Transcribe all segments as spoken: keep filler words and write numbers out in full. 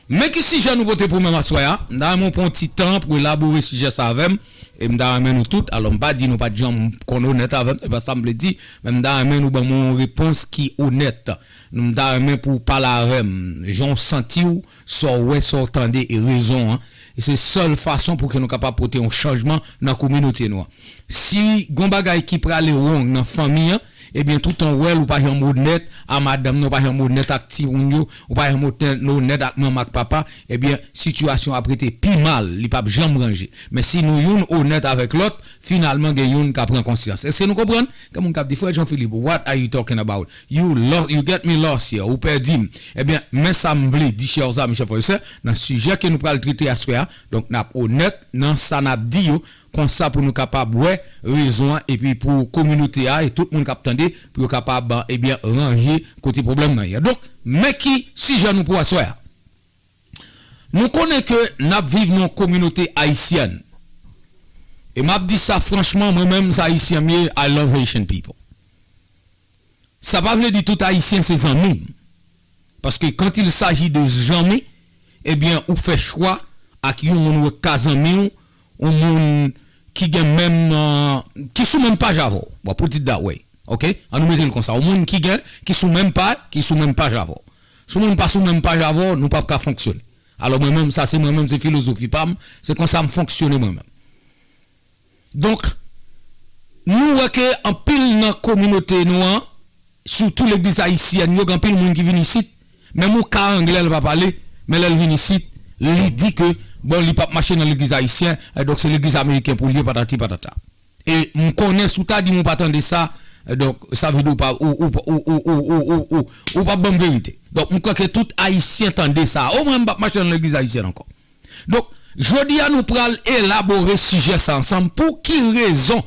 Men ki sijè nou pote pou menm aswè a. M ta renmen w pran yon ti tan pou elabore sijè sa avè m. E m ta renmen nou tout, alò m pa di nou pa t janm konn onèt avè m, se pa sa m vle di, men m ta renmen nou ban mwen yon repons ki onèt. M ta renmen pou w pale avè m, jan w santi w, sa w wè, sa w tande e rezon an. E se sèl fason pou ke nou kapab pote yon chanjman nan kominote nou an. Si gon bagay ki prale wrong nan fanmi an, ebyen toutan w wè l, ou pa janm onèt a madanm nan, ou pa janm onèt ak timoun yo, ou pa janm onèt, onèt ak manman ak papa, ebyen sitiyasyon ap rete pi mal, li p ap janm ranje. Men si nou youn onèt avèk lòt, finalman gen youn k ap pran konsyans. Èske nou konprann? Gen moun k ap di, "Frè Jean Philippe, what are you talking about? You lo-, you get me lost here. Ou pèdi m." Ebyen, men sa m vle di, chè zanmi, chè frè, sè, nan sijè ke nou pral trete aswè a, donk n ap onèt nan sa n ap di yo, konsa pou nou kapab wè rezon an, epi pou kominote a e tout moun k ap tande, pou yo kapab, ebyen, ranje kote pwoblèm nan ye. Donk, men ki sijè nou pou aswè a. Nou konnen ke n ap viv nan yon kominote ayisyèn. E m ap di sa franchman, mwen menm, se Ayisyen m ye, I love Haitian people. Sa pa vle di tout Ayisyen se zanmi m. Paske quand il s'agit de zanmi, ebyen, ou fè chwa ak yon moun ou wè ka zanmi w, yon moun ki gen menm, euh, ki sou menm paj avè w. Bon, put it that way. Oke? An nou mete l konsa. Yon moun ki gen, ki sou menm paj, ki sou menm paj avè w. Si yon moun pa sou menm paj avè w, nou p ap ka fonksyone. Alò, mwen menm, sa se mwen menm, se filozofi pa m, se konsa m fonksyone mwen menm. Donk, nou wè ke anpil nan kominote nou an, sitou legliz ayisyèn yo, gen anpil moun ki vin isit, menm yon ka anglè l pa pale, men lè l vin isit, li di ke, bon, li p ap mache nan legliz ayisyen, e donk se legliz ameriken pou l ye, patati patata. E m konnen si w ta di m ou pa tande sa, e donk, sa vle di ou pa, ou, ou, ou, ou, ou, ou, ou, ou, ou pa ban m verite. Donk, m kwè ke tout Ayisyen tande sa. O mwen, m p ap mache nan legliz ayisyèn ankò. Donk, jodi a nou pral elabore sijè sa ansanm. Pou ki rezon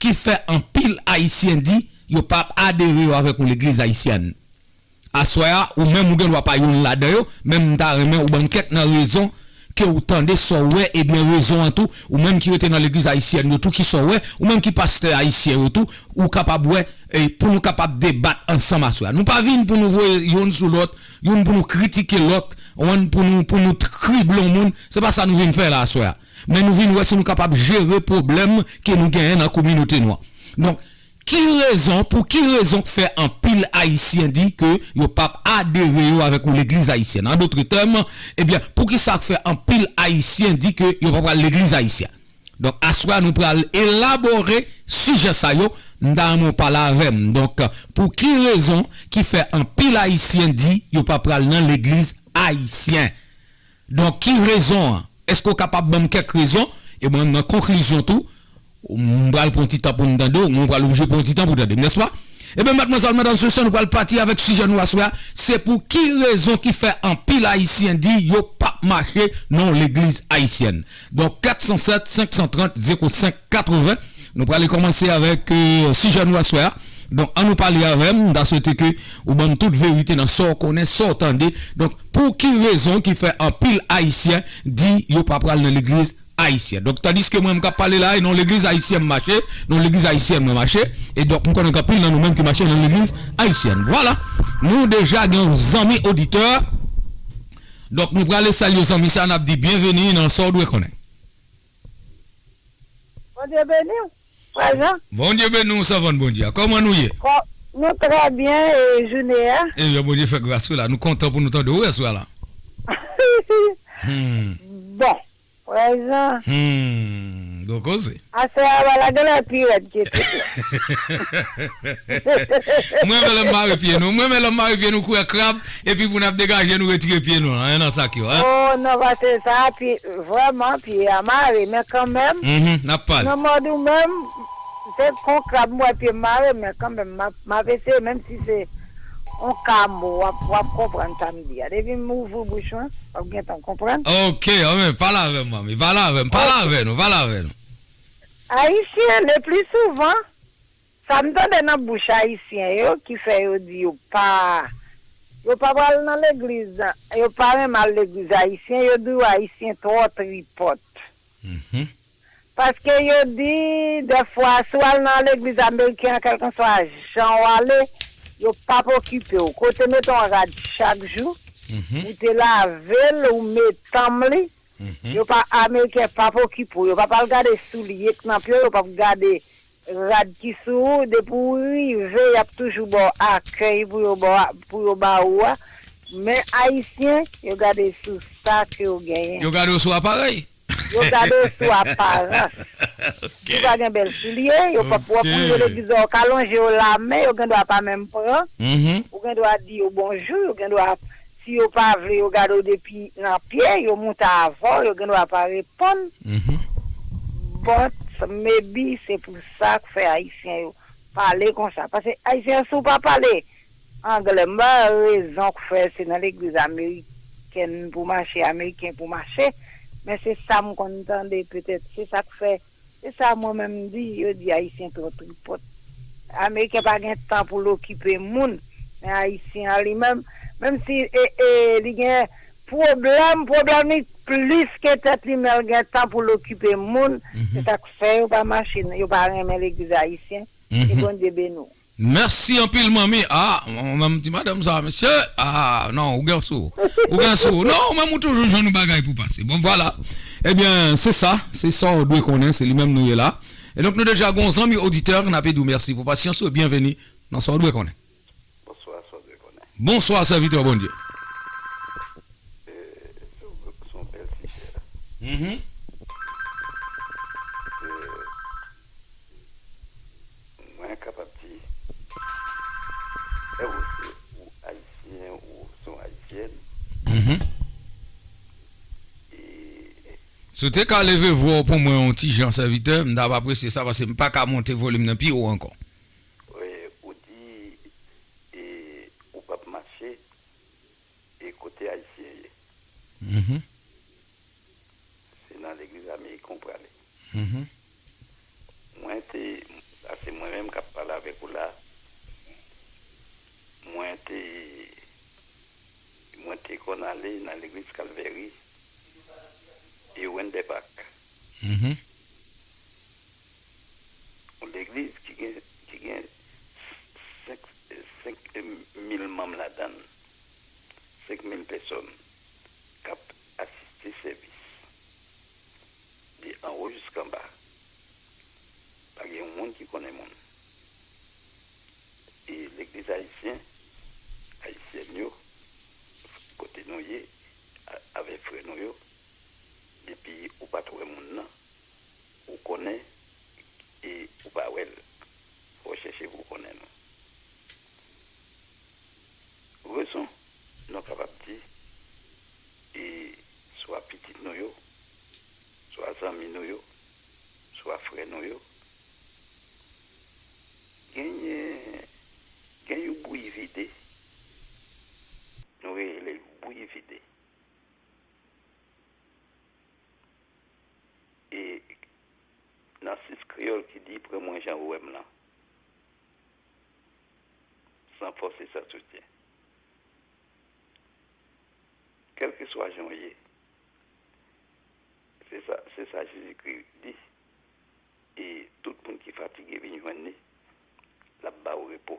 ki fè anpil Ayisyen di yo p ap adere yo avèk yon legliz ayisyèn? Aswè a, ou menm ou gen dwa pa youn ladan yo, men m ta renmen ou ban m kèk nan rezon ke ou tande, sa w wè, ebyen rezon an tou, ou menm ki rete nan legliz ayisyèn yo tou, ki sa w wè, ou menm ki pastè ayisyen yo tou, ou kapab wè, e pou nou kapab debat ansanm aswè a. Nou pa vin pou nou voye youn sou lòt, youn pou nou kritike lòt, youn pou nou, pou nou krible yon moun. Se pa sa nou vin fè la aswè a. Men nou vin wè si nou kapab jere pwoblèm ke nou genyen nan kominote nou an. Donk, ki rezon, pou ki rezon k fè anpil Ayisyen di ke yo p ap adere yo avèk yon legliz ayisyèn? An dòt tèm, ebyen, poukisa k fè anpil Ayisyen di ke yo p ap al legliz ayisyèn? Donk, aswè a nou pral elabore sijè sa yo, m ta renmen w pale avè m. Donk, pou ki rezon ki fè anpil Ayisyen di yo pa pral nan legliz ayisyen? Donk, ki rezon an? Èske w kapab ban m kèk rezon? E mwen, nan konklizyon tou, m pral pran ti tan pou m tande w, mwen pral oblije pran ti tan pou tande m, nèspa? Ebyen, madmwazèl, medam, mesye, nou pral pati avèk sijè nou aswè a. Se pou ki rezon ki fè anpil Ayisyen di yo p ap mache nan yon legliz ayisyèn? Donk, kat san sèt, senk san trant, zewo senk katreven. Nou prale kòmanse avèk, euh, sijè nou aswè a. Donk, an nou pale avè m, m ta swete ke ou ban m tout verite nan sa w konnen, sa w tande. Donk, pou ki rezon ki fè anpil Ayisyen di yo pa pral nan legliz ayisyèn? Donk, tandiske mwen, m k ap pale la, e nan legliz ayisyen m mache, nan legliz ayisyèn mwen mache, e donk, m konnen gen anpil nan nou menm ki mache nan legliz ayisyèn. Vwala, nou deja gen yon zanmi oditè. Donk, nou prale salye zanmi sa, n ap di byenveni nan sa w dwe konnen. Bondye beni w, Frè Jean. Bondye beni w, sèvant Bondye a. Kòman nou ye? Kò-, nou trè byen, e jounen an? Ebyen, Bondye fè gras wi la. Nou kontan pou nou tande w aswè a la. Hmm. Bon, Frè Jean. Hmm, gwo koze. Aswè a, bagay la genlè pi rèd ke tout la. Mwen renmen lè m mare pye nou. Mwen renmen lè m mare pye nou koulè krab. Epi pou n ap degaje nou retire pye nou an, nan sak yo, en? Oh, non, paske sa, pye, vrèman, pye a mare, men kanmenm, mhm, n ap pale. Nan mòd ou menm, se kon krab m wè pye m mare, men kanmenm, m ap, m ap eseye, menm si se yon ka mo, w ap, w ap konprann sa m di a. Depi m ouvri bouch mwen, w ap gentan konprann. Ok, anben, pale avè m, manmi, pale avè m, pale avè nou, pale avè nou. Ayisyen, le pli souvan, sa m tande nan bouch Ayisyen yo ki fè yo di yo pa, yo pa pral nan legliz, yo pa renmen al legliz ayisyen, yo di yo Ayisyen twò tripòt. Mhm. Paske yo di, dèfwa, si w al nan legliz ameriken an, kèlkanswa jan w ale, yo p ap okipe w. Kote mete yon rad chak jou, Ou te lave l, ou metanm li. Yo pa, Ameriken p ap okipe w. Yo p ap al gade soulye k nan pye w, yo p ap gade rad ki sou ou. Depi w rive, y ap toujou ba w akèy pou yo ba w, pou yo ba ou a. Men Ayisyen, yo gade sou sa ke w genyen. Yo gade w sou aparèy. Yo gade w sou aparans. Si w pa gen bèl soulye, yo p ap wè pou yo legliz la, ou ka lonje yo lamen, yo gen dwa pa menm pran. Ou gen dwa di yo bonjou, yo gen dwa, si yo pa vle, yo gade w depi nan pye, yo moute avè w, yo gen dwa pa reponn. But maybe se pou sa k fè Ayisyen yo pale konsa. Paske Ayisyen yo, si w pa pale anglè, m pa rezon k fè se nan legliz amerikèn pou mache, ameriken pou mache, men se sa m konn tande, petèt se sa k fè, se sa mwen menm m di, yo di Ayisyen twò tripòt. Ameriken pa gen tan pou l okipe moun, men Ayisyen an li menm, menm si e, e, li gen pwoblèm, pwoblèm li plis ke tèt li, men l gen tan pou l okipe moun, se sa k fè yo pa mache, yo pa renmen legliz ayisyen, ke Bondye beni w. Mèsi anpil, manmi. Ah, mwen menm ti madanm sa, mesye. Ah, non, ou gen sou. Ou gen sou. Non, ou menm ou toujou jwenn yon bagay pou pase. Bon, vwala. Ebyen, se sa. Se sa w dwe konnen. Se li menm nou ye la. E donk, nou deja gon zanmi oditè, n ape di w mèsi pou pasyans ou. Byenveni nan sa w dwe konnen. Bonswa, sa w dwe konnen. Bonswa, sèvitè Bondye. Se yon, se yon bèl sijè. Mhm. Mwen kapab di, e ou se ou ayisyen ou se yon ayisyèn. Mhm. E si w te ka leve vwa w pou mwen yon ti jan, sèvitè, m t ap apresye sa, paske m pa ka monte volim nan pi wo ankò. Ou di, e, ou p ap mache, e kote ayisyen ye. Mhm. Se nan legliz ameriken w prale. Mhm. Mwen te, sa se mwen menm k ap pale avèk ou la. Mwen te, mwen te konn ale nan legliz Kalvèri e Wendepak. Mhm. Yon legliz ki gen, ki gen senk, senk mil manm ladan l, senk mil pèsòn k ap asiste sèvis. De anwo jiskanba, pa gen yon moun ki konnen moun. E legliz ayisyen, ayisyèn yo, kote nou ye, a-, avèk frè nou yo, depi ou pa t wè moun nan, ou konnen, e ou pa wè l, fò w chèche pou w konnen non. Rezon, nou kapab di, e swa pitit nou yo, swa zanmi nou yo, swa frè nou yo, genyen, gen yon bouyi vide. Nou rele l bouyi vide. E nan sis kreyòl ki di, pran mwen jan ou wè m lan, san fòs e san soutyen. Kèlkeswa jan w ye, se sa, se sa Jezikri di. E tout moun ki fatige vin jwenn li, l ap ba w repo.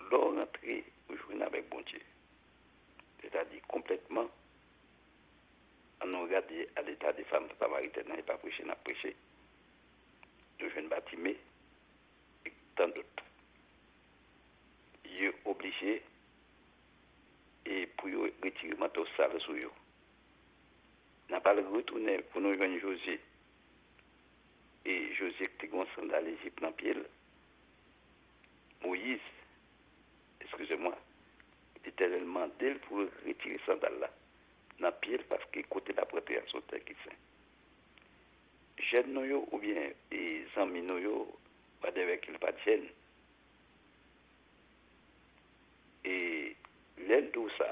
Lè w rantre, ou jwenn avèk Bondye, sètadi konplètman, ann nou gade a leta de fanm samaritèn nan, e pa preche n ap preche. Nou jwenn Batime, e tan dòt. Yo oblije, e pou yo retire manto sal sou yo. N ap al retounen pou nou jwenn Jozye. E Jozye ki te gen yon sandal Ejip nan pye l. Moyiz, eskize mwa, Letènèl mande l pou l retire sandal la nan pye l, paske kote l ap rantre a se yon tè ki sen. Jèn nou yo oubyen, e, zanmi nou yo, whatever, ke l pa t jèn, e lè l di w sa,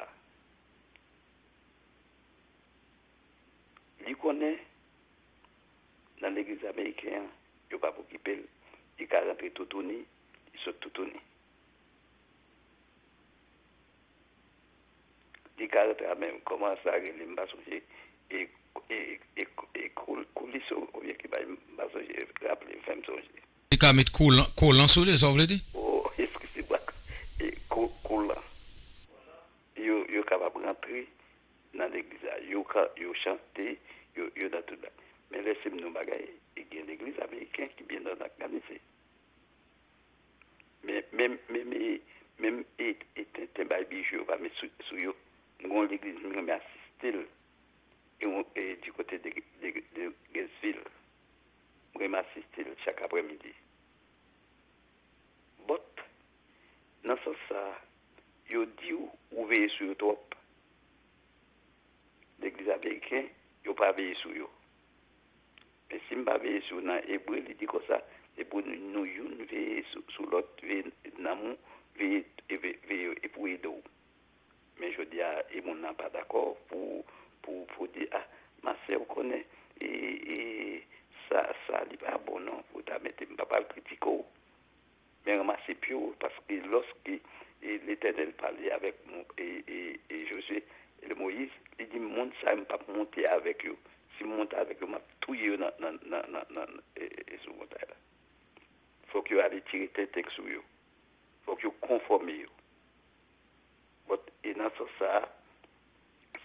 li konnen nan legliz ameriken an, yo p ap okipe l, li ka rantre toutouni, li sot toutouni. Li ka rantre a menm, kòman sa rele, m pa sonje, e, e, e, e koul-, koulis oubyen ki bay, m pa sonje, raple, fè m sonje. Li ka met kolan, kolan sou li, sa w vle di? O, eskize mwa. E, kou-, kolan. E, ka- yo chante, yo, yo nan tout bagay. Men lèse m di w yon bagay, e gen legliz ameriken ki byen òganize. Men, menm, menm, e, menm, e, e tenten bay bijou yo pa met sou, sou yo. M gen yon legliz m renmen asiste l, e, yon- e di kote de, de, de Gainesville. M renmen asiste l chak aprèmidi. But, nan sans sa, yo di w, ou veye sou yo twòp. Legliz ameriken, yo pa veye sou yo. Men si m pa veye sou yo nan Ebre, li di konsa, se pou nou, nou youn veye sou, sou lòt, veye nanm ou, veye, e ve- veye yo, e pou ede w. Men jodi a, e moun nan pa dakò pou, pou, pou di, a, ma sè, ou konnen, e, e, sa, sa, li pa bon non, pou ta mete, m pa pral kritike w. Men ranmase pye w, paske lòske, e, Letènèl pale avèk Mo- e, e, e Jozye, e Moyiz, li di, moun sa yo, m p ap monte avèk yo. Si m monte avèk yo, m ap touye yo nan, nan, nan, nan, nan, e, e, sou montay la. Fòk yo ale tire tenten sou yo. Fòk yo konfòme yo. But, e nan sans sa a,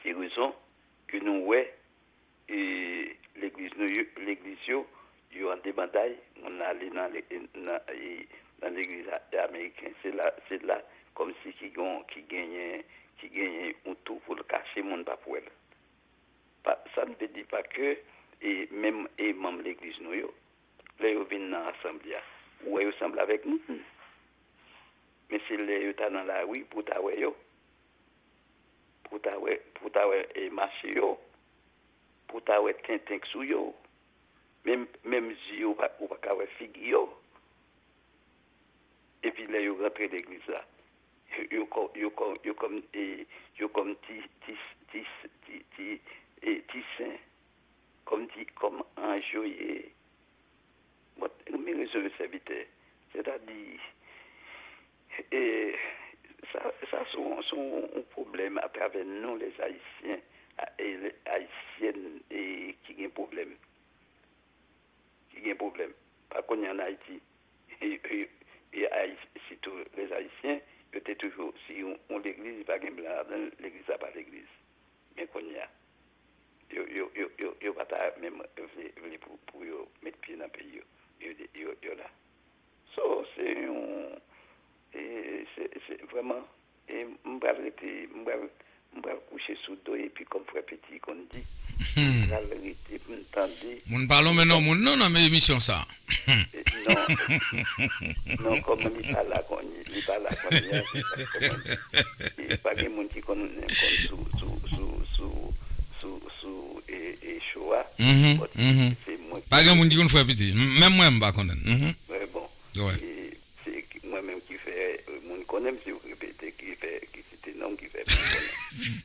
se rezon ke nou wè, e, legliz nou yo, legliz yo, yo an debanday, moun nan ale nan, le- nan, e, nan legliz a- ameriken, se la, se la, kòmsi ki gon- ki genyen, ki genyen yon tou pou l kache, moun p ap wè l. Pa- sa n vle di pa ke, e, menm, e, manm legliz nou yo, lè yo vin nan asanble a, ou wè yo sanble avèk moun. Men se lè yo ta nan lari pou w ta wè yo, pou w ta wè, pou w ta wè, e, mache yo, pou w ta wè tenten k sou yo. Menm, menm zye yo, ou pa, ou pa ka wè figi yo. Epi lè yo rantre legliz la, yo, yo kò- yo kò- yo kòm, e, yo kòm ti, ti, ti, ti, ti, e, ti sen, kòm ti, kòm anj yo ye. Bon, men rezon yo sèvitè. Sètadi, e, sa, sa se yon, se yon pwoblèm atravè nou, les Haïtiens, a- e, les Haïtiennes, e, ki gen pwoblèm. Ki gen pwoblèm. Pa kounye a ann Ayiti, e, e, e, Ayi- sitou les Haïtiens, yo te toujou, si yon, yon legliz pa gen blan ladan l, legliz la pa legliz. Men kounye a, yo, yo, yo, yo, yo pa ta menm vle, vle pou, pou yo met pye nan peyi yo. Yo, yo, yo la. So, se yon, e, se, se vrèman, e m pral rete, m pral, m pral kouche sou do, epi kòm frè Piti konn di, m pral rete pou m tande. Moun pa lonmen non moun non nan men emisyon sa. E, non, non, kòm li pa la kounye, li pa la kounye a, se sa, kòman di, e pa gen moun ki konn, konn sou, sou, sou, sou, sou, sou, e, e, show a. Mhm, but mhm. Se mwen ki Pa gen moun ki konn frè Piti. M- Menm mwen, m pa konnen. Mhm. Men bon, Wi. e, se ki- mwen menm ki fè, e, moun konnen m, si w repete, ki fè, ki site non m, ki fè moun konnen.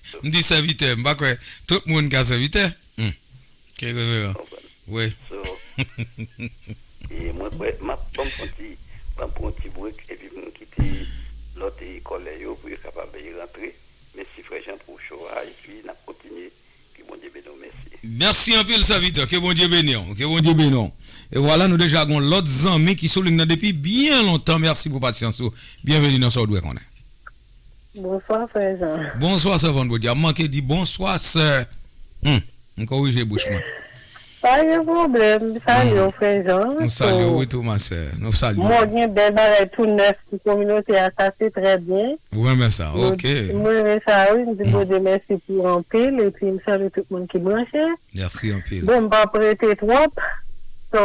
So, M di sèvitè, m pa kwè tout moun ka sèvitè. Hmm. Ke reveran. Konprann. Wi. So, e mwen kwè, m ap ban m fè yon ti, ban m pran yon ti break, epi m kite lòt, e, kòlè yo pou yo kapab, e, rantre. Mèsi frè Jean pou show a, epi n ap kontinye. Ke Bondye beni w, mèsi. Mèsi anpil, sèvitè. Ke Bondye beni w. Ke Bondye beni w. E vwala, nou deja gon lòt zanmi ki sou liy nan depi byen lontan. Mèsi pou pasyans ou. Byenveni nan Sa w dwe konnen. Bonswa, frè Jean. Bonswa, sèvant Bondye. M manke di bonswa, sè. Hmm, m korije bouch mwen. Pa gen pwoblèm. Salye w, frè Jean. Nou salye w, wi, tou, ma sè. Nou salye w. Mwen gen bèl bagay tou nèf pou kominote a, sa se trè byen. Ou renmen sa, ok. Mwen renmen sa, wi. M di Bondye mèsi pou anpil, epi m salye tout moun ki branche. Mèsi anpil. Bon, m p ap rete twòp. So,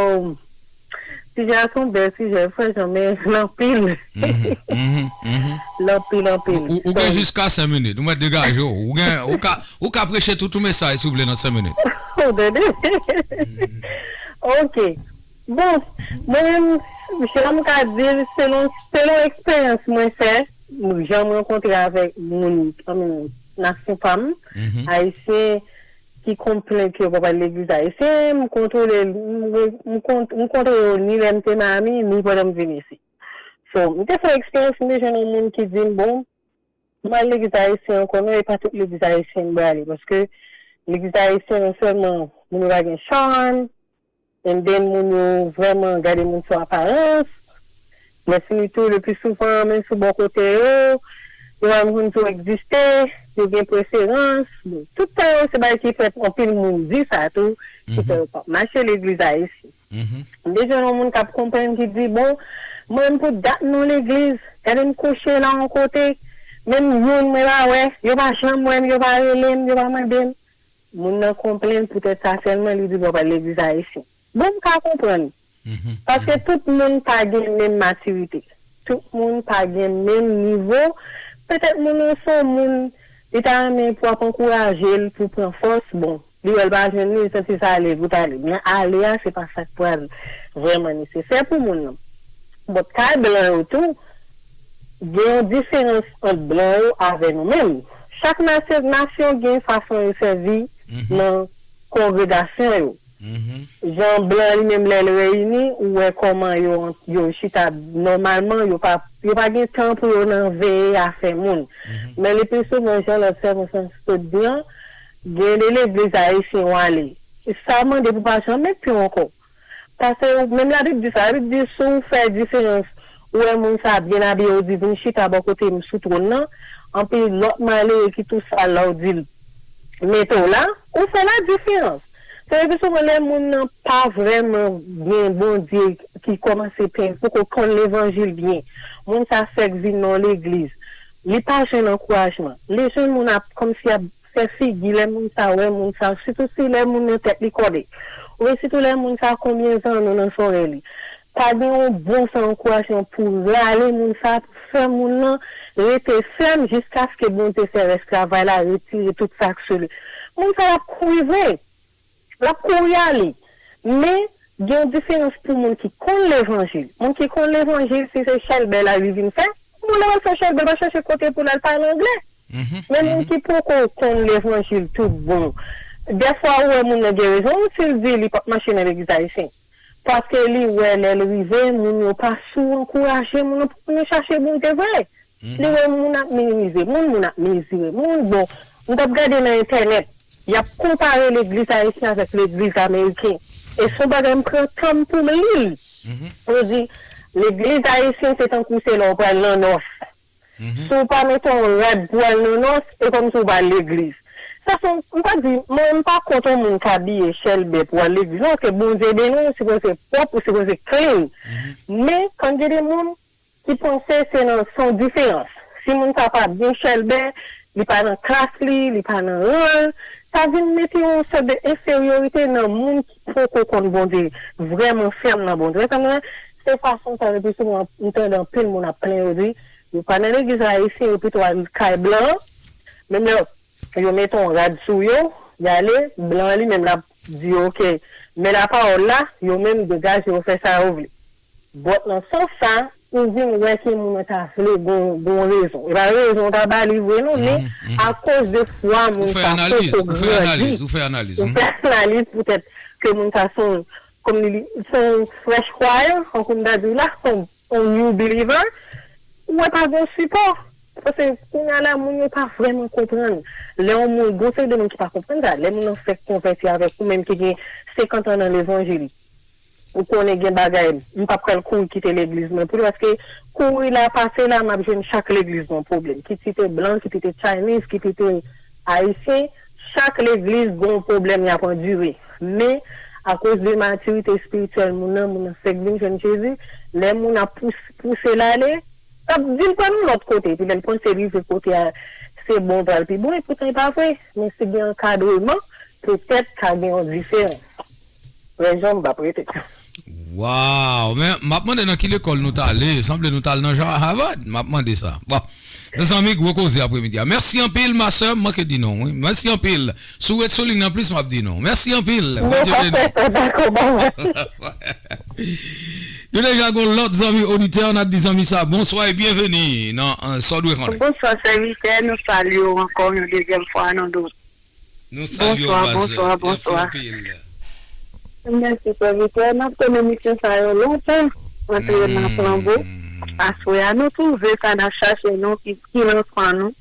sijè a se yon bèl sijè, frè Jean, men l anpil. Mhm, mhm, mhm. L anpil, anpil. Ou, ou, ou gen jiska senk minit. Ou mèt degaje w. Ou gen, ou ka, ou ka preche tout ou mesaj si w vle nan senk minit. Ou tande? Ok. Bon, mwen menm, jan m ka di l, selon, selon eksperyans mwen fè, jan m rankontre avèk moun, ann, nasyon pa m, Mhm. Ayisyen ki konn plenn ke yo pa pral legliz ayisyen, m kontwole, m, m, m kont-, m kontre yo ni lè m te Miami, ni pandan m vin isit. So, m te fè eksperyans, m te jwenn yon moun ki di m, bon, m al legliz ayisyen ankò non, e pa tout legliz ayisyen m prale, paske legliz ayisyen non sèlman moun yo pa gen charm, and then moun yo vrèman gade moun sou aparans, men fini tou, le pli souvan, menm sou bò kote yo, yo pa menm konn si w egziste, yo gen preferans. Bon, tout sa yo se bagay ki fè anpil moun di sa tou, ki fè yo p ap mache legliz ayisyen. M te jwenn yon moun k ap konprann ki di, bon, mwen menm pou dat m nan legliz, gade m kouche la yon kote, menm youn mwen pa wè, yo pa janm wè m, yo pa rele m, yo pa mande m. Moun nan konprann poutèt sa sèlman li di bon pral legliz ayisyen. Bon, m ka konprann. Paske tout moun pa gen menm matirite. Tout moun pa gen menm nivo. Petèt moun nan se yon moun, li ta renmen pou ap ankouraje l pou pran fòs. Bon, li wè l pa jwenn li, li santi sa ale, gout ale. Men ale a, se pa sa k pral vrèman nesesè pou moun nan. Bon, kay blan yo tou, gen yon diferans ant blan yo avè nou menm. Chak nasyon, nasyon gen fason yo sèvi nan kongregasyon yo. Jan blan li menm lè l reyini, ou wè kòman yo, yo chita nòmalman, yo pa, yo pa gen tan pou yo nan veye afè moun. Men le pli souvan, jan lòt sèvans sot di an, gen de legliz ayisyen w ale. Sa mande pou pa janm met pye w ankò. Paske menm Labib di sa, Labib di si w fè diferans, ou wè moun sa a byen abiye, ou di vin chita bò kote m sou twòn nan, anpi lòt malere ki tou sal la, ou di l mete w la, ou fè la diferans. Se le pli souvan lè moun nan pa vrèman gen Bondye ki kòmanse pen, poko konn levanjil byen. Moun sa fèk vin nan legliz. Li pa jwenn ankourajman. Li jwenn moun ap kòmsi ap fè figi lè moun sa wè moun sa, sitou si lè moun nan tèt li kòde. Oubyen sitou lè moun sa konbyen zan nou nan sòrèy li. Pa gen yon bon san ankourajman pou rale moun sa, pou fè moun nan rete fèm jiskaske Bondye fè rès travay la, retire tout sa k sou li. Moun sa l ap kouri vre. L ap kouri ale. Men, gen yon diferans pou moun ki konn levanjil. Moun ki konn levanjil, si se chèlbè la li vin fè, moun nan pral fè chèlbè, pa chèche kote pou l al pale anglè. Men moun ki poko konn levanjil tout bon, dèfwa ou wè moun nan gen rezon wi si l di li p ap mache nan legliz ayisyen. Paske li wè lè l rive, moun yo pa sou ankouraje moun nan pou moun yo chache Bondye vre. Li wè moun ap minimize moun, moun ap mezire moun. Bon, m t ap gade nan entènèt, y ap konpare legliz ayisyen avèk legliz ameriken. E se yon bagay m pran tan m pou m li l. Yo di, legliz ayisyen se tankou se lè w pral nan nòs. Si w pa mete yon rad pou w al nan nòs, e kòmsi w pa al legliz. Sa se yon, m pa di, mwen, m pa kont yon moun k abiye chèlbè pou al legliz. Non, paske Bondye beni w, ou sipoze pwòp, ou sipoze clean. Men, kan gen de moun ki panse se nan, se yon diferans. Si moun sa pa byen chèlbè, li pa nan klas li, li pa nan ran l, sa vin mete yon sòt de enferyorite nan moun ki poko konn Bondye, vrèman fèm nan Bondye. Wè sa m wè? Se fason sa, le pli souvan, m tande anpil moun ap plenyen, yo di, yo pa nan legliz ayisyen, yo pito al kay blan an. Menm lè yo mete yon rad sou yo, y ale, blan an li menm l ap di yo, oke, men lapawòl la, yo menm degaje yo fè sa yo vle. But nan sans sa, ou vin wè ke moun nan ta vle gon, gon rezon. E pa rezon w ta ba li vre non, men akoz de fwa moun sa poko grandi. Ou fè analiz, ou fè analiz, ou fè analiz poutèt ke moun sa se yon, kòm li, se yon fresh choir, tankou m ta di w la, se yon yon new believer, ou wè pa gen sipò. Paske kounye a la, moun yo pa vrèman konprann. Lè yon moun, gon seri de moun ki pa konprann sa, lè moun nan fèk konvèti avèk ou menm ki gen senkant an nan levanjil, ou konnen gen bagay, m p ap pral kouri kite legliz mwen pou li, paske kouri la, pase la, m ap jwenn chak legliz gon pwoblèm. Kit li te blan, kit li te Chinese, kit li te Ayisyen, chak legliz gon pwoblèm y ap andire. Men, akoz de matirite espirityèl moun nan, moun nan fèk vin jwenn Jezi, lè moun ap pous-, pouse l ale, l ap di l pran yon lòt kote, epi lè l panse rive kote a, se bon pral pi bon, epoutan e pa vre. Men si gen ankadreman, petèt ka gen yon diferans. Lè jan m p ap rete. Waw! Men, m ap mande nan ki lekòl nou t ale. Sanble nou t al nan Harvard. M ap mande sa. Bon. Mezanmi, gwo koze apremidi a. Mèsi anpil, ma sè. M manke di non, wi. Mèsi anpil. Si w ret sou liy nan plis, m ap di non. Mèsi anpil. Bondye beni w. Nou deja gon lòt zanmi oditè, n ap di zanmi sa bonswa e byenveni nan, euh, Sa w dwe konnen. Bonswa sèvitè, nou salye w ankò yon dezyèm fwa nan do. Nou salye w, ma sè. Mèsi anpil. Mèsi sèvitè, n ap tann emisyon sa yo lontan. Antre nan flanbo. Aswè a nou twouve sa n ap chache nou ki, ki nan san nou.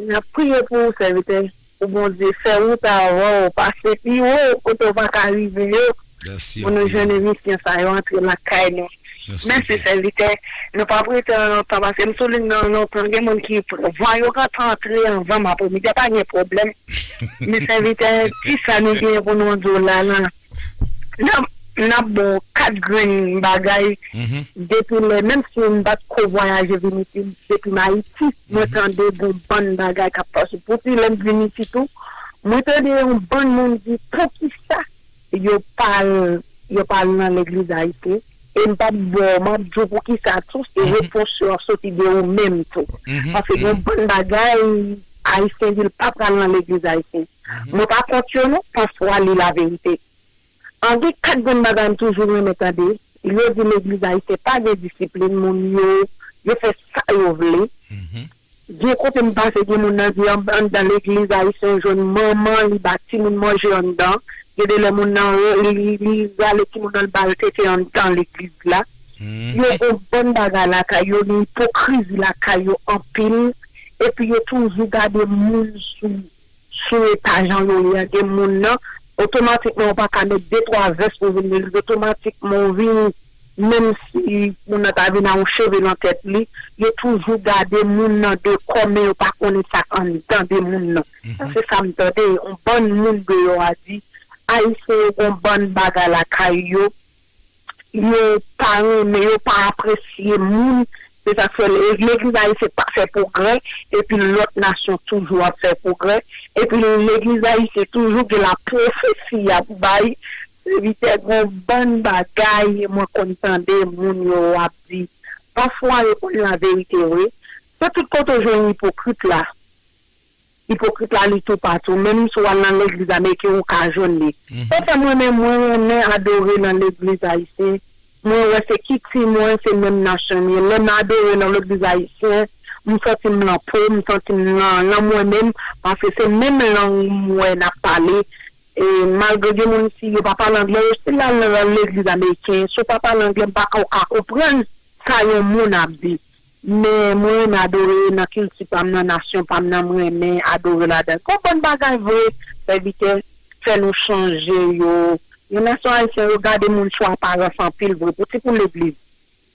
N ap priye pou ou sèvitè, pou Bondye fè wout avè w, pase pi wo kote w pa ka rive yo. Pou nou jwenn emisyon sa yo antre lakay nou. Mèsi, sèvitè. Nou p ap rete an lontan, paske m sou liy nan lontan. Gen moun ki vwa yo gentan antre anvan m apremidi a, pa gen pwoblèm. Men sèvitè, kisa nou genyen pou nou di w la, la? N ap, n ap ba w kat grenn bagay depi lè, menm si m pa t ko vwayaje vin isit, depi m Ayiti, mwen tande gon bann bagay k ap pase. Pouki lè m vin isit tou, mwen tande yon bann moun di, poukisa yo pa al, yo pa al nan legliz ayisyen? E m p ap ba w, m ap di w poukisa tou, se repons yo ap soti de ou menm tou. Paske gen yon bann bagay, Ayisyen di l pa pral nan legliz ayisyen. Mwen pa kont yo non, paswa li laverite. An gen kat grenn bagay m toujou renmen tande, yo di legliz ayisyen pa gen disiplin, moun yo, yo fè sa yo vle. Gen kote m pase, gen moun nan di an- anndan legliz ayisyen jwenn manman li ba timoun manje anndan. Gen de lè moun nan li, li rale timoun nan l ba l tete anndan legliz la. Yo gon bann bagay lakay yo, gen ipokrizi lakay yo anpil. Epi yo toujou gade moun sou sou eta jan yo ye a, gen moun nan, otomatikman ou pa ka met de twa vès pou vin legliz, otomatikman ou vini, menm si moun nan ta vin a yon cheve nan tèt li, yo toujou gade moun nan de kò, men yo pa konnen sa k anndan de moun nan. Sa se sa m tande, yon bann moun deyò a di, Ayisyen yo gon bann bagay lakay yo, yo pa renmen, yo pa apresye moun. Se sa k fè le- legliz ayisyen pa fè pwogrè, epi lòt nasyon toujou ap fè pwogrè. Epi legliz ayisyen toujou gen la pwofesi y ap bay. Sèvitè, gon bann bagay mwen konn tande moun yo ap di. Pafwa yo konn laverite vre. Se tout kote w jwenn ipokrit la. Ipokrit la li toupatou, menm si w al nan legliz ameriken ou ka jwenn li. Sa fè mwen menm, mwen renmen adore nan legliz ayisyen. Mwen wè se kilti mwen, se menm nasyon m ye. Lè m adore nan legliz ayisyen, m santi m nan po, m santi m nan, nan mwen menm, paske se menm lang m wè n ap pale. E malgre gen moun isi yo pa pale anglè, yo still al nan legliz ameriken. Si w pa pale anglè, m pa ka, ou ka konprann sa yon moun ap di. Men mwen renmen adore nan kilti pa m nan, nasyon pa m nan, mwen renmen adore ladan. Gon bann bagay vre, sèvitè, fè nou chanje yo. Nan nasyon ayisyen yo gade moun sou aparans anpil vre, pou ti pou legliz.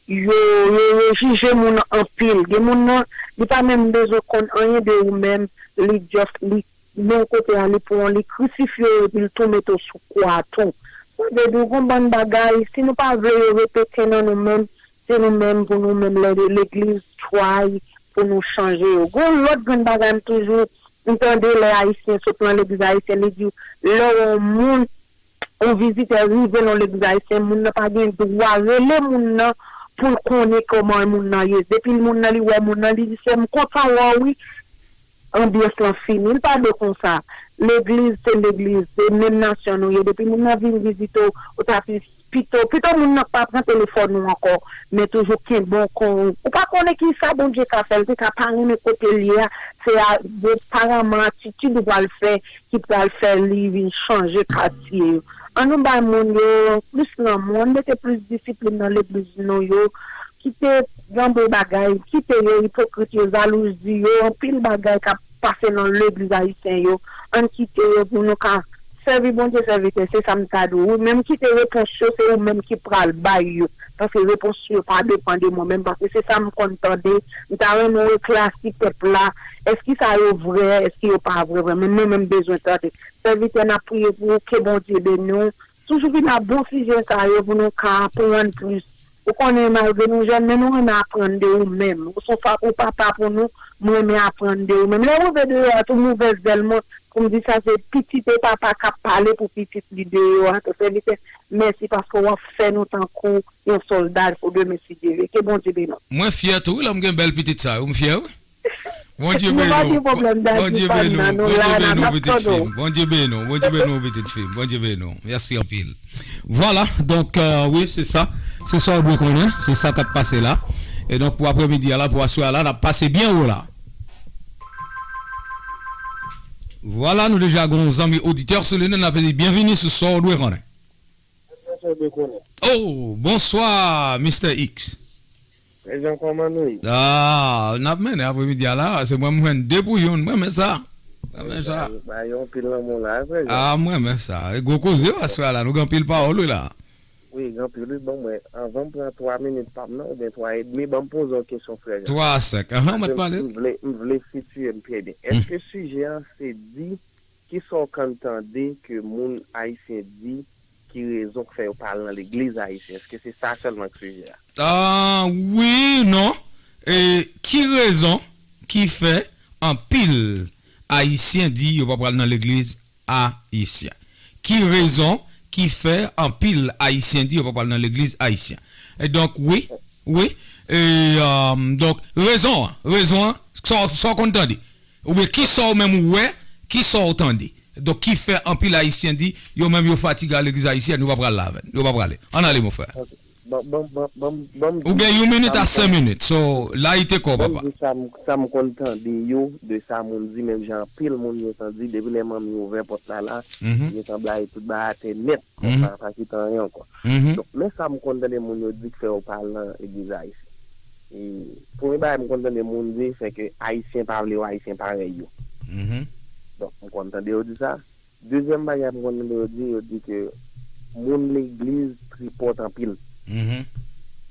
Yo, yo, yo jije moun anpil. Gen moun nan, li pa menm bezwen konn anyen de ou menm, li just, li men w kote a, li pran w, li krisifye w epi l tou mete w sou kwa tou. Sa vle di w gon bann bagay, si nou pa vle yo repete nan nou menm, se nou menm pou nou menm lè legliz try pou nou chanje yo. Gon lòt grenn bagay m toujou m tande lè ayisyen sot nan legliz ayisyen, li di w lè yon moun, yon vizitè rive nan legliz ayisyen, moun nan pa gen dwa rele moun nan pou l konnen kòman moun nan ye. Depi moun nan li wè moun nan, li di se m kontan wè w wi. Anbyans lan fini, li pa dwe konsa. Legliz se legliz, se menm nasyon nou ye. Depi moun nan vin vizite w, ou ta pi pito, pito moun nan pa pran telefòn ou ankò, men toujou kenbe w kon ou pa konnen kisa Bondye ka fè, l te ka pa renmen kote l ye a, se a, de, paraman atitid ou pral fè ki pral fè li vin chanje katye yo. Ann nou bay moun yo plis lanmou, ann mete plis disiplin nan legliz nou yo, kite janbe bagay, kite yo ipokrit yo, jalouzi yo, anpil bagay k ap pase nan legliz ayisyen yo, ann kite yo pou nou ka sèvi Bondye sèvitè, se sa m ta di w wi, men m kite repons yo, se ou menm ki pral bay yo, paske repons yo pa depann de mwen menm, paske se sa m konn tande, m ta renmen w eklasi pèp la, èske sa yo vrè, èske yo pa vrè vrè, men mwen menm m bezwen tande. Sèvitè, n ap priye pou ou, ke Bondye beni w. Toujou vin ak bon sijè sa yo pou nou ka aprann plis. Ou konnen, malgre nou jèn, men nou renmen aprann de ou menm. Ou se yon pa-, ou papa pou nou, mwen renmen aprann de ou menm. Lè m rive deyò a tou, m ouvè zèl mwen pou m di sa se pitit e papa k ap pale pou pitit li deyò a tou. Sèvitè, mèsi paske w ap fè nou tankou yon sòlda pou demen si Dye vle. Ke Bondye beni w. Mwen fyè tou wi, lè m gen bèl pitit sa yo, m fyè wi. Bondye beni w. Bondye beni w. Bondye beni w, pitit fi m. Bondye beni w. Bondye beni w, pitit fi m. Bondye beni w. Mèsi anpil. Vwala, donk, euh, wi, se sa. Se sa w dwe konnen. Se sa k ap pase la. E donk, pou aprèmidi a la, pou aswè a la, n ap pase byen wo la. Vwala, nou deja gen yon zanmi oditè sou liy nan, n ap di byenvini sou Sa w dwe konnen. Oh, bonswa, Mistè X. Prezan, kòman nou ye? Ah, n ap mennen aprèmidi a la. Se mwen m jwenn de pou youn. Mwen renmen sa. Mwen renmen sa. Ba yo anpil lanmou la, prezan. Ah, mwen renmen sa. E gwo koze w aswè a la. Nou gen anpil pawòl wi la. Wi, anpil, wi, ban mwen, anvan m pran twa minit pa m nan, oubyen twa edmi, ban m poze yon kesyon, frè Jean. Twa a senk. Ahan, mwen t pale. M vle, m vle sitiye m byen. Èske sijè an se di, kisa w konn tande ke moun ayisyen di ki rezon k fè yo pa al nan legliz ayisyen? Èske se sa sèlman k sijè a? Ah, wi, non. E ki rezon ki fè anpil ayisyen di yo pa pral nan legliz ayisyen? Ki rezon ki fè anpil ayisyen di yo pa pral nan legliz ayisyen? E donk, wi, wi. E, um, donk, rezon an, rezon an, sa w konn tande? Oubyen kisa w menm ou wè, kisa w tande? Donk, ki fè anpil ayisyen di yo menm yo fatige a legliz ayisyèn, yo pa pral la avè n, yo pa prale. Ann ale, mon frè. Ou gen yon minit a senk minit, so la ite kò, papa. Sa m konn tande yo, de sa moun di, menm jan anpil moun gentan di, depi lè manmi ouvè pòt la la, gentan blayi tout bagay atè nèt, konsa pa kite anyen ankò. Donk, men sa m konn tande moun yo di k fè yo pa al nan legliz ayisyen. E, premye bagay m konn tande moun di, se ke ayisyen pa vle wè ayisyen parèy yo. Donk, m konn tande yo di sa. Dezyèm bagay m konn tande yo di, yo di ke moun legliz tripòt anpil.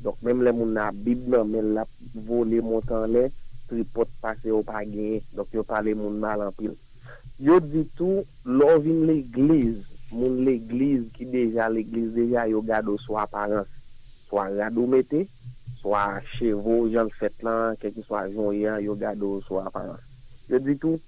Donk, menm lè moun nan ap Bib nan men l, l ap vole monte anlè, tripòt pase yo pa genyen. Donk, yo pale moun mal anpil. Yo di tou, lè w vin legliz, moun legliz ki deja legliz deja, yo gade w sou aparans. Swa rad ou mete, swa cheve w jan l fèt lan, kèlkeswa jan w ye an, yo gade w sou aparans. Yo di tou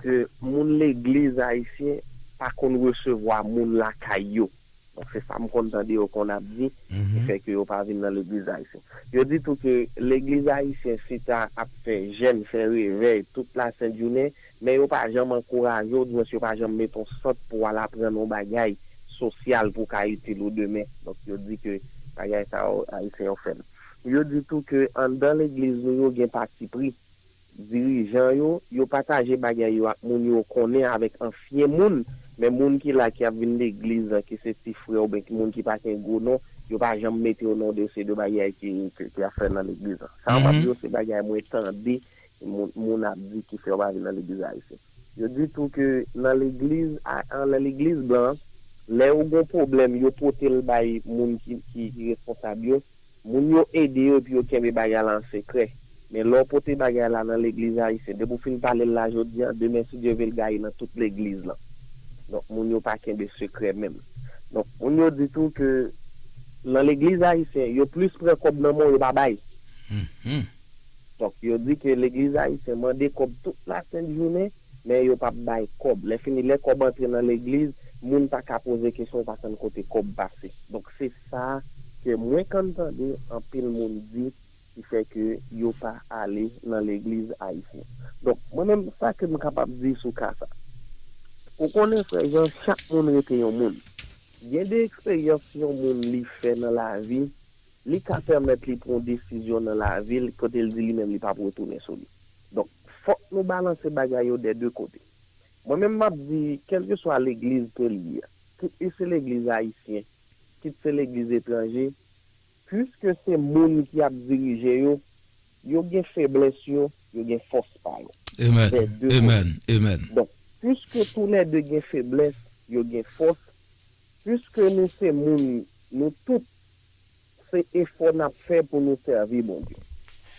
ke moun legliz ayisyen pa konn resevwa moun lakay yo. Donk, se sa m konn tande yo konn ap di, ki fè ke yo pa vin nan legliz ayisyen. Yo di tou ke legliz ayisyen chita ap fè jèn, fè revèy tout lasentjounen, men yo pa janm ankouraje w, oudimwens yo pa janm mete yon sant pou w al aprann yon bagay sosyal pou w ka itil ou demen. Donk, yo di ke bagay sa yo, ayisyen yo fè l. Yo di tou ke anndan legliz nou yo gen patipri. Dirijan yo, yo pataje bagay yo ak moun yo konnen avèk ansyen moun, men moun ki la ki ap vin legliz lan, ki se ti frè oubyen ki moun ki pa gen gwo non, yo pa janm mete yo nan dosye de bagay ki, ki, ki ap fè nan legliz lan. Sa yo p ap di yo se bagay mwen tande moun, moun ap di ki fè yo pa vin nan legliz ayisyen. Yo di tou ke nan legliz, a, nan legliz blan, lè yo gen pwoblèm, yo pote l bay moun ki, ki, ki responsab yo, moun yo ede yo epi yo kenbe bagay la an sekrè. Men lè w pote bagay la nan legliz ayisyen, depi w fin pale l la jodi a, demen si Dye vle l gaye nan tout legliz lan. Donk, moun yo pa kenbe sekrè menm. Donk, moun yo di tou ke nan legliz ayisyen, yo plis pran kòb nan men w, yo pa bay. Donk, yo di ke legliz ayisyen mande kòb tout lasentjounen, men yo p ap bay kòb. Lè fini, lè kòb antre nan legliz, moun pa ka poze kesyon, yo pa konn kote kòb pase. Donk, se sa ke mwen konn tande anpil moun di ki fè ke yo pa ale nan legliz ayisyen. Donk, mwen menm, sa ke m kapab di sou ka sa? Ou konnen, frè Jan, chak moun rete yon moun. Gen de eksperyans yon moun li fè nan lavi, li ka pèmèt li pran yon desizyon nan lavi l, kote l di li menm li p ap retounen sou li. Donk, fòk nou balanse bagay yo dè de kote. Mwen menm, m ap di, kèlkeswa legliz ke l ye a, kit li se legliz ayisyen, kit se legliz etranje, piske se moun ki ap dirije yo, yo gen feblès yo, yo gen fòs pa yo. Amen. Amen. Amen. Donk, piske toulède gen feblès, yo gen fòs, piske nou se moun, nou tout, se efò n ap fè pou nou sèvi Bondye.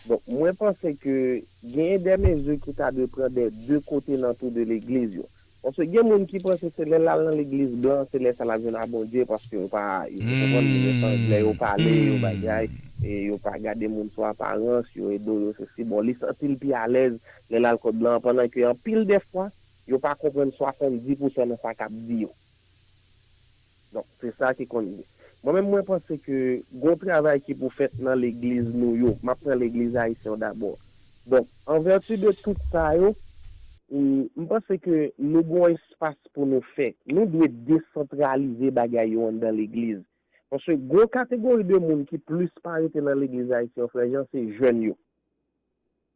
Donk, mwen panse ke genyen de mezi ki ta dwe pran dè de kote nan tou de legliz yo. Paske gen moun ki panse se lè l al nan legliz blan, se lè sa l ap jwenn a Bondye, paske yo pa, yo konprann, yo sanble, yo pale, yo bagay, e yo pa gade moun sou aparans, yo ede w, yo sesi. Bon, li santi l pi alèz lè l al kot blan an, pandan ke anpil de fwa, yo pa konprann swasanndis pousan nan sa k ap di yo. Donk, se sa ki konn ye. Mwen menm, mwen panse ke gon travay ki pou fèt nan legliz nou yo. M ap pran legliz ayisyen yo dabò. Donk, an vèti de tout sa yo, e, m panse ke nou gon espas pou nou fè. Nou dwe desantralize bagay yo anndan legliz. Paske gon kategori de moun ki plis pa rete nan legliz ayisyen yo, frè Jan, se jèn yo.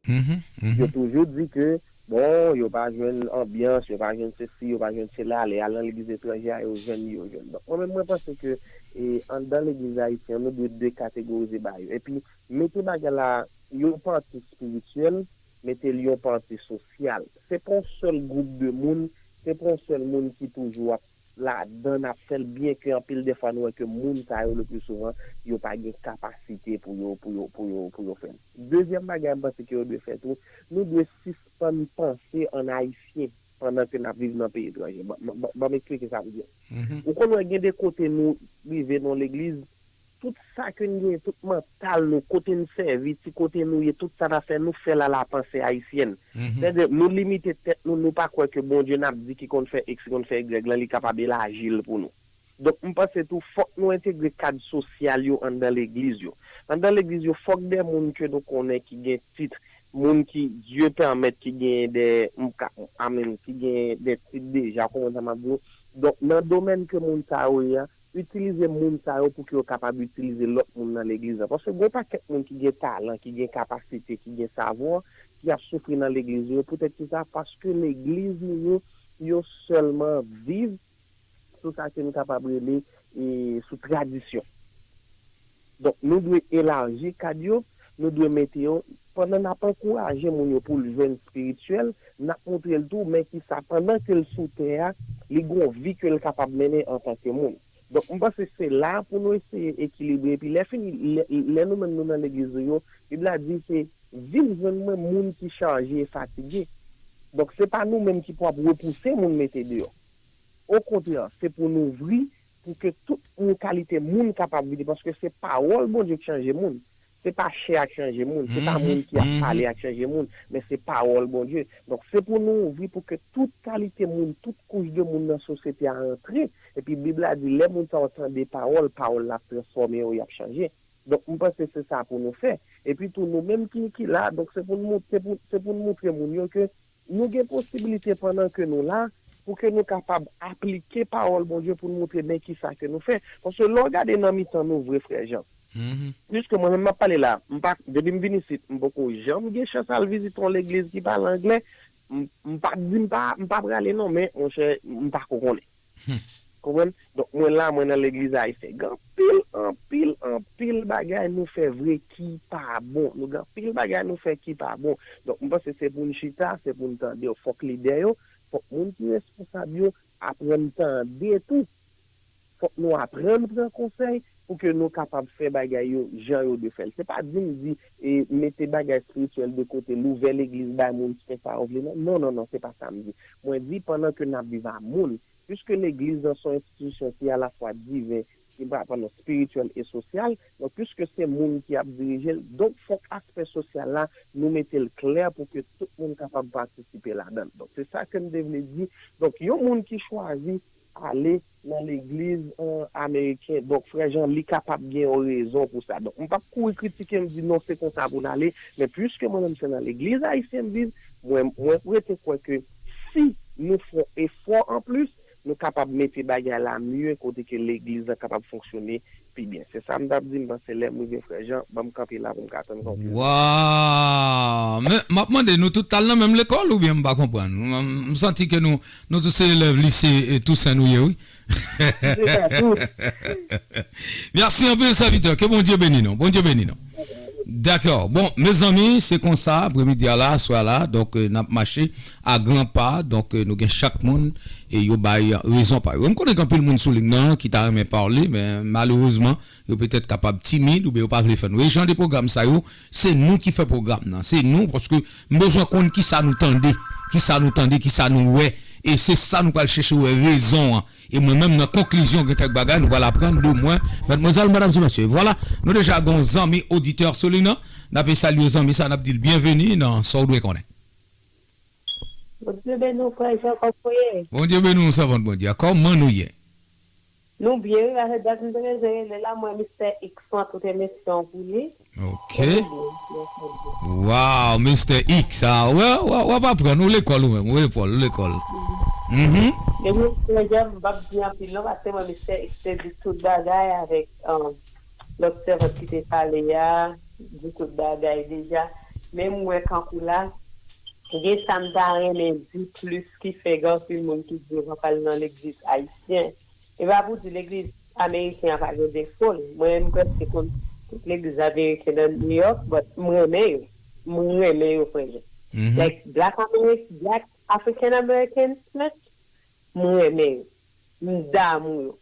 Yo toujou di ke, bon, yo pa jwenn anbyans, yo pa jwenn sesi, yo pa jwenn sela, lè y al nan legliz etranje a, yo jwenn, yo jwenn. Donk, mwen menm, mwen panse ke, e, anndan legliz ayisyen, nou dwe dekategorize bagay yo. Epi, mete bagay la, yon pati espirityèl, mete l yon pati sosyal. Se pa yon sèl gwoup de moun, se pa yon sèl moun ki toujou ap ladan, n ap fè l, byen ke anpil de fwa nou wè ke moun sa yo, le pli souvan, yo pa gen kapasite pou yo, pou yo, pou yo, pou yo fè l. Dezyèm bagay, m panse ke yo dwe fè tou, nou dwe sispann panse an ayisyen pandan ke n ap viv nan peyi etranje. Ban, ban, ban, ban m eksplike sa m di an. Ou konn wè gen de kote nou rive nan legliz, tout sa ke n gen, tout mantal nou, kote n sèvi, ti kote nou ye, tout sa n ap fè, nou fè l a la panse ayisyèn. Sètadi, nou limite tèt nou, nou pa kwè ke Bondye n ap di ki konn fè X, ki konn fè Y lan, li kapab elaji l pou nou. Donk, m panse tou, fòk nou entegre kad sosyal yo anndan legliz yo. Anndan legliz yo, fòk de moun ke nou konnen ki gen tit, moun ki Dye pèmèt ki gen de, m ka, amen, ki gen de tit deja, ou konprann sa m ap di w. Donk, nan domèn ke moun sa yo ye a, itilize moun sa yo pou ke yo kapab itilize lòt moun nan legliz la. Paske gen yon pakèt moun ki gen talan, ki gen kapasite, ki gen savwa, ki ap soufri nan legliz yo. Poutèt ki sa? Paske legliz nou yo, yo sèlman viv sou sa ke nou kapab rele, e, sou tradisyon. Donk, nou dwe elaji kad yo, nou dwe mete yo, pandan n ap ankouraje moun yo pou l jwenn espirityèl, n ap montre l tou, men ki sa, pandan ke l sou tè a, li gon vi ke l kapab mennen antanke moun. Donk, m panse se la pou nou eseye ekilibre, epi lè fini, lè, lè nou menm nou nan legliz nou yo, Bib la di se, "Vin jwenn mwen, moun ki chaje e fatige." Donk, se pa nou menm ki pou ap repouse moun mete deyò. Okontrè, se pou n ouvri pou ke tout moun, kalite moun kapab vini, paske se pawòl Bondye k chanje moun. Se pa chè a k chanje moun, se pa moun ki ap pale a k chanje moun, men se pawòl Bondye. Donk, se pou nou ouvri pou ke tout kalite moun, tout kouch de moun nan sosyete a antre. Epi Bib la di, lè moun sa yo tande pawòl, pawòl la ap transfòme yo, y ap chanje. Donk, m panse se sa pou nou fè. Epi tou, nou menm ki, ki la, donk se pou n mont-, se pou, se pou n montre moun yo ke nou gen posibilite pandan ke nou la, pou ke nou kapab aplike pawòl Bondye pou n montre men ki sa ke nou fè. Paske lè w gade nan mitan nou vre, frè Jan, piske mwen menm m ap pale la, m pa, depi m vin isit, m poko janm gen chans al vizite yon legliz ki pale anglè, m, m p ap di m pa, m pa prale non, men, monchè, m pako konnen. Konprann? Donk, mwen la, mwen nan legliz ayisyen. Gen anpil, anpil, anpil bagay nou fè vre ki pa bon. Nou gen anpil bagay nou fè ki pa bon. Donk, m panse se pou n chita, se pou n tande yo. Fòk lidè yo, fòk moun ki responsab yo aprann tande tou. Fòk nou aprann pran konsèy pou ke nou kapab fè bagay yo jan yo dwe fè l. Se pa di m di, e, mete bagay espirityèl de kote, louvè legliz bay moun ki fè sa yo vle. Non, non, non, non, se pa sa m di. Mwen di, pandan ke n ap viv a moun, piske legliz lan se yon enstitisyon ki alafwa diven, ki pa, pardon, espirityèl e sosyal, donk, piske se moun ki ap dirije l, donk, fòk aspè sosyal la, nou mete l klè pou ke tout moun kapab patisipe ladan l. Donk, se sa ke m te vle di. Donk, yon moun ki chwazi ale nan legliz, eh, ameriken, donk, frè Jan, li kapab gen yon rezon pou sa. Donk, m p ap kouri kritike, m di, "Non, se konsa pou n ale." Men piske mwen menm se nan legliz ayisyen m viv, mwen, mwen rete kwè ke si nou fè yon efò anplis, nou kapab mete bagay la mye kote ke legliz lan kapab fonksyone pi byen. Se sa m t ap di, m panse lè m rive, frè Jan, ban m kanpe la pou m ka tann konkli. Waw! Men, m ap mande, nou tout t al nan menm lekòl oubyen m pa konprann? M, m santi ke nou, nou tout se elèv lise, e, Tousen nou ye, wi. Se sa, tout. Mèsi anpil, sèvitè. Ke Bondye beni nou. Bondye beni nou. Dakò. Bon, mezanmi, se konsa, apremidi a la, aswè a la, donk, eh, n ap mache a gran pa, donk, eh, nou gen chak moun, e yo bay rezon pa yo. M konnen gen anpil moun sou liy nan ki ta renmen pale, men malerezman, yo petèt kapab timid oubyen yo pa vle fè nou. E jan de pwogram sa yo, se nou ki fè pwogram nan. Se nou, paske m bezwen konn kisa nou tande, kisa nou tande, kisa nou wè, e se sa nou pral chèche wè rezon an. E mwen menm, nan konklizyon, gen kèk bagay nou pral aprann de mwen, madmwazèl, madam e mesye. Vwala, nou deja gen yon zanmi oditè sou liy nan. N ap salye zanmi sa, n ap di l byenveni nan Sa w dwe konnen. Bondye beni w, frè Jan, kòman w ye? Bondye beni w, sèvant Bondye. Kòman nou ye? Nou byen, wi, paske dat m te bezwen rele la, mwen, Mistè X lan, tout emisyon pou li. Ok. Waw, Mistè X, a, w, w, w ap aprann, ou lekòl ou menm, ou lekòl, ou lekòl. Mhm. Depi frè Jan, m p ap di anpil non, paske mwen, Mistè X te di tout bagay avèk, um, lòt sèvant ki te pale a, di tout bagay deja. Men m wè kankou la, gen sa m ta renmen di plis ki fè gen anpil moun ki di yo pa pral nan legliz ayisyen. E pa pou di legliz ameriken an pa gen defo l. Mwen menm, m prèske konn tout legliz ameriken nan New York, but m renmen yo. M renmen yo, frè Jan. Mhm. Like, black Ameri-, black African American church, m renmen yo. m damou yo.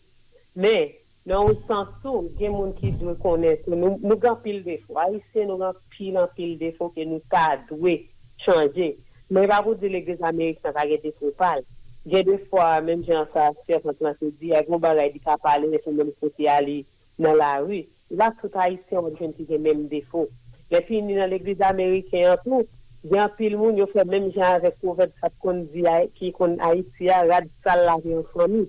Men, nan yon sans tou, gen moun ki dwe konnen tou, nou, nou gen anpil defo. Ayisyen, nou gen anpil, anpil defo ke nou ta dwe chanje. Men e pa pou di legliz ameriken an pa gen defo pa l. Gen defwa, menm jan sa sèvant lan te di, a gen yon bagay li ka pale, men se menm kote a li nan lari. E pa tout ayisyen w ap jwenn ki gen menm defo. Lè fini nan legliz ameriken an tou, gen anpil moun yo fè menm jan avèk pwovèb sa k konn di a, ki konn Ayiti a, rad sal lave an fanmi.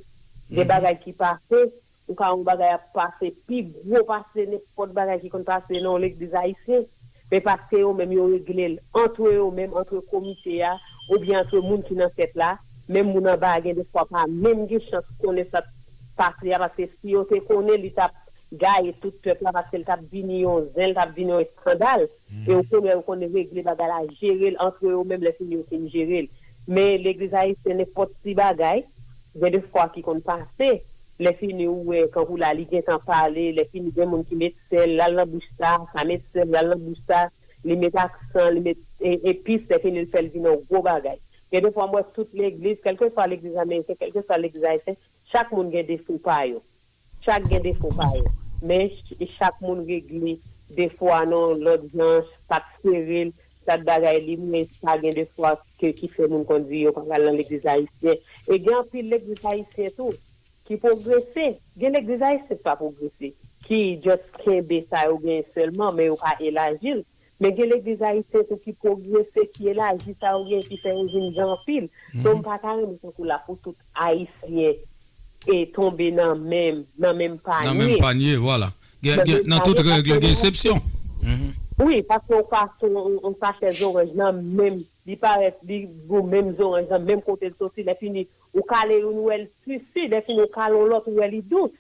Gen bagay ki pase, ou ka wè yon bagay ap pase pi gwo pase nenpòt bagay ki konn pase nan yon legliz ayisyen, men paske yo menm yo regle l antre yo menm, antre komite a, oubyen antre moun ki nan tèt la, menm moun anba a gen defwa pa menm gen chans konnen sa k pase a, paske si yo te konnen, li t ap gaye tout pèp la, paske l t ap vini yon zen, l t ap vini yon eskandal. E yo konnen, yo konnen regle bagay la, jere l antre yo menm, lè fini yo fin jere l. Men legliz ayisyen, nenpòt ti bagay, gen defwa ki konn pase. Lè fini ou wè kankou la, li gentan pale, lè fini gen moun ki met sèl, l al nan bouch sa, sa met sèl, l al nan bouch sa, li met aksan, li met e- epis, lè fini l fè l vin yon gwo bagay. Gen defwa m wè tout legliz, kèlkeswa legliz ameriken, kèlkeswa legliz ayisyen, chak moun gen defo pa yo. Chak gen defo pa yo. Men ch- chak moun regle defo a nan yon lòt jan, sa k sere l, sa k bagay li, men pa gen defwa ke ki fè moun konn di yo pa pral nan legliz ayisyen. E gen anpil legliz ayisyen tou ki pwogrese. Gen legliz ayisyen ki pa pwogrese, ki just kenbe sa yo genyen sèlman, men yo pa elaji l. Men gen legliz ayisyen tou ki pwogrese, ki elaji sa yo genyen, ki fè yo vin gen anpil. So, m pa ta renmen tankou la pou tout ayisyen e tonbe nan menm, nan menm panye. Nan menm panye, vwala. Gen, gen, nan tout règ, gen eksepsyon. Wi, paske ou ka sou yon, yon sachè zoranj nan menm, li parèt, li gwo menm zoranj nan menm kote l soti, lè fini, ou kale youn, ou wè l sisi, lè fini, ou kale yon lòt, ou wè li dous.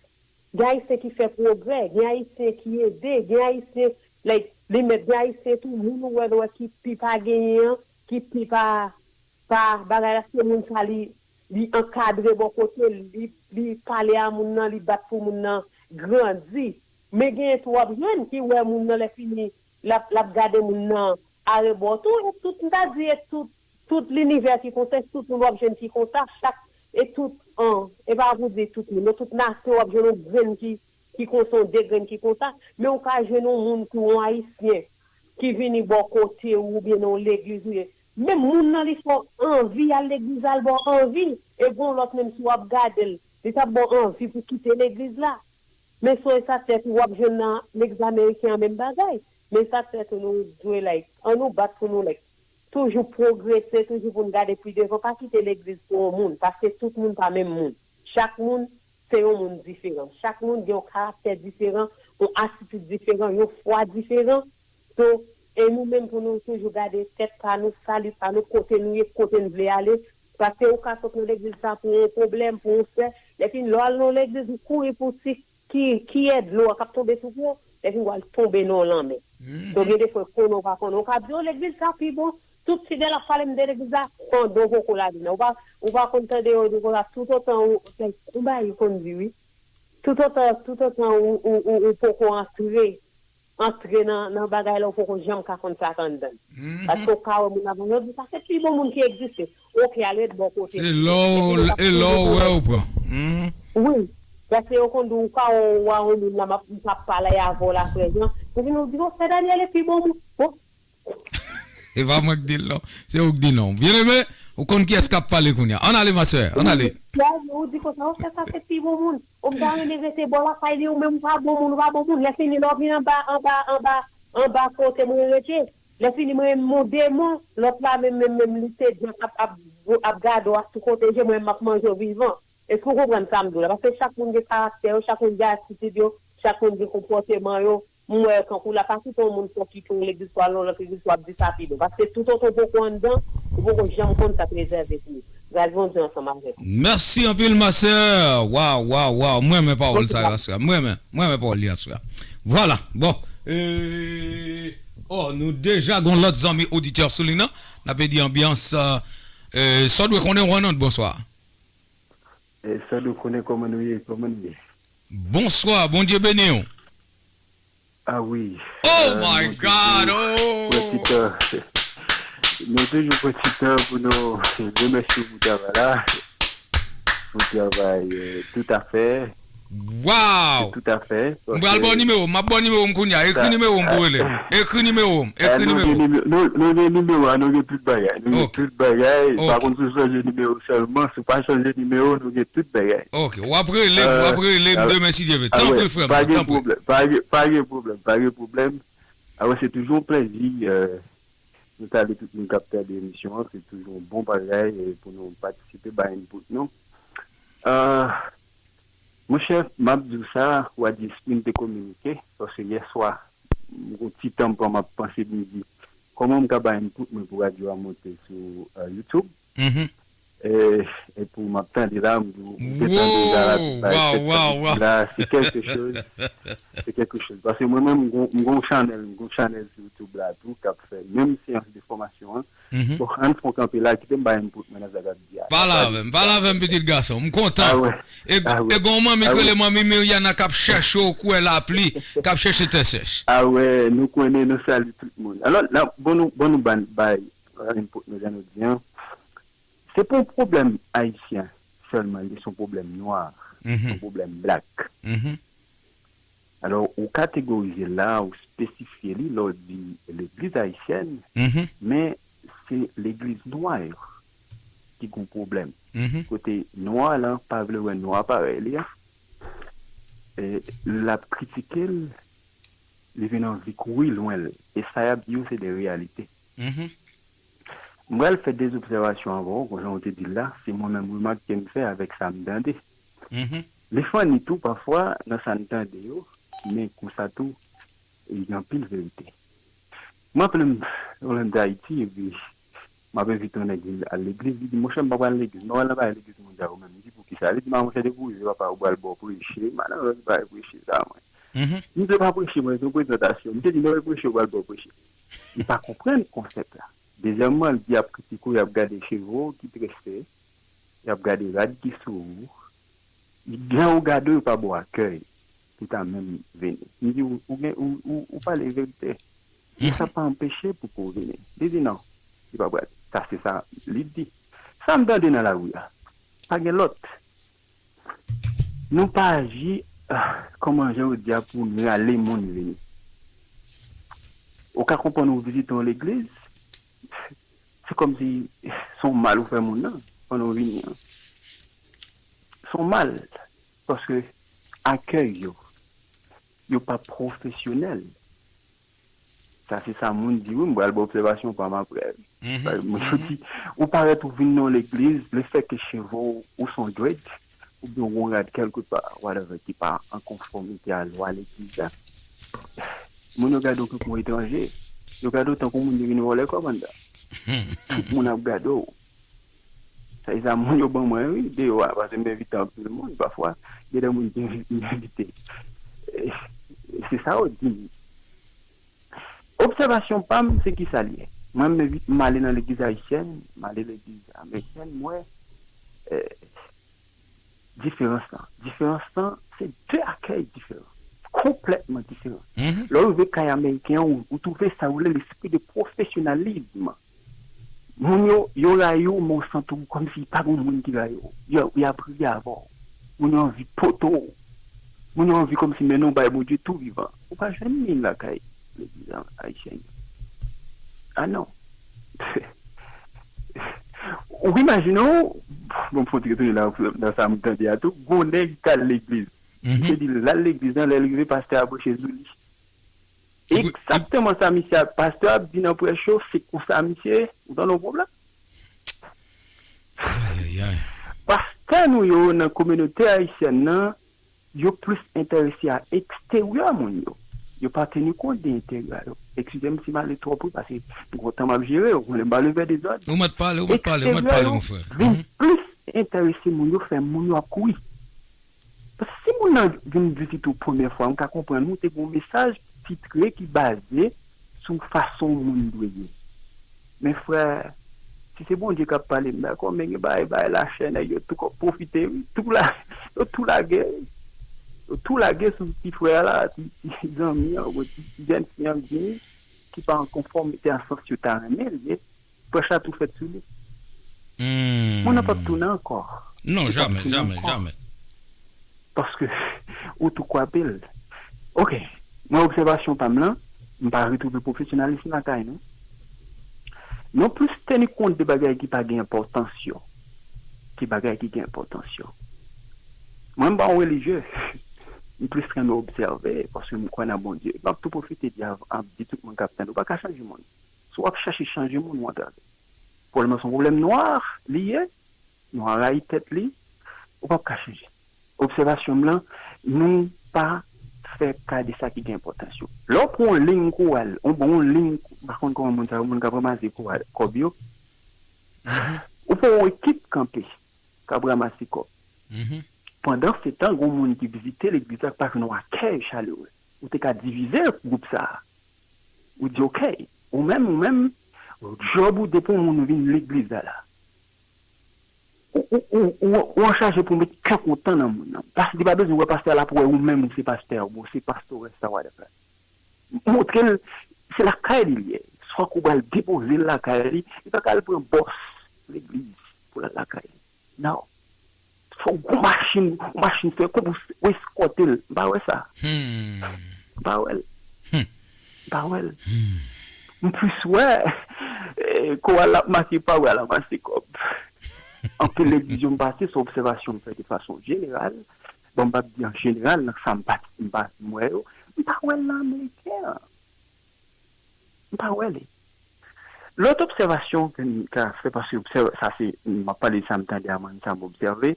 Gen ayisyen ki fè pwogrè, gen ayisyen ki ede, gen ayisyen, like, li mèt, gen ayisyen tou, moun ou wè, wè ki pi pa genyen an, ki pi pa, pa bagay la, se moun sa li, li ankadre bò kote l, li, li pale a moun nan, li bat pou moun nan grandi. Men genyen tou w ap jwenn ki wè moun nan lè fini, l ap, l ap gade moun nan arebò tou, e tout, m ta di, e tout, tout linivè ki konsa, tout moun w ap jwenn ki konsa, chak, e tout, an, e pa pou di tout moun, nan tout nasyon w ap jwenn yon grenn ki, ki konsa, yon de grenn ki konsa, men ou ka jwenn yon moun tou, yon ayisyen, ki vini bò kote ou, oubyen nan yon legliz ou ye. Menm moun nan li fè w anvi al legliz la, l ba w anvi, e gen yon lòt menm si w ap gade l, li t ap ba w anvi pou kite legliz la. Men sonje sa tèt ou w ap jwenn nan legliz ameriken an menm bagay. Men sa tèt ou nou dwe like. Ann nou bat pou nou like. Toujou pwogrese, toujou pou n gade pi devan. Pa kite legliz pou yon moun, paske tout moun pa menm moun. Chak moun se yon moun diferan. Chak moun gen yon karaktè diferan, yon atitid diferan, yon fwa diferan. So, e nou menm pou nou toujou gade tèt pa nou, sali pa nou, kote nou ye, kote n vle ale. Paske ou ka sot nan legliz sa pou yon pwoblèm, pou yon sè. Lè fini, lè w al nan yon legliz, ou kouri pou ti ki, kiyè dlo a k ap tonbe sou pye w. Lè fini, w al tonbe nan yon lanmè. So, gen de fwa, konnen w pa konnen, ou ka di, o, legliz sa pi bon. Tout fidèl ap pale m de legliz la, pandan w poko lage nan. Ou pa, ou pa konn tande yo di konsa, toutotan ou, yon bagay yo konn di, wi. Toutotan, toutotan ou, ou, ou, ou poko antre, antre nan, nan bagay la, ou poko janm ka konn sa k anndan l. Paske ou ka wè moun ap, yo di, sa se pi bon moun ki egziste. Oke, al ret bò kote. Se lè w, e lè w wè ou pran. Wi. Paske yo konn di, ou ka wè yon moun la, m ap, m p ap pale avè w la, frè Jan. Epi nou di, o, frè Daniel e pi bon moun. Bon, E pa mwen k di l non. Se ou k di non. Byeneme, ou konn kiyès k ap pale kounye a. Ann ale, ma sè, ann ale. Ou di konsa, o, frè sa se pi bon moun. O, m ta renmen rete bò lakay li, ou menm ou pa bon moun, ou pa bon moun. Lè fini, lè w vin anba, anba, anba, anba kote mwen rete. Lè fini, mwen menm m on demon, lòt la menm, menm, menm, li se djòk ap, ap, ap gade w ak tou kote je, mwen menm m ap manje w vivan. Èske w konprann sa m di w la? Paske chak moun gen karaktè yo, chak moun gen atitid yo, chak moun gen konpòteman yo. M wè kankou la pa kite yon moun fè w kite yon legliz pou al nan lòt legliz pou ap di sa pi bon. Paske toutotan w poko anndan, ou poko janm konn sa k rezève pou ou. Gras Bondye ansanm avèk ou. Mèsi anpil, ma sè. Waw, waw, waw. Mwen renmen pawòl sa yo aswè a. Mwen renmen, mwen renmen pawòl li aswè a. Vwala. Bon. E, oh, nou deja gon lòt zanmi oditè sou liy nan. N ap ede anbyans. E, sa w dwe konnen, Ronald, bonswa. E, Sandro, konnen kòman nou ye, kòman nou ye? Bonswa, Bondye beni w. Ah wi. Oh my God, oh. Nou toujou pran ti tan pou nou remèsye w pou travay la. Bon travay, euh, tout à fait. Waw! Tout à fait. M pral ba w nimewo m, m ap ba w nimewo m kounye a. Ekri nimewo m pou rele m. Ekri nimewo m, Eh, ekri nou gen nimewo m. nime- nou- nou gen nimewo a, nou gen tout bagay. Nou gen Ok. Tout bagay. Pa Ok. Konn si w chanje nimewo sèlman. Si w pa chanje nimewo, nou gen tout bagay. Ok, w ap rele m, w ap rele m demen si Dye vle. Tanpri frè m, Pa gen tanpri. Pwoblèm. Pa gen- pa gen pwoblèm. Pa gen pwoblèm. Alò, se toujou yon plèzi. Euh, nou salye tout moun k ap tande emisyon an. Se toujou yon bon bagay, euh, pou nou patisipe, bay input nou. Euh, monchè, m ap di w sa, w a di espri m te kominike, paske yè swa, m gon ti tan m pran, m ap panse, m di, kòman m ka bay input mwen pou radyo a monte sou euh, YouTube? Mhm. E, e pou m ap tande la, m di w, m te tande deja la, Wow, bay wow, sèt wow, san wow. la, se kèlke choz. Se kèlke choz. Paske mwen menm, m gon- m gon chanèl, m gon chanèl sou YouTube la tou, k ap fè menm seyans de fòmasyon an. Mhm. Bon, ann fon kanpe la, kite m bay input mwen nan sa k ap di a. Pale avè m, pale avè m, pitit gason m, m kontan. Ah ouais. E Ah ouais. e gon manmi Ah k rele ouais. Manmi Miryana k ap chèche w, kwè lapli, k ap chèche tè sèch. Ah ouais, nou konnen, nou salye tout moun. Alò, la, bon nou, bon nou ban, bay, euh, input nou jan nou di an. Se pa yon pwoblèm ayisyen sèlman, li se yon pwoblèm nwa, se Mhm. yon pwoblèm black. Mhm. Alò, ou kategorize l la, ou espesifye li lè w di legliz ayisyèn, Mhm. men se legliz nwa yo ki gon pwoblèm. Mhm. Kote nwa lan pa vle wè nwa parèy li a, e l ap kritike l, li vin anvi kouri lwen l. E sa y ap di yo se de reyalite. Mhm. M pral fè de obsèvasyon avè w, konjan ou te di l la, se mwen menm remak ke m fè avèk sa m tande. Mhm. Li funny tou, pafwa, nan sa n tande yo, men konsa tou, gen anpil verite. M raple m, yon lè m te Ayiti, epi m ap envite yon nèg vin al legliz, li di, monchè, m pa pral legliz, m pa pral nan bagay legliz moun sa yo menm. M di, poukisa? Li di, ma monchè, depi w rive, papa, ou pral ba w preche, m al nan lòt bagay preche sa, mwen. Mhm. M di, pa preche, mwen, se yon prezantasyon. M te di, non, e preche, ou pral ba w preche. M pa konprann konsèp la. Dezyèmman, l di, y ap kritike w, y ap gade cheve w ki trese, y ap gade rad ki sou ou. Lè yo gade w, yo pa ba w akèy pou ta menm vini. M di, ou, ou, gen- ou, ou, ou pale verite. Men sa pa anpeche pou ke w vini. Li di, non, li pa pral. Sa se sa li di. Sa m tande nan lari a. Pa gen lòt. Nou pa aji, ah, kòman jan yo di a, pou n rale moun vini. Ou ka konprann ou vizite yon legliz, se kòmsi se yon mal ou fè moun nan, pandan w vini an. Se yon mal, paske akèy yo, yo pa pwofesyonèl. Sa se sa moun di wi, m pral ba obsèvasyon pa m aprè. Sa moun yo di, ou parèt ou vin nan legliz, lefètke cheve w ou se yon dread, oubyen w gon rad kèlkepa, whatever, ki pa an konfòmite a lwa legliz la. Moun yo gade w tankou yon etranje. Yo gade w tankou moun ki vin vòlè kòb anndan. Tout moun ap gade w. Sa e sa moun yo ban mwen wi, deyò a, paske m envite anpil moun, pafwa, gen de moun ki envi- m envite. E, se sa yo di m. Obsèvasyon pa m, se kisa l ye? Mwen, m envite, m ale nan legliz ayisyèn, m ale legliz amerikèn, m wè, eh, diferans lan. Diferans lan, se de akèy diferan. Konplètman diferan. Lè w rive kay ameriken an, ou, ou twouve sa yo rele lespri de pwofesyonalizm. Moun yo, yo rayi w, men w santi w kòmsi pa gen moun ki rayi w. Y ap, y ap ri avè w. Moun yo anvi pote w. Moun yo anvi kòmsi mennen w bay Bondye tou vivan. Ou pa jwenn li lakay legliz ayisyèn yo. Ah non. Ou imajine w, bon, fò n retounen nan, nan sa m tande a tou. Gon nèg k al legliz. Misye di l al legliz lan, lè l rive, pastè a preche sou li. Egzakteman sa misye ap, pastè ap di nan prèch yo, se konsa misye ye, ou tande yon pwoblèm? Ayayay. Pastè nou yo nan kominote ayisyèn nan, yo plis enterese a eksteryè moun yo. Yo pa teni kont de enteryè yo. Eskize m si m ale twòp wi, paske m kontan m ap jere, ou konnen m pa le fè dezòd. Ou mèt pale, ou mèt pale, ou mèt pale, mon frè. Eksteryè yo vin plis enterese moun yo, fè moun yo ap kouri. Paske si moun nan vin vizite w premyè fwa, m ka konprann ou te gen yon mesaj titre ki baze sou fason yon moun dwe ye. Men frè, si se Bondye k ap pale, m dakò, men gen bagay, bagay lachè, nèg yo tou kòk pwofite, wi. Tou la, yo tou lage, yo tou lage sou ti frè a la, ti, ti zanmi an, oubyen ti, ti jèn fi an k vini, ki pa an konfòmite a sans yo ta renmen l ye, prèch la tou fèt sou li. Moun nan p ap tounen ankò. Non, jamè, jamè, jamè. Paske ou tou kwape l. Ok, mwen obsèvasyon pa m lan, m pa retwouve pwofesyonalism lakay nou. Nou plis teni kont de bagay ki pa gen enpòtans yo, ki bagay ki gen enpòtans yo. Mwen m pa yon relijye, m plis renmen obsève paske m kwè nan Bondye. M ap tou pwofite di, ap di tout moun k ap tande, ou pa ka chanje moun. Si w ap chèche chanje moun, ou antrave. Pwoblèm nan se yon pwoblèm nwa li ye, nwa rayi tèt li, ou p ap ka chanje. Obsèvasyon m lan, nou pa fè ka de sa ki gen enpòtans yo. Lè w pran yon liy kou al, yon bon yon liy, m pa konn kòman moun sa yo, moun k ap ranmase kou al, kòb yo, ou pran yon ekip kanpe k ap ranmase kòb. Pandan se tan, gen yon moun ki vizite legliz la k pa jwenn yon akèy chalere. Ou te ka divize gwoup sa a. Ou di, ok, ou menm, ou menm, djòb ou depi yon moun vin legliz la la. Ou, ou, ou, ou, ou anchaje pou met kè kontan nan moun nan. Pas, li pa bezwen wè pastè la pou wè ou menm ou se pastè, ou se pastorès sa, whatever. Montre l, se lakay li li ye. Swa ke w pral depoze l lakay li, li pa ka al pran bòs legliz pou l al lakay li. Non. Fòk gon machin, gon machin fè kòb ou eskòte l. M pa wè sa. M pa wè l. M pa wè l. M plis wè, eh, koral la ap make pawòl la, ranmase kòb. Anpil legliz yo m pase, se obsèvasyon m fè de fason jeneral. Bon, m p ap di an jeneral, nan sa m pa, m pa, m wè yo. M pa wè l nan Ameriken an. M pa wè li. Lòt obsèvasyon ke m ka fè, paske obsèv-, sa se, m ap pale de sa m tande a mwen, sa m obsève.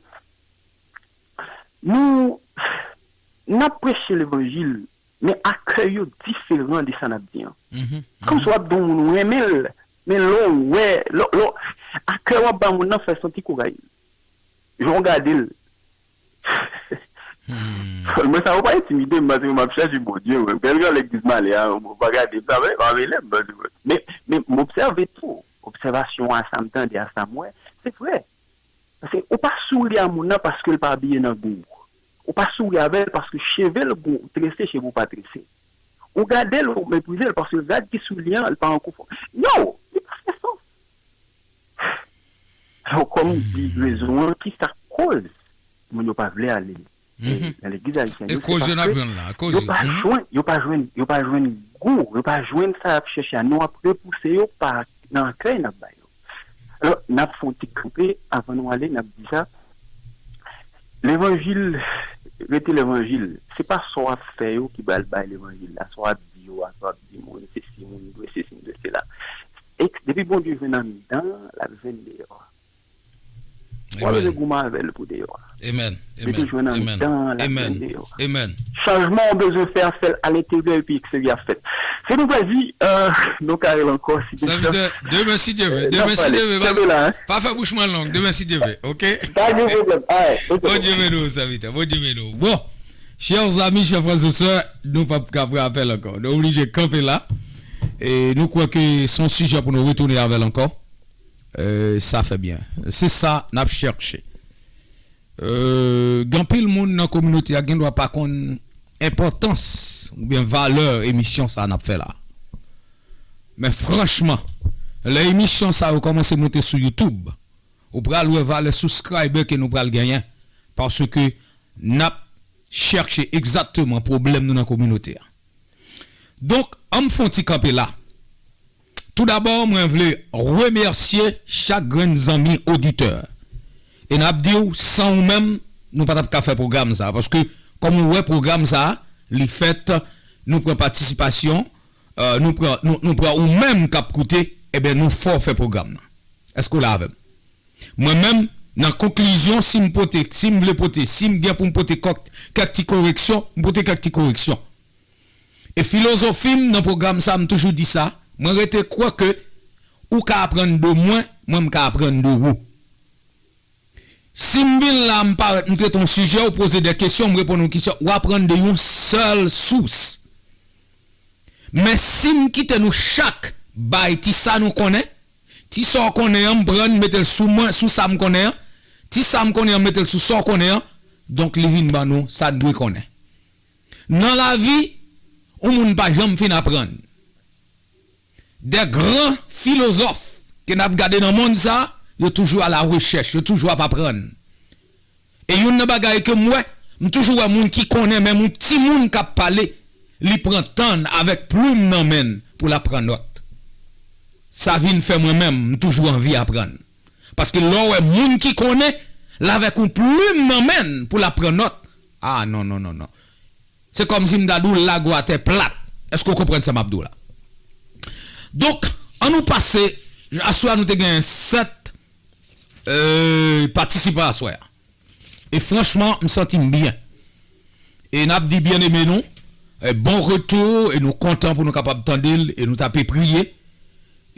Nou, n ap preche levanjil, men akèy yo diferan de sa n ap di an. Kòmsi w ap di yon moun ou renmen l, men lè w wè, lè, lè, akèy w ap ba moun nan fè l santi kouraj. Jan w gade l, Mwen sa yo pa entimide m, paske m ap chèche Bondye, mwen. Kèlke legliz m ale a, ou pa gade m, sa pa, pa rele m, paske, men, men m obsève tou. Obsèvasyon a sa m tande, a sa m wè, se vre. Paske ou pa souri a moun nan paske l pa abiye nan gou. Ou pa souri avè l paske cheve l gou, trese, cheve w pa trese. Ou gade l, ou meprize l paske rad ki sou li an, l pa an konfò. Yo, li pa fè sans. Alò, kòm m di rezon an, ki sa k koz moun yo pa vle ale nan legliz ayisyen yo, se paske yo pa jwenn, yo pa jwenn, yo pa jwenn gou, yo pa jwenn sa y ap chèche a. Nou ap repouse yo pa nan akèy n ap ba yo. Alò, n ap fè yon ti kanpe avan nou ale, n ap di sa. Levanjil rete levanjil. Se pa sa w ap fè yo ki pral bay levanjil la, sa w ap di yo a, sa w ap di moun, se si moun dwe, se si moun dwe, se la. Depi Bondye jwenn anndan, l ap jwenn deyò. W ap bezwen goumen avè l pou deyò a. Li te jwenn anndan, l ap jwenn deyò a. Chanjman w bezwen fè a, fè l alenteryè epi eksteryè ap fèt. Se nou pral di, euh, nou ka rele ankò, si Bondye vle. Demen, si Dye vle. Demen, si Dye vle. Pa fè bouch mwen long. Demen, si Dye vle. Ok? Pa gen pwoblèm. Bondye beni w, sèvitè. Bondye beni w. Bon, chers amis, chers frères et sœurs, nou p ap ka pran apèl ankò. Nou oblije kanpe la. E nou kwè ke se yon sijè pou nou retounen avè l ankò. Euh, sa fè byen. Se sa n ap chèche. Euh, gen anpil moun nan kominote a gendwa pa konn enpòtans oubyen valè emisyon sa n ap fè la. Men franchman, lè emisyon sa yo kòmanse monte sou YouTube, ou pral wè valè subscriber ke nou pral genyen, paske n ap chèche egzakteman pwoblèm nou nan kominote a. Donk, an m fè yon ti kanpe la. Toudabò, mwen vle remèsye chak grenn zanmi oditè. E n ap di w, san ou menm, nou pa t ap ka fè pwogram sa a. Paske, kòm ou wè pwogram sa a, li fèt, nou pran patisipasyon, euh, nou pran, nou, nou pran ou menm k ap koute, ebyen, nou fè w fè pwogram nan. Èske w la avè m? Mwen menm, nan konklizyon, si m pote, si m vle pote, si m gen pou m pote kòk, kèk ti koreksyon, m pote kèk ti koreksyon. E filozofi m nan pwogram sa, m toujou di sa, mwen rete kwè ke ou ka aprann de mwen, mwen m ka aprann de ou. Si m vin la, m parèt, m trete yon sijè, ou poze de kesyon, m reponn yon kesyon, ou aprann de yon sèl sous. Men si m kite nou chak bay ti sa nou konnen, ti sa w konnen an, m pran, m mete l sou mwen, sou sa m konnen an, ti sa m konnen an, m mete l sou sa w konnen an, donk li vin ban nou sa n dwe konnen. Nan lavi, yon moun pa janm fin aprann. De gran filozòf ke n ap gade nan mond sa, yo toujou a la rechèch, yo toujou ap aprann. E youn nan bagay ke m wè, m toujou wè moun ki konnen, menm yon timoun k ap pale, li pran tan avèk plim nan men l pou l ap pran nòt. Sa vin fè mwen menm, m toujou anvi aprann. Paske lè w wè moun ki konnen, l avèk yon plim nan men l pou l ap pran nòt, a non, non, non, non. Se kòmsi m ta di w l lage w atè plat. Èske w konprann sa m ap di w la? Donk, ann nou pase, aswè a nou te gen sèt, euh, patisipan aswè a. E franchman, m santi m byen. E n ap di byeneme nou, e bon retou, e nou kontan pou nou kapab tande l, e nou t ape priye.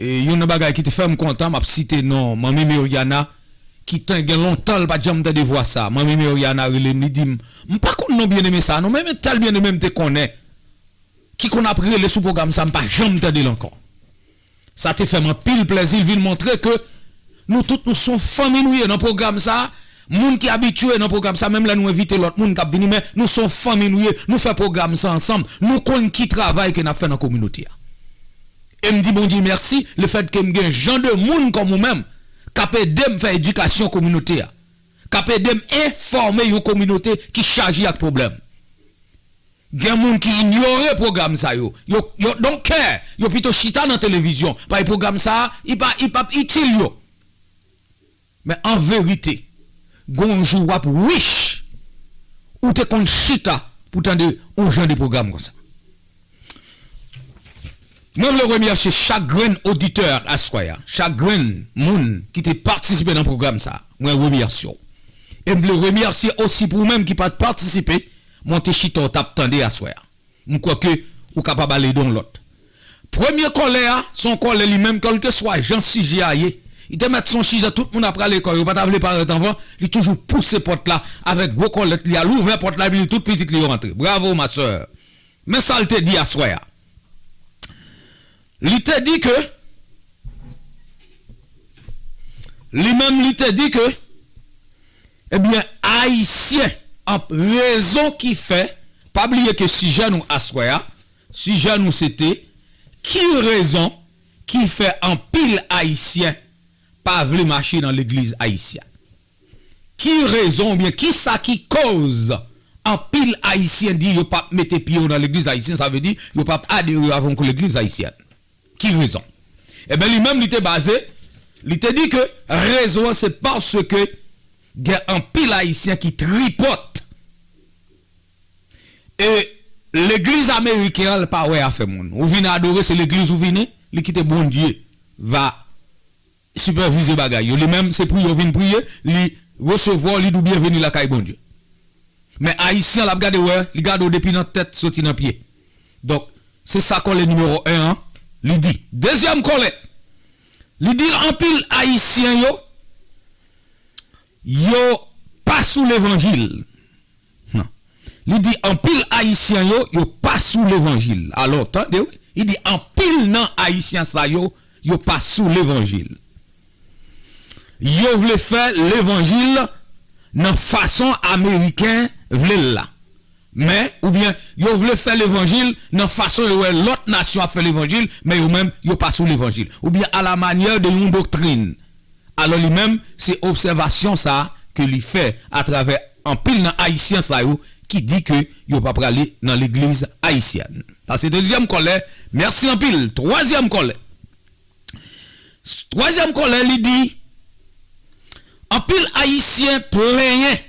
E youn nan bagay ki te fè m kontan, m ap site non Manmi Meriana, ki te gen lontan l pa t janm tande vwa sa. Manmi Meriana rele m, li di m, "M pa konn non byeneme sa non, men, men tèl byeneme m te konnen, ki konn ap rele sou pwogram sa, m pa janm tande l ankò." Sa te fè m anpil plèzi, l vin montre ke nou tout nou se yon fanmi nou ye nan pwogram sa. Moun ki abitye nan pwogram sa, menm lè nou envite lòt moun k ap vini, men nou se yon fanmi nou ye, nou fè pwogram sa ansanm, nou konn ki travay ke n ap fè nan kominote a. E m di Bondye mèsi, lefètke m gen jan de moun kòm ou menm, k ap ede m fè edikasyon kominote a, k ap ede m enfòme yon kominote ki chaje ak pwoblèm. Gen moun ki inyore pwogram sa yo. Yo, yo don't care. Yo pito chita nan televizyon. Paske pwogram sa a, li pa, li p ap itil yo. Men an verite, gon jou w ap wish ou te konn chita pou tande yon jan de pwogram konsa. Mwen vle remèsye chak grenn oditè aswè a, chak grenn moun ki te patisipe nan pwogram sa a. Mwen remèsye w. E m vle remèsye osi pou ou menm ki pa t patisipe, men w te chita w t ap tande aswè a. M kwè ke ou kapab ale de yon lòt. Premye kòlè a, se yon kòlè li menm, kèlkeswa jan sijè a ye. Li te mèt se yon sijè tout moun ap rale kò yo, pa ta vle parèt anvan, li toujou pouse pòt la avèk gwo kòlèt li a, l ouvè pòt la, epi li tout pitit li yo rantre. Bravo, ma sœur. Men sa l te di aswè a. Li te di ke, li menm li te di ke, ebyen, Ayisyen, an rezon ki fè, pa bliye ke sijè nou aswè a, sijè nou se te, ki rezon ki fè anpil Ayisyen pa vle mache nan legliz ayisyèn? Ki rezon oubyen ki sa ki koz anpil Ayisyen di yo p ap mete pye yo nan legliz ayisyen, sa vle di yo p ap adere avèk legliz ayisyèn? Ki rezon? Ebyen, li menm, li te baze, li te di ke rezon an se paske gen anpil Ayisyen ki tripòt. E legliz ameriken an, l pa wè afè moun. Ou vin adore, se legliz ou vini, li kite Bondye va sipèvize bagay yo. Li menm, se priye w vin priye, li resevwa w, li di w byenveni lakay Bondye. Men Ayisyen an, l ap gade w, li gade w depi nan tèt soti nan pye. Donk, se sa kòlè nimewo en an, li di. Dezyèm kòlè, li di anpil Ayisyen yo, yo pa sou levanjil. Li di anpil Ayisyen yo, yo pa sou levanjil. Alò, tande wi, li di anpil nan Ayisyen sa yo, yo pa sou levanjil. Yo vle fè levanjil nan fason ameriken vle l la. Men, oubyen, yo vle fè levanjil nan fason yo wè lòt nasyon ap fè levanjil, men yo menm, yo pa sou levanjil. Oubyen, à la manière de yon doktrin. Alò, li menm, se obsèvasyon sa a ke li fè atravè anpil nan Ayisyen sa yo ki di ke yo pa prale nan legliz ayisyèn. Sa se dezyèm kòlè. Mèsi anpil. Twazyèm kòlè. Twazyèm kòlè, li di, anpil Ayisyen plenyen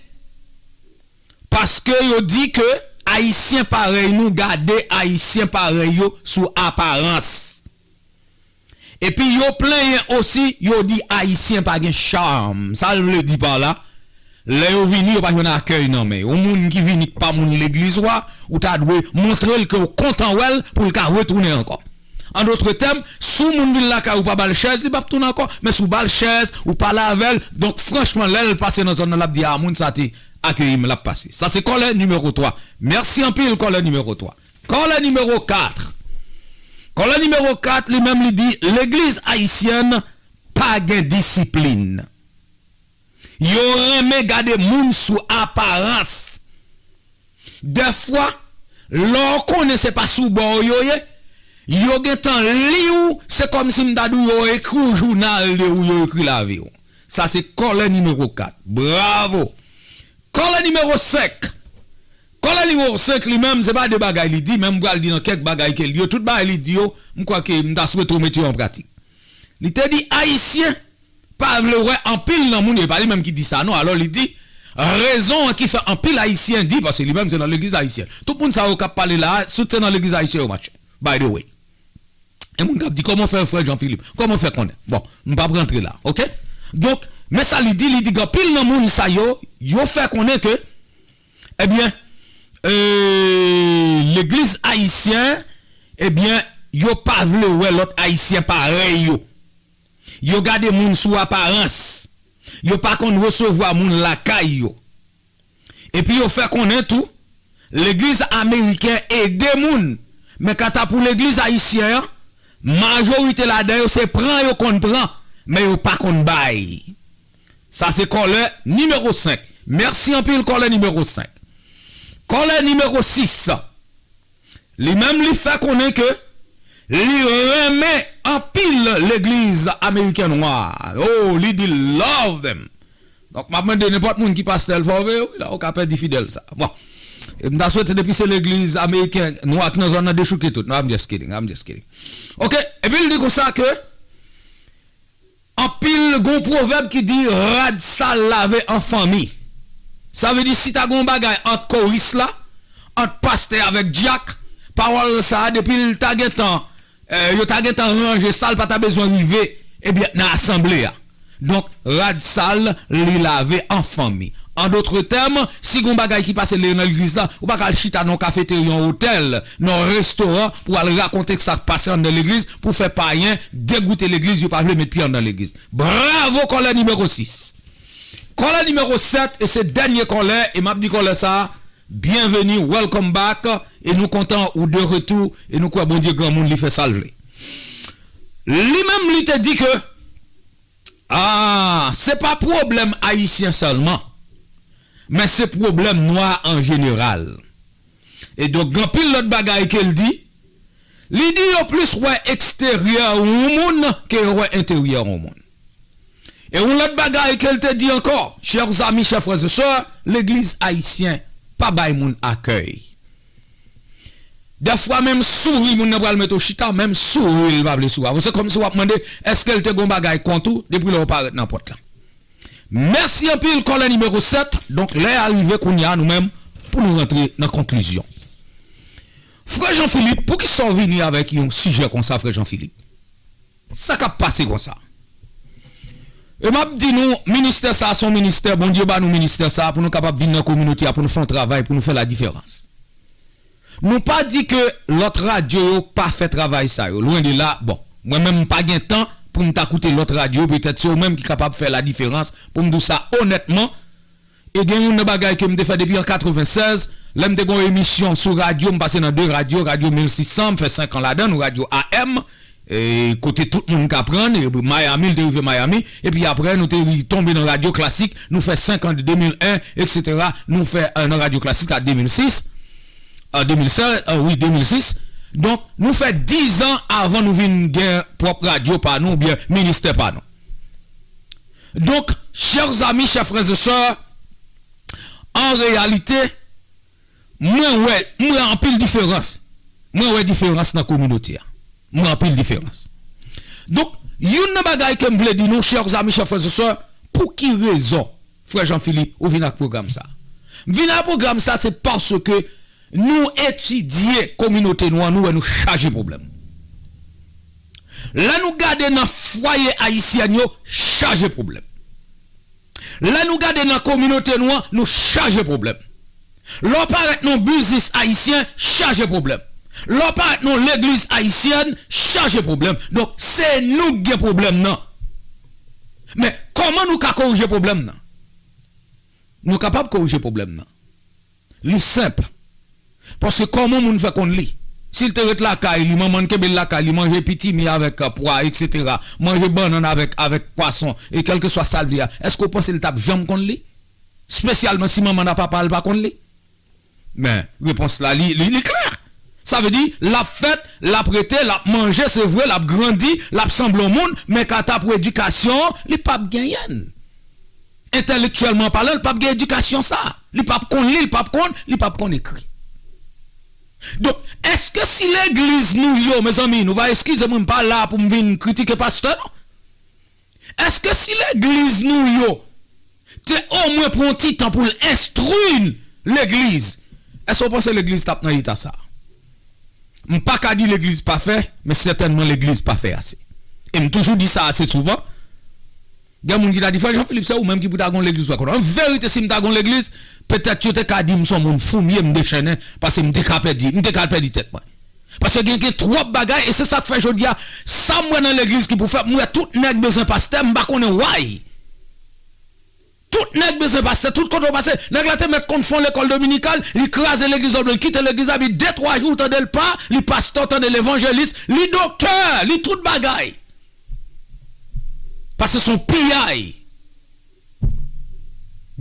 paske yo di ke Ayisyen parèy nou gade Ayisyen parèy yo sou aparans. Epi yo plenyen osi, yo di Ayisyen pa gen cham. Sa l vle di pa la, lè yo vini, yo pa jwenn akèy nan men yo. Yon moun ki vini k pa moun legliz ou a, ou ta dwe montre l ke w kontan wè l pou l ka retounen ankò. An dòt tèm, si yon moun vin lakay ou pa ba l chèz, li p ap tounen ankò. Men si w ba l chèz, ou pale avè l, donk franchman, lè l pase nan zòn nan, l ap di, "A, moun sa te akeyi m, l ap pase." Sa se kòlè nimewo twa. Mèsi anpil, kòlè nimewo twa. Kòlè nimewo kat. Kòlè nimewo kat, li menm, li di, legliz ayisyèn pa gen disiplin. Yo renmen gade moun sou aparans. Dèfwa, lè w konnen se pa sou bò w yo ye, yo gentan li w, se kòmsi m ta di w yo ekri w jounal de ou, yo ekri lavi w. Sa se kòlè nimewo kat. Bravo! Kòlè nimewo senk. Kòlè nimewo senk li menm, se pa de bagay li di, men m pral di nan kèk bagay ke li yo, tout bagay li di yo, m kwè ke m ta swete w mete yo an pratik. Li te di Ayisyen pa vle wè anpil nan moun, e pa li menm ki di sa non, alò li di rezon an ki fè anpil Ayisyen di, paske li menm se nan legliz ayisyen. Tout moun sa yo k ap pale la a, tout se nan legliz ayisyen yo mache. By the way. E moun k ap di, "Kòman w fè, frè Jean Philippe? Kòman w fè konnen?" Bon, m p ap rantre la, oke? Donk, men sa li di, li di gen anpil nan moun sa yo, yo fè konnen ke, ebyen, e, legliz ayisyen, ebyen, yo pa vle wè lòt ayisyen parèy yo. Yo gade moun sou aparans. Yo pa konn resevwa moun lakay yo. Epi yo fè konnen tou, legliz ameriken ede moun, men kanta pou legliz ayisyen an, majorite ladan yo se pran yo konn pran, men yo pa konn bay. Sa se kòlè nimewo senk. Mèsi anpil, kòlè nimewo senk. Kòlè nimewo sis. Li menm li fè konnen ke li renmen anpil legliz ameriken nwa. Oh, li di love them. Donk, m ap mande nenpòt moun ki pastè l fè w veye wi la, ou ka pèdi fidèl sa. Bon. E m ta swete depi se legliz ameriken nwa k nan zòn nan dechouke tout. No, I'm just kidding, I'm just kidding. Oke, epi l di konsa ke anpil gon pwovèb ki di rad sal lave an fanmi. Sa vle di si ta gon bagay ant koris la, ant pastè avèk dyak, pawòl sa a depi l ta gentan, eh, yo ta gentan ranje sa, l pa ta bezwen rive, ebyen, nan asanble a. Donk, rad sal, li lave an fanmi. An dotre tèm, si gon bagay ki pase lè nan legliz la, ou pa ka al chita nan kafeterya, yon otèl, nan restoran, pou al rakonte sa k pase anndan legliz, pou fè payen degoute legliz, yo pa vle met pye anndan legliz. Bravo, kòlè nimewo sis. Kòlè nimewo sèt, e se dènye kòlè, e m ap di kòlè sa a, byenveni, welcome back, e nou kontan ou de retou, e nou kwè Bondye granmoun, li fè sa l vle. Li menm, li te di ke, ah, se pa pwoblèm ayisyen sèlman, men se pwoblèm nwa an jeneral. E donk, gen anpil lòt bagay ke l di. Li di yo plis wè eksteryè yon moun ke yo wè enteryè yon moun. E yon lòt bagay ke l te di ankò, chers amis, chers frères et sœurs, legliz ayisyen pa bay moun akèy. Dèfwa, menm souri moun nan pral mete w chita, menm souri l pa vle souri avè w. Se kòmsi w ap mande, èske l te gon bagay kont ou depi lè w parèt nan pòt la? Mèsi anpil, kòlè nimewo sèt. Donk, lè a rive kounye a, nou menm, pou nou rantre nan konklizyon. Frè Jean Philippe, poukisa w vini avèk yon sijè konsa, frè Jean Philippe? Sa k ap pase konsa? E m ap di nou, ministè sa a se yon ministè, Bondye ba nou ministè sa a pou nou kapab vin nan kominote a, pou nou fè yon travay, pou nou fè ladiferans. Nou pa di ke lòt radyo yo pa fè travay sa yo. Lwen de la, bon, mwen menm m pa gen tan pou m ta koute lòt radyo, petèt se yo menm ki kapab fè ladiferans, pou m di w sa onètman. E gen youn nan bagay ke m te fè depi an katrevennsèz, lè m te gen yon emisyon sou radyo, m pase nan de radyo, radyo mil sis san, m fè senk an ladan l, radyo A M, e kote tout moun ka pran, e Miami, l te rive Miami, epi apre, nou te ri-, tonbe nan radyo klasik, nou fè senk an de de mil en, etsetera, nou fè, euh, nan radyo klasik a de mil sis, an de mil sèz, euh, wi, de mil sis. Donk, nou fè diz an avan nou vin gen pwòp radyo pa nou, oubyen ministè pa nou. Donk, chers amis, chers frères et sœurs, an reyalite, mwen wè, mwen wè anpil diferans. Mwen wè diferans nan kominote a. Mwen wè anpil diferans. Donk, youn nan bagay ke m vle di nou, chers amis, chers frères et sœurs, pou ki rezon, frè Jean Philippe, ou vin ak pwogram sa a? M vin ak pwogram sa a, se paske nou etidye kominote nou an, nou wè nou chaje pwoblèm. Lè nou gade nan fwaye ayisyèn yo, chaje pwoblèm. Lè nou gade nan kominote nou an, nou chaje pwoblèm. Lè w parèt nan biznis ayisyen, chaje pwoblèm. Lè w parèt nan legliz ayisyèn, chaje pwoblèm. Donk, se nou k gen pwoblèm nan. Men, kòman nou ka korije pwoblèm nan? Nou kapab korije pwoblèm nan. Li senp. Paske kòman moun fè konn li? Si l te ret lakay li, manman l kenbe l lakay li, manje pitimi avèk, euh, pwa, etsetera, manje bannann avèk, avèk pwason, e kèlkeswa sa l vle a, èske w panse l t ap janm konn li? Espesyalman si manman l ak papa l pa konn li? Men, repons la, li, li, li klè. Sa vle di, l ap fèt, l ap rete, l ap manje, se vre, l ap grandi, l ap sanble yon moun, men kanta pou edikasyon, li p ap genyen l. Entèlektyèlman palan, li p ap gen edikasyon sa. Li p ap konn li, li p ap konn, li p ap konn ekri. Donk, èske si legliz nou yo, mezanmi, nou va eskize mwen, m pa la pou m vin kritike pastè, non. Èske si legliz nou yo te omwen pran yon ti tan pou l enstwi legliz, èske w panse legliz t ap nan eta sa a? M pa ka di legliz pa fè, men sètènman legliz pa fè ase. E m toujou di sa ase souvan. Gen moun ki ta di, "Frè Jean Philippe, se ou menm ki pou ta gon legliz pa konn." An verite, si m ta gon legliz, petèt yo te ka di m se yon moun fou m ye, m dechennen, paske m te ka pèdi, m te ka pèdi tèt mwen. Paske gen, gen twòp bagay, e se sa k fè jodi a, sa m wè nan legliz ki pou fèt, m wè tout nèg bezwen pastè, m pa konnen why. Tout nèg bezwen pastè, tout kote w pase, nèg la te mèt konn fè yon lekòl dominikal, li kraze legliz la, li kite legliz la, epi de twa jou, ou tande l pa, li pastè, ou tande l evanjelis, li doktè, li tout bagay. Paske se yon piyay.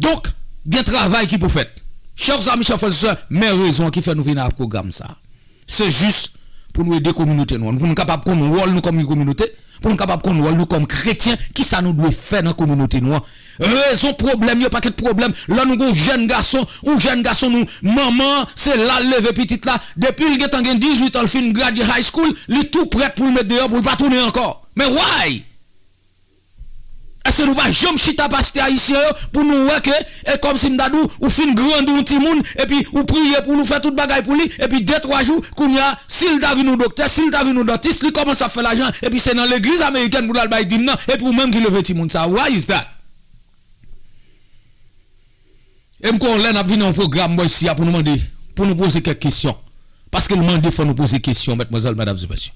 Donk, gen travay ki pou fèt. Chè zanmi, chè frè, sè, men rezon ki fè nou vin ak pwogram sa a. Se jis pou nou ede kominote nou an, pou nou kapab konn wòl nou kòm yon kominote, pou nou kapab konn wòl nou kòm kretyen, kisa nou dwe fè nan kominote nou an. Rezon pwoblèm yo, pakèt pwoblèm. Lè nou gen yon jèn gason, yon jèn gason nou, manman, se la l leve pitit la. Depi l gentan gen dizuit an, l fin gradye high school, li tou prèt pou l met deyò, pou l pa tounen ankò. Men why? Èske nou pa janm chita, pastè ayisyen yo, pou nou wè ke, e kòmsi m ta di w, ou fin grandi yon timoun, epi ou priye pou l, ou fè tout bagay pou li, epi de twa jou, kounye a, si l ta vin yon doktè, si l ta vin yon dantis, li kòmanse ap fè lajan, epi se nan legliz amerikèn pou l al bay dim nan, epi ou menm ki leve timoun sa a. Why is that? E m kwè lè n ap vin nan yon pwogram bò isi a pou nou mande, pou nou poze kèk kesyon. Paske l mande fò nou poze kesyon, mètmwazèl, madanm, mesye.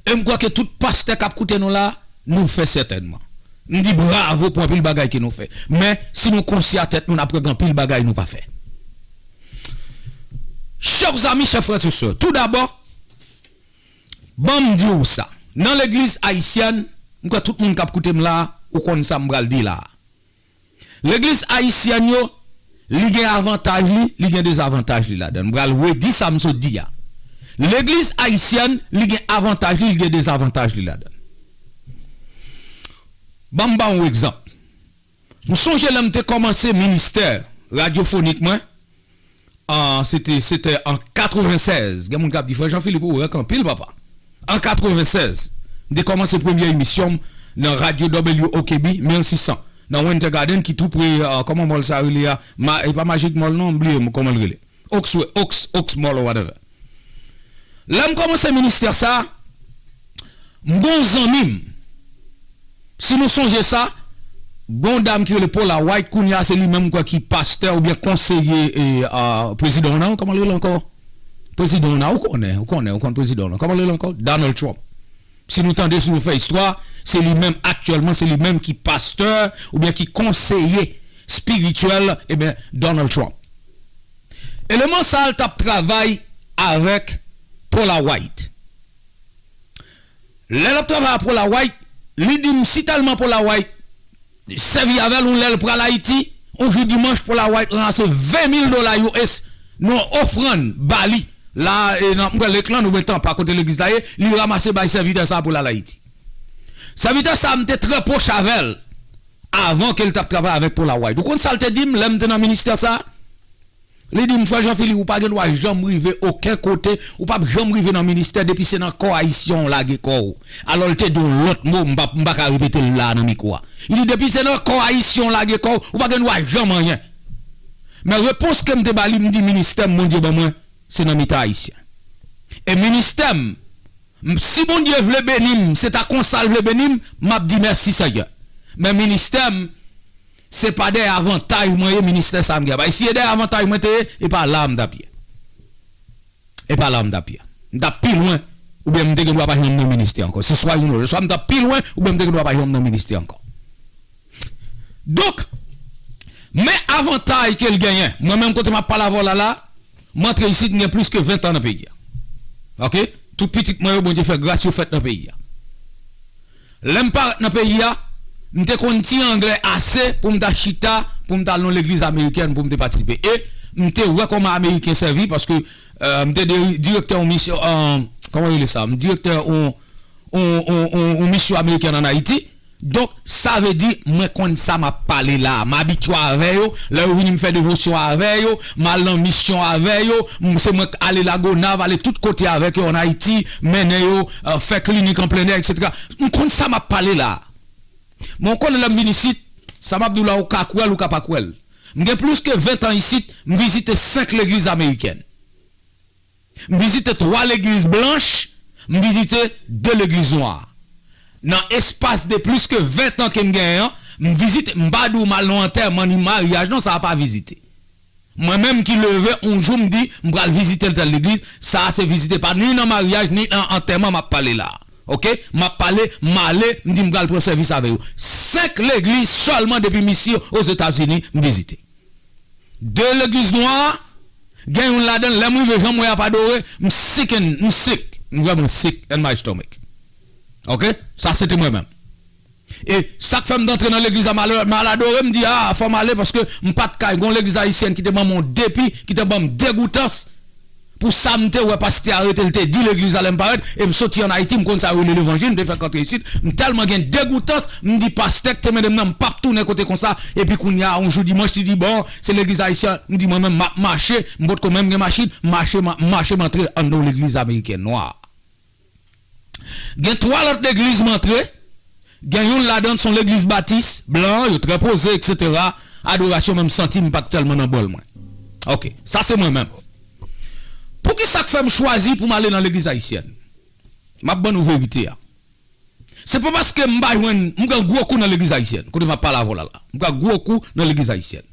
E m kwè ke tout pastè k ap koute nou la, nou fè sètènman. M di bravo pou anpil bagay ke nou fè. Men, si nou konsyan tèt nou, n ap wè gen anpil bagay nou pa fè. Chè zanmi, chè frè, sè, toudabò, ban m di w sa. Nan legliz ayisyèn, m kwè tout moun k ap koute m la, ou konn sa m pral di la a. Legliz ayisyèn yo, li gen avantaj li, li gen dezavantaj li ladan l. M pral redi sa m sot di a. Legliz ayisyèn, li gen avantaj li, li gen dezavantaj li ladan l. Ban m ba w yon egzanp. M sonje lè m te kòmanse ministè radyofonik mwen, an, se te, se te an katrevennsèz. Gen moun k ap di, "Frè Jean Philippe, ou rèk anpil, papa." An katrevennsèz, m te kòmanse premye emisyon m nan radyo W O K B mil sis san, nan Winter Garden, ki tou pre, ah, kòman mòl sa rele a? Ma-, e pa Magic Mall non, m bliye m kòman l rele. Oaks, Oaks, Oaks Mall or whatever. Lè m kòmanse ministè sa, m gon zanmi m. Si nou sonje sa, gon dam ki rele Paula White, kounye a se li menm, m kwè, ki pastè oubyen konseye, e, a, prezidan w nan, kòman l rele ankò? Prezidan w nan, ou konnen, ou konnen, ou konn prezidan w nan. Kòman l rele ankò? Donald Trump. Si nou tande, si nou fè istwa, se li menm aktyèlman, se li menm ki pastè oubyen ki konseye espirityèl, ebyen, Donald Trump. Eleman sa a l t ap travay avèk Paula White. Lè l ap travay ak Paula White, li di m si tèlman Paula White sèvi avè l, yon lè l pral Ayiti, yon jou dimanch, Paula White ranmase ven mil dola U S nan yon ofrann ba li. La, e, nan, m kwè Leklann oubyen Tanpa, kote legliz la ye, li ranmase bay sèvitè sa a pou l al Ayiti. Sèvitè sa a, m te trè pwòch avè l avan ke l t ap travay avèk Paula White. Ou konn sa l te di m lè m te nan ministè sa a? Li di m, "Frè Jean Philippe, ou pa gen dwa janm rive okenn kote, ou p ap janm rive nan ministè depi se nan kò ayisyen w lage kò w." Alò, l te di yon lòt mo, m pa, m pa ka repete l la a nan mikwo a. Li di, "Depi se nan kò ayisyen w lage kò w, ou pa gen dwa janm anyen." Men repons ke m te ba li, m di, "Ministè m Bondye ban mwen, se nan mitan ayisyen. E ministè m, m, si Bondye vle beni m, se ta konsa l vle beni m, m ap di mèsi, Senyè. Men ministè m, se pa dèyè avantaj mwen ye, ministè sa a m gen. Paske si e dèyè avantaj mwen te ye, e pa la a m t ap ye. E pa la a m t ap ye. M t ap pi lwen, oubyen m te gen dwa pa janm nan ministè ankò. Se swa youn ou lòt. Swa m t ap pi lwen, oubyen m te gen dwa pa janm nan ministè ankò." Donk, men avantaj ke l genyen. Mwen menm, kote m ap pale avè w la la, m antre isit, m gen plis ke ven tan nan peyi a. Oke? Tout pitit mwen yo, Bondye fè gras, yo fèt nan peyi a. Lè m parèt nan peyi a, m te konn ti anglè ase pou m ta chita, pou m ta al nan legliz amerikèn, pou m te patisipe. E m te wè kòman Ameriken sèvi, paske, e, m te di-, direktè yon misyon, e, kòman yo rele sa? M direktè yon, yon, yon, yon, yon misyon amerikèn ann Ayiti. Donk, sa vle di, mwen konn sa m ap pale la. M abitye avè yo. Lè yo vini, m fè devosyon avè yo. M al nan misyon avè yo. M, se mwen k ale Lagonav, ale tout kote avèk yo ann Ayiti, mennen yo, euh, fè klinik an plennè, etsetera. M konn sa m ap pale la. Men w konnen lè m vin isit, sa m ap di w la, ou ka kwè l, ou ka pa kwè l. M gen plis ke ven tan isit, m vizite senk legliz amerikèn. M vizite twa legliz blanch, m vizite de legliz nwa. Nan espas de plis ke ven tan ke m genyen an, m vizite, m pa di w m al nan antèman ni maryaj, non, sa a pa vizite. Mwen menm ki leve yon jou, m di, m pral vizite tèl legliz, sa a se vizite, pa ni nan maryaj, ni nan antèman m ap pale la. Oke? M ap pale, m ale, m di m pral pran sèvis avè yo. Senk legliz sèlman depi m isi Ozetazini, m vizite. De legliz nwa, gen youn ladan l, lè m rive, jan m wè y ap adore, m sick, m sick, m vrèman sick in my stomach. Oke? Sa se te mwen menm. E sa k fè m t antre nan legliz la, m al, m al adore, m di, a, fò m ale, paske m pa t kay. Gon legliz ayisyèn ki te ban m yon depi, ki te ban m degoutans pou sa m te wè pastè a rete, l te di legliz la lè m parèt, e m soti ann Ayiti, m konn sa yo rele levanjil, m te fèk antre isit, m tèlman gen degoutans, m di pastè k te mennen m nan, m p ap tounen kote konsa, epi kounye a, yon jou dimanch, li di, bon, se legliz ayisyèn, m di, mwen menm, m ap mache, m potko menm gen machin, m mache, m mache, m antre anndan yon legliz amerikèn nwa. Gen twa lòt legliz m antre, gen youn ladan l se yon legliz batis, blan, yo trè poze, etsetera. Adorasyon, men m santi m pa t tèlman nan bòl mwen. Oke, sa se mwen menm. Poukisa k fè m chwazi pou m ale nan legliz ayisyèn? M ap ban nou verite a. Se pa paske m pa jwenn, m pran gwo kou nan legliz ayisyèn, kote m ap pale avè w la la. M pran gwo kou nan legliz ayisyèn.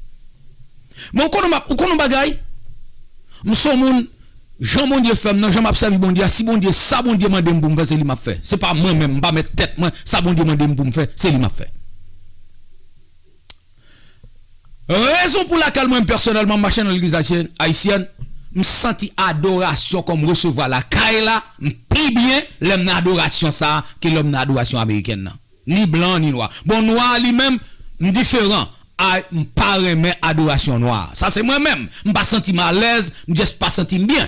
Men ou konnen m ap, ou konnen yon bagay? M se yon moun, jan Bondye fè m nan, jan m ap sèvi Bondye a, si Bondye, sa Bondye mande m pou m fè, se li m ap fè. Se pa mwen menm, m pa mèt tèt mwen, sa Bondye mande m pou m fè, se li m ap fè. Rezon pou lakèl mwen pèsonèlman m mache nan legliz ayisyèn, ayisyèn, m santi adorasyon kòm resevwa lakay la, m pi byen lè m nan adorasyon sa a ke lè m nan adorasyon amerikèn nan. Ni blan, ni nwa. Bon, nwa a li menm, m diferan. Ay, m pa renmen adorasyon nwa a. Sa se mwen menm. M pa santi m alèz, m just pa santi m byen.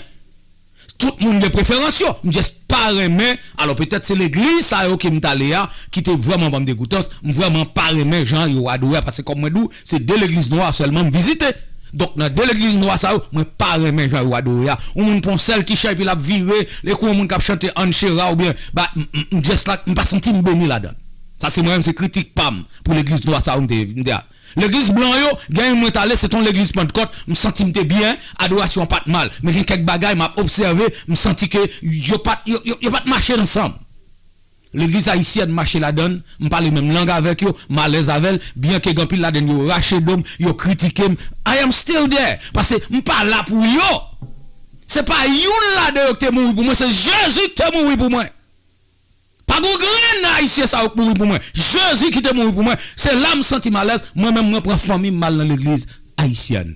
Tout moun gen preferans yo. M just pa renmen. Alò, petèt se legliz sa yo ke m t ale a ki te vrèman ban m degoutans. M vrèman pa renmen jan yo adore a. Paske kòm mwen di w, se de legliz nwa sèlman m vizite. Donk, nan de legliz nwa sa yo, mwen pa renmen jan yo adore a. Yon moun pran sèl kichè epi l ap vire, ekou yon moun k ap chante Anchera oubyen, ba, m, m, m just la, m pa santi m beni ladan l. Sa se mwen menm, se kritik pa m pou legliz nwa sa yo m te, m te a. Legliz blan yo, gen youn mwen t ale, se t on legliz Pantkòt, m santi m te byen, adorasyon an pa t mal. Men gen kèk bagay m ap obsève, m santi ke yo pa t, yo, yo, yo pa t mache ansanm. Legliz ayisyèn mache ladan l, m pale menm lang avèk yo, m alèz avè l, byen ke gen anpil ladan yo rache do m, yo kritike m, I am still there, paske m pa la pou yo. Se pa youn ladan yo ki te mouri pou mwen, se Jezi ki te mouri pou mwen. Pa gen grenn ayisyen sa yo k mouri pou mwen. Jezi ki te mouri pou mwen. Se la m santi m alèz. Mwen menm, mwen pran fanmi m, m al nan legliz ayisyèn.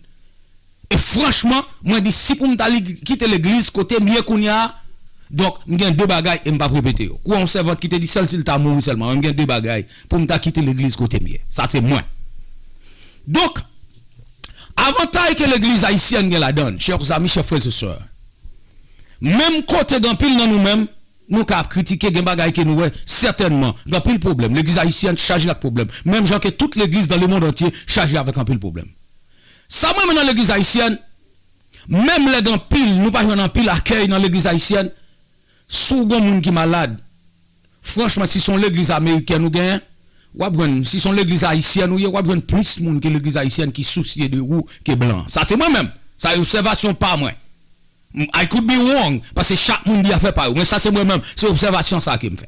E franchman, mwen di, si pou m ta li-, kite legliz kote m ye kounye a, donk, m gen de bagay e m p ap repete yo. Kou yon sèvant ki te di, sèl si l ta mouri sèlman, mwen m gen de bagay pou m ta kite legliz kote m ye. Sa se mwen. Donk, avantay ke legliz ayisyèn gen ladan l, chè zami, chè frè e sè, menm kote gen anpil nan nou menm, nou ka ap kritike, gen bagay ke nou wè, sètènman, gen anpil pwoblèm. Legliz ayisyèn chaje ak pwoblèm. Menm jan ke tout legliz dans le monde entier chaje avèk anpil pwoblèm. Sa m renmen nan legliz ayisyèn, menm lè gen anpil, nou pa jwenn anpil akèy nan legliz ayisyèn, si w gon moun ki malad, franchman, si se yon legliz amerikèn ou genyen, w ap jwenn, si se yon legliz ayisyèn ou ye, w ap jwenn plis moun ke legliz ayisyèn ki sousye de ou ke blan. Sa se mwen menm. Sa e obsèvasyon pa mwen. I could be wrong, paske chak moun gen afè pa yo. Men sa se mwen menm, se obsèvasyon sa ke m fè.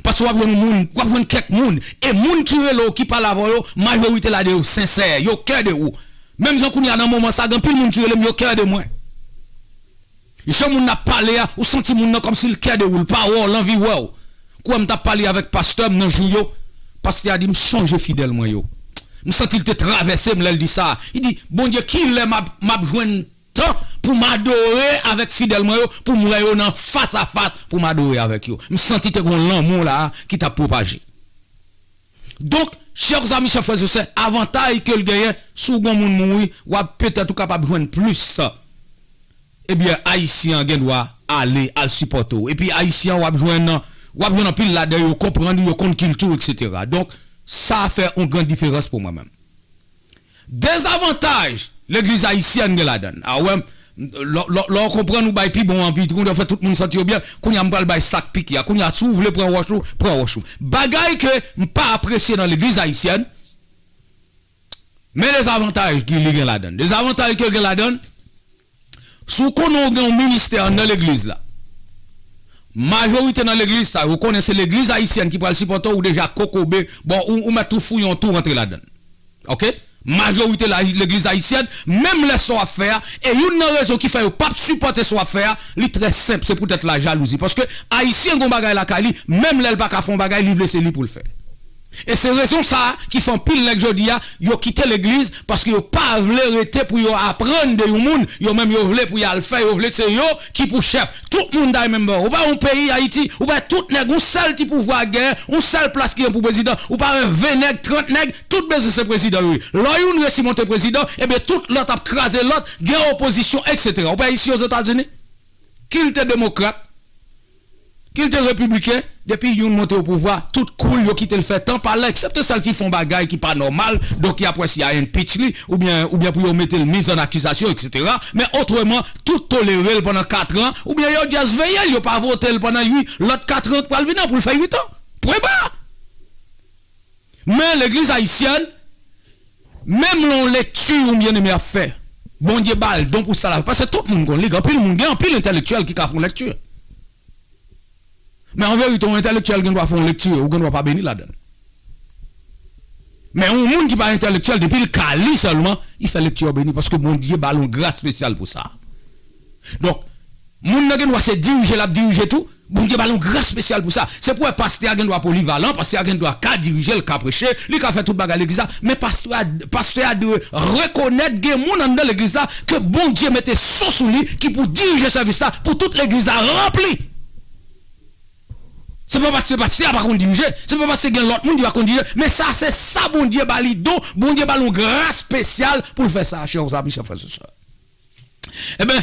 Paske w ap jwenn moun, w ap jwenn kèk moun, e moun ki rele w, ki pale avè w yo, majorite ladan yo sensè, yo care de ou. Menm jan kounye a nan moman sa, gen anpil moun ki rele m, yo care de mwen. Jan moun nan ap pale a, ou santi moun nan kòmsi l care de ou, l pa wè w, l anvi wè w. Kou m t ap pale avèk pastè m nan jou yo, pastè a di m sonje fidèl mwen yo. M santi l te travèse m lè l di sa. Li di, Bondye, kilè m ap, m ap jwenn tan pou m adore avèk fidèl mwen yo, pou m wè yo nan fas a fas, pou m adore avèk yo. M santi te gon lanmou la ki t ap pwopaje. Donk, chè zami, chè frè e sè, avantay ke l genyen, si w gon moun mouri, w ap petèt ou kapab jwenn plis, ebyen, ayisyen an gen dwa ale, al sipòte w. Epi ayisyen an w ap jwenn, W ap jwenn anpil ladan yo konprann, yo konn kilti w, etsetera. Donk, sa fè yon gran diferans pou mwen menm. Dezavantaj legliz ayisyèn gen ladan l. A, w wè, lè, lè, lè w konprann ou bay pi bon an, pi kounye a fè tout moun santi yo byen, kounye a m pral bay sa k pike a. Kounye a, si w vle pran wòch ou, pran wòch ou. Bagay ke m pa apresye nan legliz ayisyèn, men dezavantaj ki li gen ladan l. Dezavantaj ke l gen ladan l, si w konnen w gen yon ministè anndan legliz la, majorite nan legliz sa yo, ou konnen se legliz ayisyèn ki pral sipòte w, ou deja kokobe, bon, ou, ou mèt tou fouye yon tou rantre ladan l. Oke? Majorite la, legliz ayisyèn, menm lè sa w ap fè a, e youn nan rezon ki fè yo p ap sipòte sa w ap fè a, li trè senp, se poutèt lajalouzi. Paske ayisyen gen yon bagay lakay li, menm lè l pa ka fè yon bagay, li vle se li pou l fè. E se rezon sa a ki fè anpil nèg jodi a, yo kite legliz, paske yo pa vle rete pou yo aprann de yon moun, yo menm yo vle pou y al fè, yo vle se yo ki pou chèf. Tout moun ta renmen bò. Ou pa yon peyi, Ayiti, ou pa tout nèg, yon sèl ti pouvwa gen, yon sèl plas ki gen pou prezidan, ou pa wè ven nèg, trant nèg, tout bezwen se prezidan yo ye. Lè youn resi monte prezidan, ebyen tout lòt ap kraze lòt, gen opozisyon, etsetera. Ou pa isi Ozetazini? Ki l te demokrat, ki l te repibliken, depi youn monte o pouvwa, tout kou l yo kite l fè tan pa l, eksepte sèl ki fè yon bagay ki pa nòmal, donk y ap wè si y a impeach li, oubyen, oubyen pou yo mete l miz an akizasyon, etsetera. Men otreman, tout tolere l pandan katran, oubyen yo just veye l, yo pa vote l pandan uit, lòt katran pral vini an pou l fè uit an. Pwen ba! Men legliz ayisyèn, menm lè yon lekti yon byeneme ap fè, Bondye ba l don pou sa l ap fè. Paske tout moun konn li, gen anpil moun, gen anpil entèlektyèl ki ka fè yon lekti. Men an verite, yon entèlektyèl gen dwa fè yon lekti, ou gen dwa pa beni ladan l. Men yon moun ki pa entèlektyèl, depi l ka li sèlman, li fè lekti yo beni, paske Bondye ba l yon gras espesyal pou sa. Donk, moun nan gen dwa se dirije l ap dirije tou, Bondye ba l yon gras espesyal pou sa. Se pou wè pastè a gen dwa polivalan, pastè a gen dwa ka dirije, l ka preche, li ka fè tout bagay legliz la, men pastè a, pastè a dwe rekonèt gen moun anndan legliz la ke Bondye mete son sou li ki pou dirije sèvis la pou tout legliz la ranpli. Se pa paske pastè a pa konn dirije, se pa paske gen lòt moun ki pa konn dirije, men sa se sa Bondye ba li don, Bondye ba l yon gras espesyal pou l fè sa, chè zanmi, chè frè, chè sè. Eben,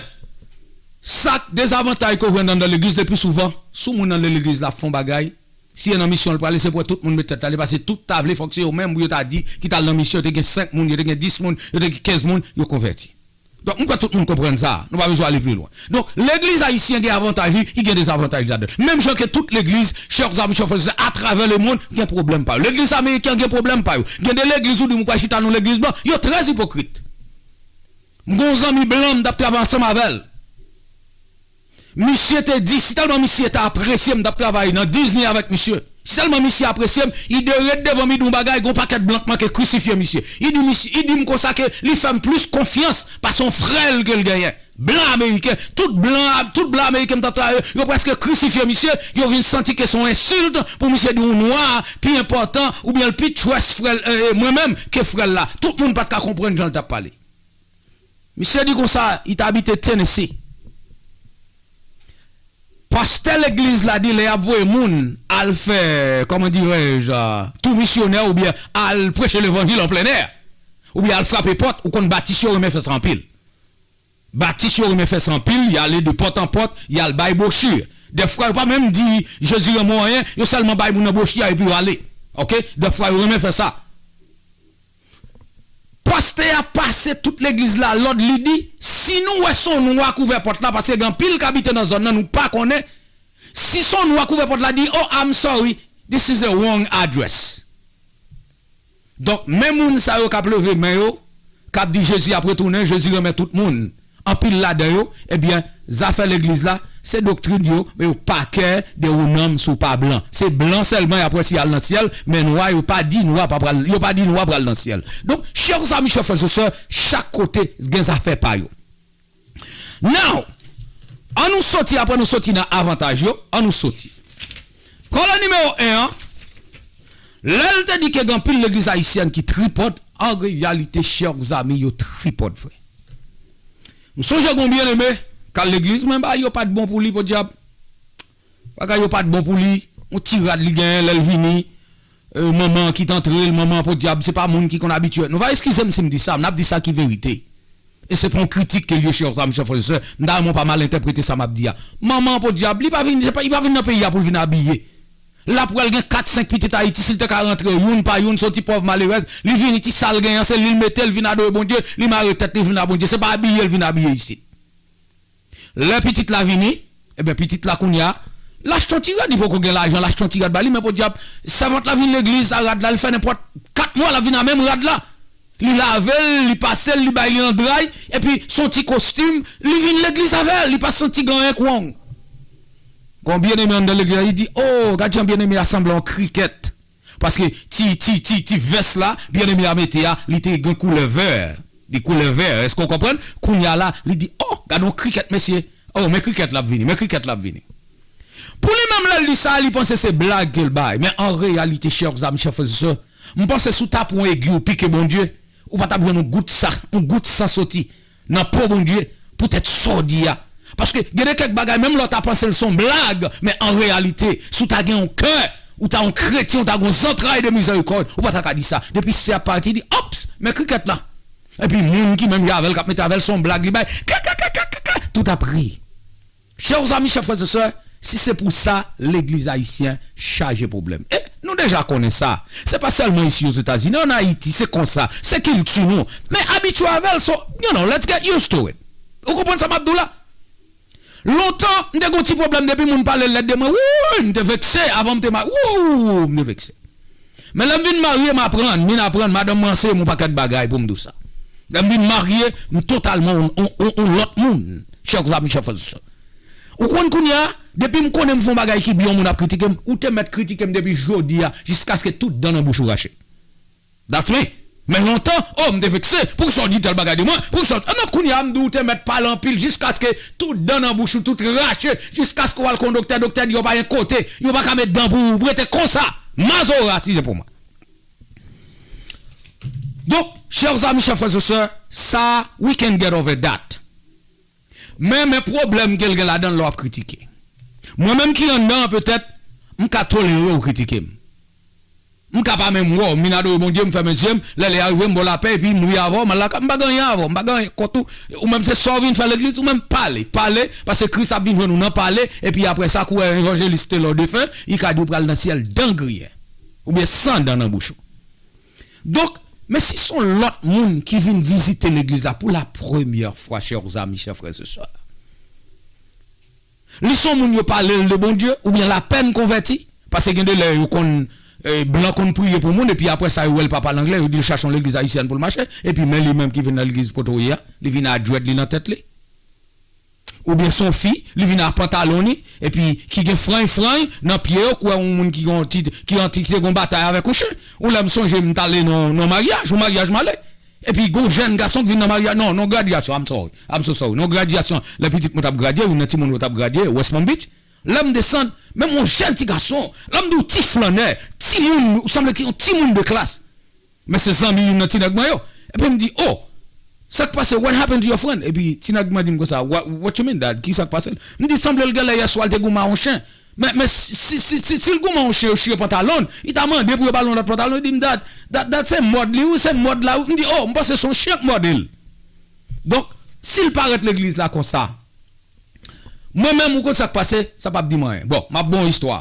sa k dezavantaj ke w jwenn anndan legliz, le pli souvan, si yon moun anndan legliz la ap fè yon bagay, si se nan misyon l prale, se pou wè tout moun met tèt la, li pase tout ta vle, fòk se yo menm pou yo ta di ki t al nan misyon, yo te gen senk moun, yo te gen dis moun, yo te gen kenz moun, yo konvèti. Donk, m kwè tout moun konprann sa, nou pa bezwen ale pi lwen. Donk, legliz ayisyen gen avantaj li, li gen dezavantaj li ladan l. Menm jan ke tout legliz, chè zanmi, chè frè, atravè lemonn, gen pwoblèm pa yo. Legliz ameriken gen pwoblèm pa yo. Gen de legliz ou di m ou pral chita nan legliz blan, yo trè ipokrit. M gen yon zanmi blan, m t ap travay ansanm avè l. Misye te di, si tèlman misye te apresye m, m t ap travay nan Disney avèk misye. Si tèlman misye apresye m, li de ret devan m, li di yon bagay, gen yon pakèt blan k manke krisifye misye. Li di misye, li di m konsa ke li fè m plis konfyans pase yon frè l ke l genyen. Blan ameriken, tout blan, tout blan ameriken m t ap travay, yo prèske krisifye misye, yo vin santi ke se yon ensilt pou misye di yon nwa pi enpòtan oubyen l pi trust frè l, e, e, mwen menm ke frè l la. Tout moun pa t ka konprann jan l t ap pale. Misye di konsa, li t abite Tennessee. Pastè legliz la di lè y ap voye moun al fè, comment dirais-je, tou misyonè oubyen al preche levanjil an plen è, oubyen al frape pòt, ou konn batis yo renmen fè sa anpil. Batis yo renmen fè sa anpil, y ale de pòt an pòt, y al bay bwochi. Dèfwa yo pa menm di Jezi renmen w anyen, yo sèlman bay moun nan bwochi a epi yo ale. Oke? Dèfwa yo renmen fè sa. Pastè a pase tout legliz la lòd, li di, si nou wè se yon nwa k ouvè pòt la, paske gen anpil k abite nan zòn nan, nou pa konnen, si se yon nwa k ouvè pòt la, di, oh, I'm sorry, this is a wrong address. Donk, men moun sa yo k ap leve men yo, k ap di Jezi ap retounen, Jezi renmen tout moun. Anpil ladan yo, ebyen, zafè legliz la, se doktrin yo, men yo pa care de ou nanm si w pa blan. Se blan sèlman y ap wè si y al nan syèl, men nwa, yo pa di nwa pa pral, yo pa di nwa pral nan syèl. Donk, chè zanmi, chè frè, chè sè, chak kote gen zafè pa yo. Now, an nou soti, apre nou soti nan avantaj yo, an nou soti. Kòlè nimewo en an, lè l te di ke gen anpil legliz ayisyèn ki tripòt, an reyalite, chè zanmi, yo tripòt vre. M sonje gen yon byeneme k al legliz, men bagay yo pa t bon pou li, podyab. Bagay yo pa t bon pou li. Yon ti rad li genyen lè l vini. E, manman an kite antre l, manman an podyab, se pa moun ki konn abitye. Nou va eskize m si m di sa, m ap di sa ki verite. E se pa yon kritik ke l ye, chè zanmi, chè frè, chè sè. M ta renmen w pa mal entèprete sa m ap di a. Manman an podyab, li pa vin, se pa, li pa vin nan peyi a pou l vin abiye. L ap wè l gen kat senk pitit Ayiti, si l te ka rantre yo youn pa youn, se yon ti pòv malerèz, li vini, ti sa l genyen an, se li l mete, l vin adore Bondye, li mare tèt li, vin a Bondye. Se pa abiye l vin abiye isit. Lè pitit la vini, ebyen, pitit la kounye a, l achte yon ti rad, li poko gen lajan, l achte yon ti rad ba li, men podyab, sèvant la vin legliz a rad la, li fè nenpòt kat mwa, l ap vin a menm rad la. Li lave l, li pase l, li bay li nan dray, epi se yon ti kostim, li vin legliz avè l, li pa santi gen anyen k wrong. Gon byeneme anndan legliz la, li di, oh, gad jan byeneme a sanble yon krikèt. Paske ti, ti, ti, ti vès la, byeneme a mete a, li te gen koulè vè. Li koulè vè. Èske w konprann? Kounye a la, li di, oh, gad yon krikèt, mesye. Oh, men krikèt la ap vini, men krikèt la ap vini. Pou li menm, lè l di sa, li panse se blag ke l bay. Men an reyalite, chè zanmi, chè frè, sè, m panse si w ta pran yon egi w pike Bondye, ou pa t ap jwenn yon gout sa, yon gout san soti nan po Bondye, poutèt sa w di a. Paske gen de kèk bagay, menm lè w ta panse l se yon blag, men an reyalite, si w ta gen yon kè, ou ta yon kretyen, ou ta gen yon zantray de mizèrikòd, ou pa ta ka di sa. Depi sè ap parèt, li di, ops, men krikèt la. Epi moun ki menm jan avè l, k ap mete avè l, se yon blag li bay. Ka, ka, ka, ka, ka, ka, tout ap ri. Chè zanmi, chè frè, sè, si se pou sa, legliz ayisyen chaje pwoblèm. E nou deja konnen sa. Se pa sèlman isi Ozetazini, ann Ayiti, se konsa. Se kilti nou. Men abitye avè l, so, you know, let's get used to it. Ou konprann sa m ap di w la? Lontan, m te gen yon ti pwoblèm depi moun pale lèd de mwen. Wouy, m te vekse avan m te ma-, wouy, m te vekse. Men lè m vin marye, m aprann, m vin aprann, madanm mwen anseye m yon pakèt bagay pou m di w sa. Lè m vin marye, m totalman yon, yon, yon, yon lòt moun, chè zanmi, chè frè, sè. Ou konn kounye a, depi m konnen m fè yon bagay ki byen, yon moun ap kritike m, ou te mèt kritike m depi jodi a, jiskaske tout dan nan bouch ou rache. That's me. Men lontan, oh, m te vekse. Poukisa w di tèl bagay de mwen? Poukisa w... Ah non, kounye a, m di w te mèt pale anpil jiskaske tout dan nan bouch ou, tout rache, jiskaske w al kon doktè, doktè di yo pa gen kote, yo pa ka met dan pou ou, ou rete konsa. Mazora, si se pou mwen. Donk, chè zanmi, chè frè, sè, sa, we can get over that. Men, men pwoblèm ke l gen ladan l lè w ap kritike. Mwen menm ki anndan an, petèt, m ka tolere w kritike m. M ka pa menm wè w, m vin adore Bondye, m fèmen zye m, lè lè a rive, m ba w lapè, epi m ri avè w, m al lakay, m pa gen anyen avè w, m pa gen anyen kont ou. Ou menm se sa w vin fè legliz, ou menm pale, pale, paske Kris ap vin jwenn ou nan pale, epi apre sa, kou evanjelis Telor defen, li ka di w pral nan syèl dan griyen, oubyen san dan nan bouch ou. Donk, men si se yon lòt moun ki vin vizite legliz la pou la premyè fwa, chè zanmi, chè frè, sè, li se yon moun yo pale l de Bondye, oubyen l apèn konvèti, paske gen de lè yo konn, eh, blan konn priye pou moun, epi apre sa, yo wè l pa pale anglè, yo di l chache yon legliz ayisyèn pou l mache, epi men li menm ki vin nan legliz kote w ye a, li vin a djwèd li nan tèt li. Oubyen se yon fi, li vin a pantalon li, epi ki gen franj franj nan pye yo, kwè yon moun ki gen yon ti, ki anti, ki te gen yon batay avèk yon chen. Ou lè m sonje m t ale nan, nan maryaj, yon maryaj m ale. Epi gen yon jèn gason ki vin nan maryaj, non, nan gradyasyon, I'm sorry, I'm so sorry, nan gradyasyon, lè pitit mwen t ap gradye, youn nan timoun yo t ap gradye, West Palm Beach. Lè m desann, menm yon jèn ti gason, lè m di w ti flannè, timoun, ou sanble ki yon timoun de klas. Men se zanmi youn nan ti nèg mwen yo. Epi m di, oh, sa k pase? What happened to your friend? Epi ti nèg mwen di m konsa, what, what you mean, dad? Ki sa k pase l? M di, sanble l genlè yèswa l te goumen a yon chen. Men, men si, si, si, si, si l goumen a yon chen, yo chire pantalon l, li ta mande pou yo ba l yon lòt pantalon, li di m, dad, that, that se mòd li, wi, se mòd la, wi. M di, oh, m panse se yon chen k mòde l. Donk, si l parèt legliz la konsa, mwen menm, ou konn sa k pase, sa p ap di m anyen. Bon, m ap ba w istwa.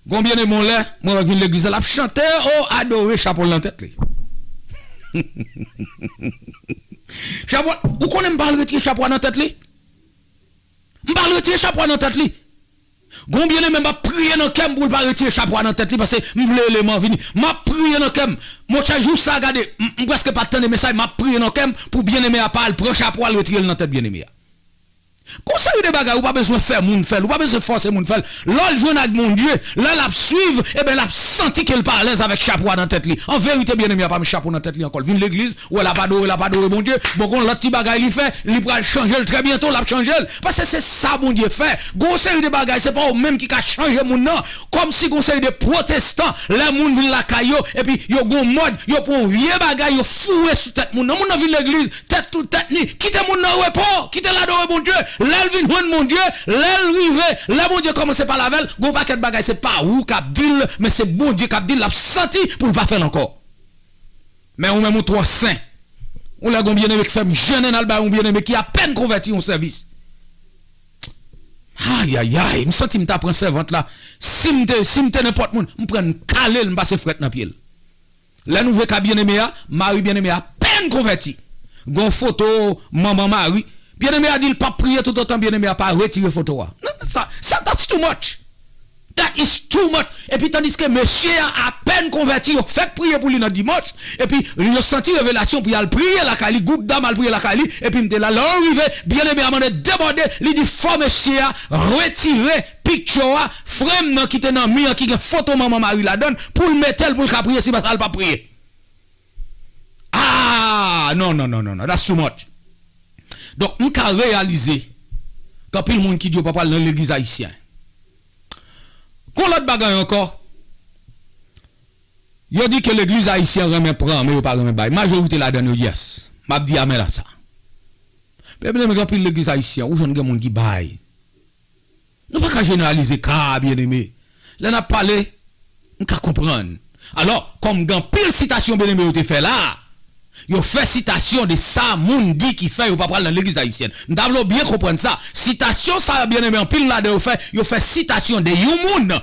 Gon byeneme yon lè, mwen wè k vin legliz la, l ap chante, o, adore, chapo l nan tèt li. Chapo, ou konnen m pa al retire chapo a nan tèt li? M pa al retire chapo a nan tèt li. Gon byeneme, m ap priye nan kè m pou l pa retire chapo a nan tèt li, paske m vle eleman vini. M ap priye nan kè m. Monchè, jou sa a, gade, m, m prèske pa t tande mesaj, m ap priye nan kè m pou byeneme a pa al pran chapo a, al retire l nan tèt byeneme a. Gon seri de bagay ou pa bezwen fè moun fè l, ou pa bezwen fòse moun fè l. Lè l jwenn ak Bondye, lè l ap swiv, ebyen, l ap santi ke l pa alèz avèk chapo a nan tèt li. An verite, byeneme a pa met chapo nan tèt li ankò. L vin legliz, ou wè l ap adore, l ap adore Bondye. Bon, gon lòt ti bagay li fè, li pral chanje l trè byento, l ap chanje l. Paske se sa Bondye fè. Gon seri de bagay, se pa ou menm ki ka chanje moun nan. Kòmsi gon seri de pwotestan, lè moun vin lakay yo, epi yo gon mòd, yo pran yon vye bagay, yo foure sou tèt moun nan. Moun nan vin legliz, tèt tou tèt ni. Kite moun nan repo, kite l adore Bondye. Lè l vin jwenn Bondye, lè l rive, lè Bondye kòmanse pale avè l, gon pakèt bagay, se pa ou k ap di l, men se Bondye k ap di l, l ap santi pou l pa fè l ankò. Men ou menm ou twò sen. Ou lè gon byeneme k fè m jennen al bay yon byeneme ki apèn konvèti yon sèvis. Ayayay, m santi m ta pran sèvant la. Si m te, si m te nenpòt moun, m pran n kale l, m pase frèt nan pye l. Lè nou vle ka byeneme a, mari byeneme a apèn konvèti. Gon foto manman mari. Byeneme a di l p ap priye toutotan byeneme a pa retire foto a. Non, sa, sa, that's too much. That is too much. Epi tandiske mesye a apèn konvèti, yo fèk priye pou li nan dimanch. Epi yo santi revelasyon pou y al priye lakay li, gwoup dam al priye lakay li. Epi m te la, lè yo rive, byeneme a mande debòde, li di fò mesye a retire picture a, frame nan ki te nan mi an ki gen foto manman mari ladan l, pou l mete l pou l ka priye, si pa sa l p ap priye. Ah, non, non, non, non, non, that's too much. Donk, m ka reyalize ke anpil moun ki di yo pa pral nan legliz ayisyen. Gon lòt bagay ankò, yo di ke legliz ayisyen renmen pran, men yo pa renmen bay. Majorite ladan yo, yes. M ap di amèn a sa. Byeneme, gen anpil legliz ayisyen, ou jwenn gen moun ki bay. Nou pa ka jeneralize ka, byeneme. Lè n ap pale, m ka konprann. Alò, kòm gen anpil sitasyon byeneme yo te fè la, yo fè sitasyon de sa moun di ki fè yo pa pral nan legliz ayisyèn. M ta vle w byen konprann sa. Sitasyon sa yo, byeneme, anpil ladan yo fè, yo fè sitasyon de yon moun.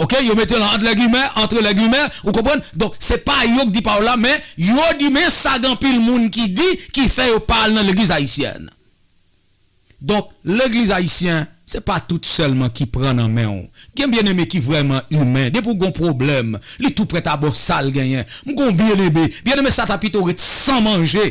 Oke, yo mete l ant lègimè, antre lègimè, ou konprann? Donk, se pa yo k di pawòl la, men yo di, men sa gen anpil moun ki di, ki fè yo pa al nan legliz ayisyèn. Donk, legliz ayisyen, se pa tout sèlman ki pran nan men w. Gen byeneme ki vrèman imen. Depi w gon pwoblèm, li tou prèt a ba w sa l genyen. M gon byeneme, byeneme sa ta pito ret san manje.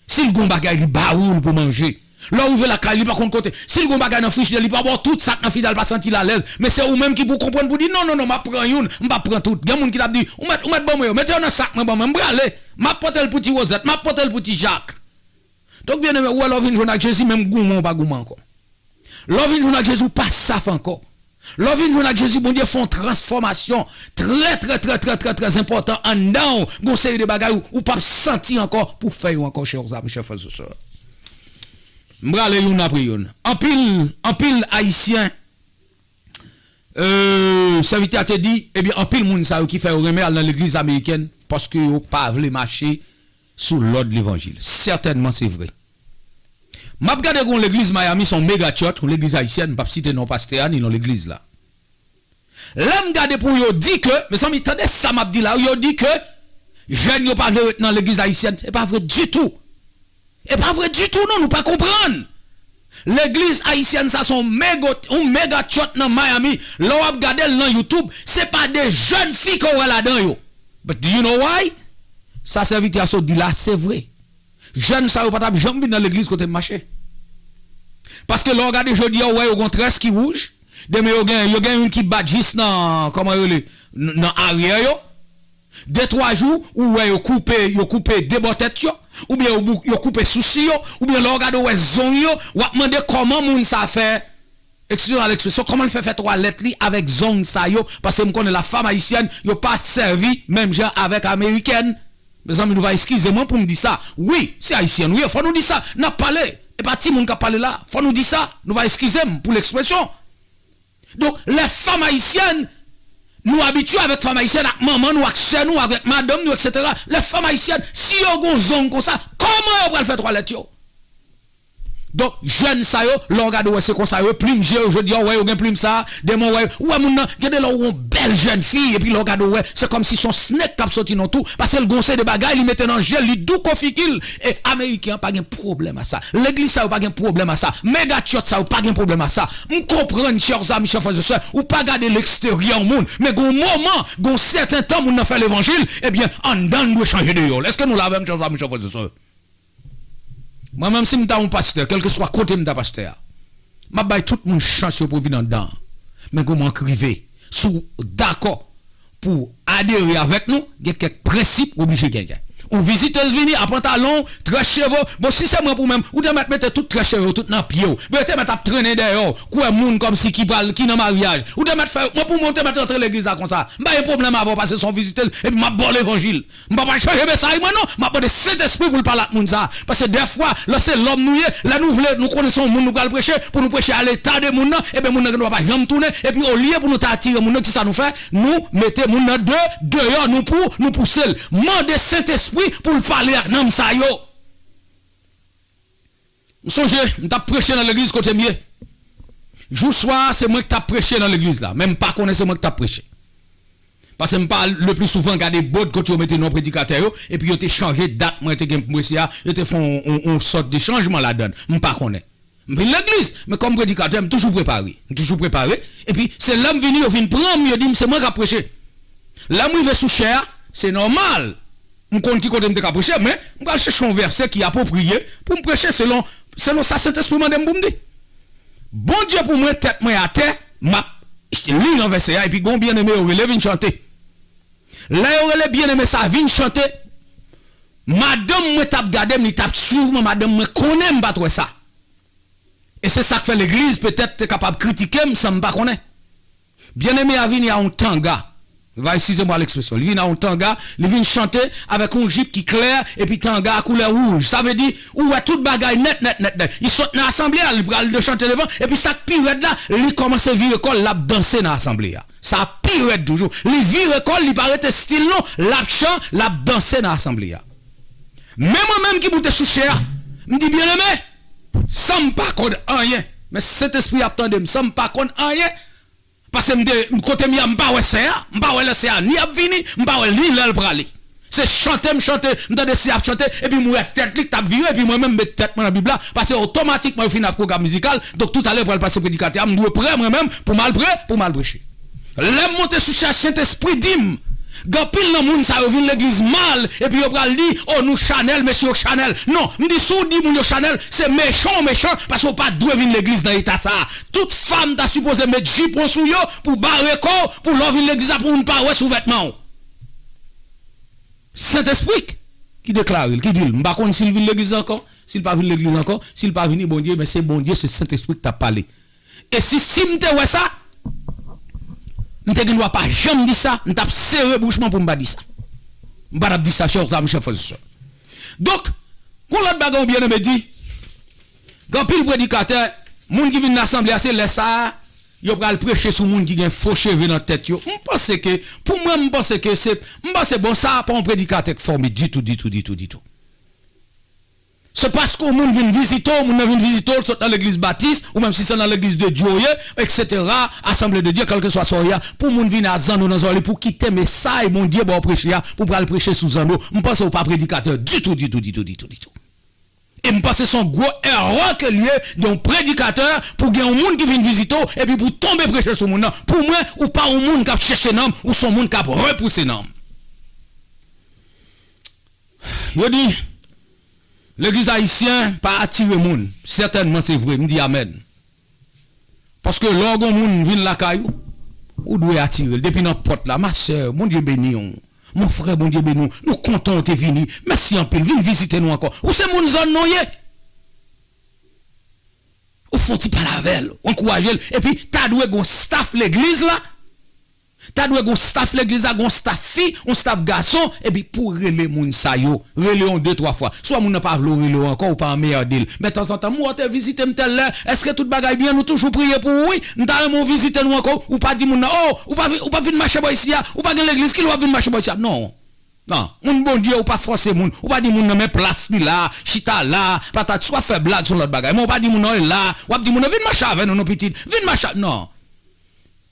Si l gon bagay, li ba ou l pou manje. Lè w rive lakay, li pa konn kote. Si l gon bagay nan frijidè, li pa ba w tout sa k nan frijidè, li pa santi l alèz. Men se ou menm ki pou konprann pou di, non, non, non, m ap pran youn, m p ap pran tout. Gen moun ki t ap di, ou mèt, ou mèt ban mwen yo, mete yo nan sak mwen, ban mwen, m prale. M ap pote l pou ti Wozèt, m ap pote l pou ti Jak. Donk, byeneme, ou wè lè w vin jwenn ak Jezi, menm goumen w pa goumen ankò. Lè w vin jwenn ak Jezi, ou pa saf ankò. Lè w vin jwenn ak Jezi, Bondye fè yon transfòmasyon trè, trè, trè, trè, trè, trè enpòtan anndan w. Gon seri de bagay ou, ou p ap santi ankò pou fè yo ankò, chè zanmi, chè frè, sè. M prale youn apre youn. Anpil, anpil Ayisyen, euh, sèvitè a te di, ebyen, anpil moun sa yo ki fè yo renmen al nan legliz amerikèn, paske yo pa vle mache sou lòd levanjil. Sètènman, se vre. M ap gade yon legliz Miami, se yon mega church, yon legliz ayisyèn, m p ap site non pastè a, ni non legliz la. Lè m gade pou yo di ke, mezanmi, tande sa m ap di la, yo di ke jèn yo pa vle ret nan legliz ayisyèn. Se pa vre ditou. E pa vre ditou, non, nou pa konprann. Legliz ayisyèn sa se yon mega, yon mega church nan Miami. Lè w ap gade l nan YouTube, se pa de jèn fi ke w wè ladan yo. But do you know why? Sa sèvitè a sot di la, se vre. Jèn sa yo pa t ap janm vin nan legliz kote m mache. Paske lè w gade jodi a, ou wè yo gon très ki wouj. Demen yo gen, yo gen youn ki bat jis nan, kòman yo rele, n-, nan aryè yo. De twa jou, ou wè yo koupe, yo koupe de bò tèt yo. Oubyen yo bou-, yo koupe sousi yo. Oubyen lè w gade, ou wè zong yo. W ap mande kòman moun sa fè, excusez l'expression, kòman l fè fè twalèt li avèk zong sa yo. Paske m konnen la femme haïtienne, yo pa sèvi menm jan avèk amerikèn. Mezanmi, nou va eskize mwen pou m di sa. Wi, se ayisyèn nou ye, fò nou di sa. N ap pale. E pa timoun k ap pale la. Fò nou di sa. Nou va eskize m pou lekspresyon. Donk, lè fanm ayisyèn, nou abitye avèk fanm ayisyèn, ak manman nou, ak sè nou, avèk madanm nou, etsetera. Lè fanm ayisyèn, si yo gon zong konsa, kòman yo pral fè twalèt yo? Donk, jèn sa yo, lè w gade, w wè se konsa yo, plim je yo, jodi a, w wè yo gen plim sa, demen w wè, ou wè moun nan, gen de lè w wè yon bèl jèn fi, epi lè w gade, w wè, se kòmsi se yon snake k ap soti nan twou, paske l gon seri de bagay, li mete nan je l, li dou kon figi l. E ameriken an pa gen pwoblèm a sa. Legliz sa yo pa gen pwoblèm a sa. Mega church sa yo pa gen pwoblèm a sa. M konprann, chè zanmi, chè frè e sè, ou pa gade leksteryè yon moun, men gon moman, gon sèten tan moun nan fè levanjil, ebyen, anndan l dwe chanje deyò l. Èske nou la avè m, chè zanmi, chè frè e sè? Mwen menm si m ta yon pastè, kèlkeswa kote m ta pastè a, m ap bay tout moun chans yo pou vin anndan an. Men gon moman k rive, si w dakò pou adere avèk nou, gen kèk prensip w oblije genyen. Ou vizitez vini, a pantalon w, très cheve w. Bon, si se mwen pou mwen, ou te mèt mete tout très cheve w tout nan pye w. Bon, yo te mèt ap trennen dèyè w, kwè moun kòmsi ki pral, ki nan maryaj. Ou te mèt fè, mwen pou mwen, ou te mèt rantre legliz la konsa. M pa gen pwoblèm avè w paske se yon vizitez, epi m ap ba w levanjil. M pa pral chanje mesaj mwen non. M ap mande Sentespri pou l pale ak moun sa. Paske dèfwa, lè se lòm nou ye, lè nou vle, nou konnen se yon moun nou pral preche, pou nou preche a leta de moun nan, ebyen moun nan gendwa pa janm tounen, epi olye pou nou ta atire moun nan, kisa nou fè? Nou mete moun nan de, deyò, nou pou, nou pouse l. Mande Sentespri pou l pale ak nanm sa yo. M sonje, m t ap preche nan legliz kote m ye. Jou swa a, se mwen ki t ap preche nan legliz la, men m pa konnen se mwen ki t ap preche. Paske m pa le pli souvan gade bòd kote yo mete non predikatè yo, epi yo te chanje dat mwen te gen pou preche a, yo te fè yon, yon, yon sòt de chanjman ladan l. M pa konnen. M vin legliz, men kòm predikatè, m toujou prepare. M toujou prepare, epi se lè m vini, yo vin pran m, yo di m se mwen k ap preche. Lè m rive sou chè a, se nòmal. M konn ki kote m te ka preche, men m pral chèche yon vèsè ki apwopriye pou m preche selon, selon sa Sentespri mande m pou m di. Bondye pou mwen, tèt mwen atè, m ap li nan vèsè a, epi gon byeneme yo rele vin chante. Lè yo rele byeneme sa vin chante, madanm mwen t ap gade m, li t ap swiv mwen, madanm mwen konnen m pa t wè sa. E se sa k fè legliz petèt te kapab kritike m san m pa konnen. Byeneme a vini a yon tanga. Va eskize m pou ekspresyon. Li vin a yon tanga, li vin chante avèk yon jip ki klè, epi tanga a koulè wouj. Sa vle di, ou wè tout bagay nèt, nèt, nèt, nèt. Li sot nan asanble a, li pral de chante devan, epi sa k pi rèd la, li kòmanse vire kò l, l ap danse nan asanble a. Sa pi rèd toujou. Li vire kò l, li pa rete stil non, l ap chan, l ap danse nan asanble a. Men mwen menm ki moute sou chè a, m di, byeneme, san m pa konn anyen, men Sentespri ap tande m, san m pa konn anyen, paske m te, kote m ye a, m pa wè sè a, m pa wè lè sè a ni ap vini, m pa wè ni lè l prale. Se chante m chante, m tande sè a ap chante, epi m wè tèt li k t ap vire, epi mwen menm m met tèt mwen nan Bib la, paske otomatikman yo fin ak pwogram mizikal, donk toutalè pral pase predikatè a, m dwe prè mwen menm pou m al pre, pou m al preche. Lè m monte sou chè a, Sentespri di m, gen anpil nan moun sa yo vin legliz mal, epi yo pral di, o nou chanèl, mesye yo chanèl. Non, m di si w di moun yo chanèl, se mechan w mechan, paske w pa t dwe vin legliz nan eta sa a. Tout fanm ta sipoze met jipon sou yo pou bare kò w, pou lè w vin legliz la, pou moun pa wè sou vètman w. Sentespri ki deklare l, ki di l, m pa konn si l vin legliz ankò, si l pa vin legliz ankò, si l pa vini, Bondye, men se Bondye, se Sentespri ki t ap pale. E si, si m te wè sa, m te gen dwa pa janm di sa, m t ap sere bouch mwen pou m pa di sa. M pa t ap di sa, chè frè m, chè frè m. Donk, gon lòt bagay yon byeneme di, gen anpil predikatè, moun ki vin nan asanble a, se lè sa a, yo pral preche sou moun ki gen fo cheve nan tèt yo. M panse ke, pou mwen, m panse ke se, m panse, bon, sa a pa yon predikatè k fòme ditou, ditou, ditou, ditou. Se paske yon moun vin vizite w, moun nan vin vizite w, l sot nan legliz batis, ou menm si se nan legliz de Dye w ye, etsetera, Asanble de Dye, kèlkeswa sa w ye a, pou moun vin a zanno nan zòrèy li, pou kite mesay Bondye ba w preche a, pou pral preche sou zanno. M panse w pa predikatè ditou, ditou, ditou, ditou, ditou. E m panse se yon gwo erè ke l ye de yon predikatè pou gen yon moun ki vin vizite w, epi pou tonbe preche sou moun nan. Pou mwen, ou pa yon moun k ap chèche nanm, ou se yon moun k ap repouse nanm. Yo di, legliz ayisyen pa atire moun. Sètènman, se vre. M di amèn. Paske lè w gon moun vin lakay ou, ou dwe atire l. Depi nan pòt la, ma sè, Bondye beni w. Mon frè, Bondye beni w. Nou kontan w te vini. Mèsi anpil. Vin vizite nou ankò. Ou se moun zòn nou ye. Ou fè yon ti pale avè l. Ou ankouraje l. Epi, ta dwe gon staf legliz la. Ta dwe gon staf legliz la, gon staf fi, yon staf gason, epi pou rele moun sa yo, rele yon de twa fwa. Swa moun nan pa vle w rele w ankò, ou pa anmède l. Men tanzantan, m wè w te vizite m tèl lè, èske tout bagay byen, nou toujou priye pou ou, wi. M ta renmen w vizite nou ankò, ou pa di moun nan, o, ou pa vin, ou pa vin mache bò isi a, ou pa gen legliz, kilè w ap vin mache bò isi a? Non. Non, moun Bondye, ou pa fòse moun, ou pa di moun nan men plas li la, chita la, patat, swa fè blag sou lòt bagay, men ou pa di moun nan, e la, w ap di moun nan, vin mache avè nou, non, pitit, vin mache, non.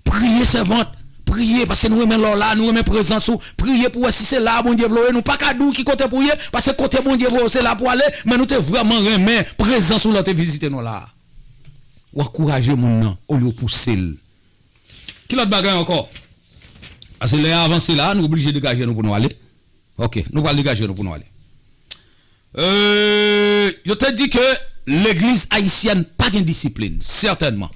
Priye, sèvant. Priye, paske nou renmen lè w la, nou renmen prezans ou. Priye pou wè si se la a Bondye vle w ye. Nou pa ka di w ki kote pou w ye, paske kote Bondye voye w, se la pou w ale, men nou te vrèman renmen prezans ou lè w te vizite nou la a. W ankouraje moun nan, olye w pouse l. Ki lòt bagay ankò? Paske lè a avanse la a, nou oblije degaje nou pou nou ale. Ok, nou pral degaje nou pou nou ale. Euh, yo te di ke legliz ayisyèn pa gen disiplin, sètènman.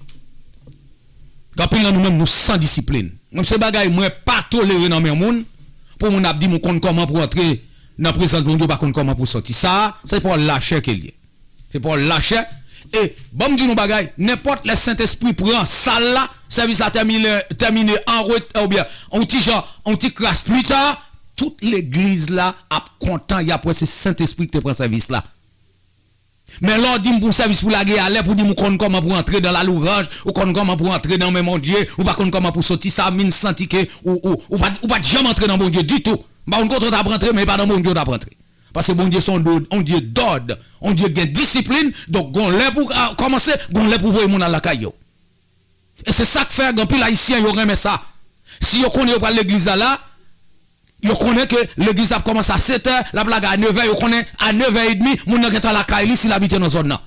Gen anpil nan nou menm, nou san disiplin. Mwen, se bagay mwen pa tolere nan men moun, pou moun ap di m ou konn kòman pou antre nan prezans Bondye, ou pa konn kòman pou sòti. Sa a, se pawòl lachè ke l ye. Se pawòl lachè. E, ban m di nou bagay, nenpòt lè Sentespri pran sal la, sèvis la tèmine, tèmine an ret-, oubyen, yon ti jan, yon ti kras pli ta, tout legliz la ap kontan, y ap wè se Sentespri ki te pran sèvis la. Men lè w di m pou yon sèvis pou lage alè, pou di m ou konn kòman pou antre dan lalouranj, ou konn kòman pou antre nan men Bondye, ou pa konn kòman pou soti, sa vin santi ke ou, ou, ou pa, ou pa t janm antre nan Bondye ditou. M pa konn kote w t ap rantre, men e pa nan Bondye w t ap rantre. Paske Bondye se yon do-, yon Dye dòd, yon Dye k gen disiplin, donk gon lè pou, a, kòmanse, gon lè pou voye moun al lakay yo. E se sa k fè gen anpil Ayisyen yo renmen sa. Si yo konnen yo pral legliz la la, yo konnen ke legliz la ap kòmanse a sèt è, l ap lage a nèf è, yo konnen a nèf è edmi, moun nan gentan lakay li si l abite nan zòn nan.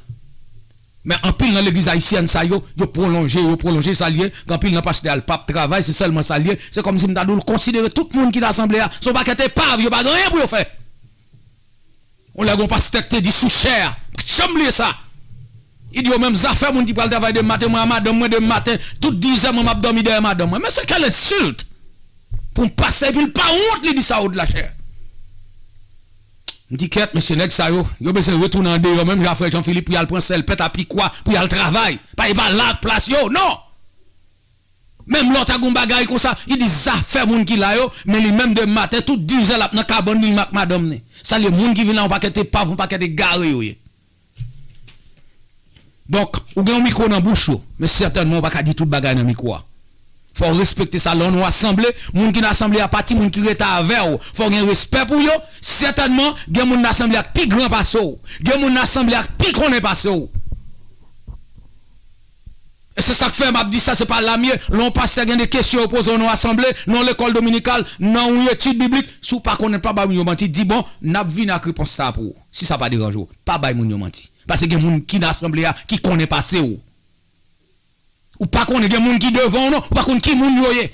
Men anpil nan legliz ayisyèn sa yo, yo pwolonje, yo pwolonje, sa l ye, gen anpil nan pastè a l p ap travay, se sèlman sa l ye, se kòmsi m ta di w l konsidere tout moun ki nan asanble a, se yon pakèt epav, yo pa gen anyen pou yo fè. On lè gon pastè k te di sou chè a, pa t janm bliye sa. Li di yo menm zafè moun ki pral travay demen maten, mwen a madanm mwen demen maten, tout dizè mwen m ap dòmi dèyè madanm mwen. Men se kèl ensilt pou yon pastè, epi l pa wont li di sa o de la chè. M di kèt, mesye nèg sa yo, yo bezwen retounen andeyò menm jan frè Jean Philippe pou y al pran sèlpèt a pikwa, pou y al travay. Pa e pa la k plas yo, non! Menm lè w ta gon bagay konsa, li di zafè moun ki la yo, men li menm demen maten, tout dizè l ap nan kabann li, li ak madanm ni. Sa l ye, moun ki vin la, yon pakèt epav, yon pakèt egare yo ye. Donk, ou gen yon mikwo nan bouch ou, men sètènman ou pa ka di tout bagay nan mikwo a. Fò w respekte sa. Lè w nan yon asanble, moun ki nan asanble a pa timoun ki rete avè w. Fò w gen respè pou yo. Sètènman, gen moun nan asanble a k pi gran pase w. Gen moun nan asanble a k pi konnen pase w. E se sa k fè m ap di sa, se pa la m ye. Lè yon pastè gen de kesyon yo poze w nan yon asanble, nan yon lekòl dominikal, nan yon etid biblik, si w pa konnen, pa bay moun yo manti, di, bon, n ap vini ak repons sa a pou ou. Si sa pa deranje w, pa bay moun yo manti. Paske gen moun ki nan asanble a ki konnen pase w. Ou pa konnen, gen moun ki devan w non, ou pa konn ki moun yo ye.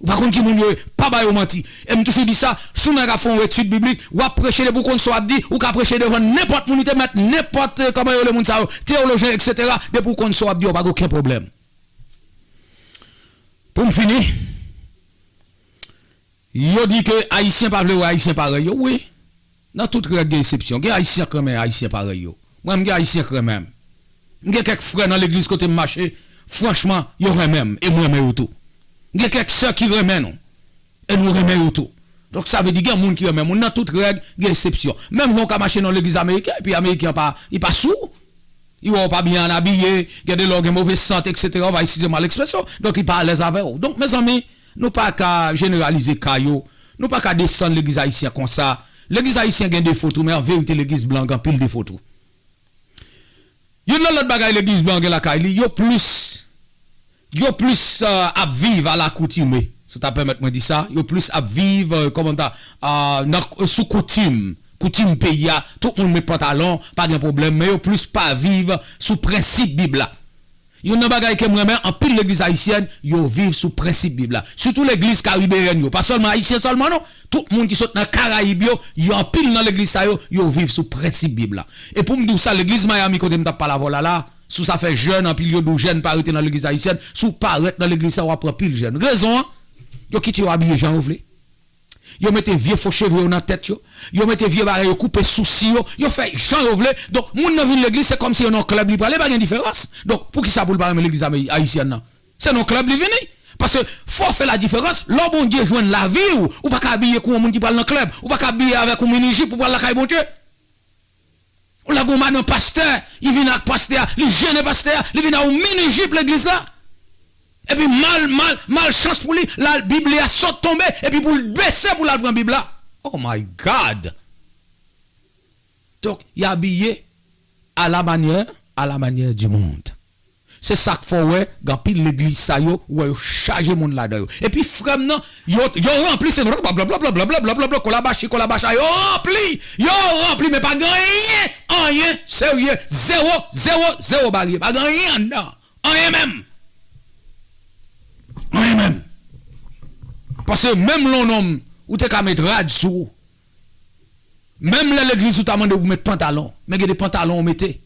Ou pa konn ki moun yo ye, pa ba yo manti. E m toujou di sa, si w nèg ap fè yon etid biblik, w ap preche depi w konn sa w ap di, ou ka preche devan nenpòt moun, ou te mèt nenpòt, eh, kòman yo rele moun sa yo, teyolojyen, etsetera, depi w konn sa w ap di, w pa gen okenn pwoblèm. Pou m fini, yo di ke Ayisyen pa vle wè Ayisyen parèy yo. Wi, nan tout règ gen eksepsyon. Gen Ayisyen k renmen Ayisyen parèy yo. Mwen menm gen Ayisyen k renmen m. M gen kèk frè nan legliz kote m mache, franchman, yo renmen m, e m renmen yo tou. M gen kèk sè ki renmen nou, e nou renmen yo tou. Donk, sa vle di gen moun ki renmen moun. Nan tout règ, gen eksepsyon. Menm jan w ka mache nan legliz ameriken, epi ameriken an pa, li pa sou ou. Li wè w pa byen abiye, gen de lè w gen move sant, etsetera, ou va eskize m a lekspresyon. Donk, li pa alèz avè w. Donk, mezanmi, nou pa ka jeneralize ka yo. Nou pa ka desann legliz ayisyen konsa. Legliz ayisyen gen defo tou, men an verite, legliz blan gen anpil defo tou. Youn nan lòt bagay legliz blan gen lakay li, yo plis, yo plis, euh, ap viv alakoutime. Sa ta pèmèt mwen di sa, yo plis ap viv, euh, kòman ta, euh, nan, euh, sou koutim, koutim peyi a, tout moun met pantalon, pa gen pwoblèm, men yo plis pa viv sou prensip Bib la. Youn nan bagay ke m renmen, anpil legliz ayisyèn, yo viv sou prensip Bib la. Sitou legliz karibeyèn yo, pa sèlman ayisyen sèlman non. Tout moun ki sot nan Karayib yo, yo anpil nan legliz sa yo, yo viv sou prensip Bib la. E pou m di w sa, legliz Miami kote m t ap pale avè w la la, sou zafè jèn, anpil yo di w jèn pa rete nan legliz ayisyèn, si w pa rèt nan legliz sa, w ap pran pil jèn. Rezon an, yo kite yo abiye jan yo vle. Yo mete vye fo cheve yo nan tèt yo, yo mete vye bagay yo koupe sousi yo, yo fè jan yo vle. Donk, moun nan vin legliz, se kòmsi yo nan klèb li prale, pa gen diferans. Donk, poukisa pou l pa renmen legliz ame-, ayisyèn nan? Se nan klèb li vini. Paske fò w fè ladiferans, lè Bondye jwenn lavi w, ou pa ka abiye kou yon moun ki pral nan klèb, ou pa ka abiye avèk yon mini jip pou pral lakay Bondye. Ou lè gon madan pastè, li vin ak pastè a, li jennen pastè a, li vin ak yon mini jip legliz la. Epi mal, mal, malchans pou li, la, Bib li a sot tonbe, epi pou l bese pou l al pran Bib la. Oh my God! Donk, y abiye à la manière, à la manière du monde. Se sa k fè w wè, gen anpil legliz sa yo, ou wè yo chaje moun ladan yo. Epi frè m nan, yo, yo ranpli, se blablabla, blablabla, kolabachi, kolabacha, yo ranpli, yo ranpli, men pa gen anyen, anyen serye, zewo, zewo, zewo barye, pa gen anyen anndan, anyen menm, anyen menm. Paske menm lè w nonm, ou te ka met rad sou ou, menm lè legliz ou ta mande w pou met pantalon, men gen de pantalon ou mete.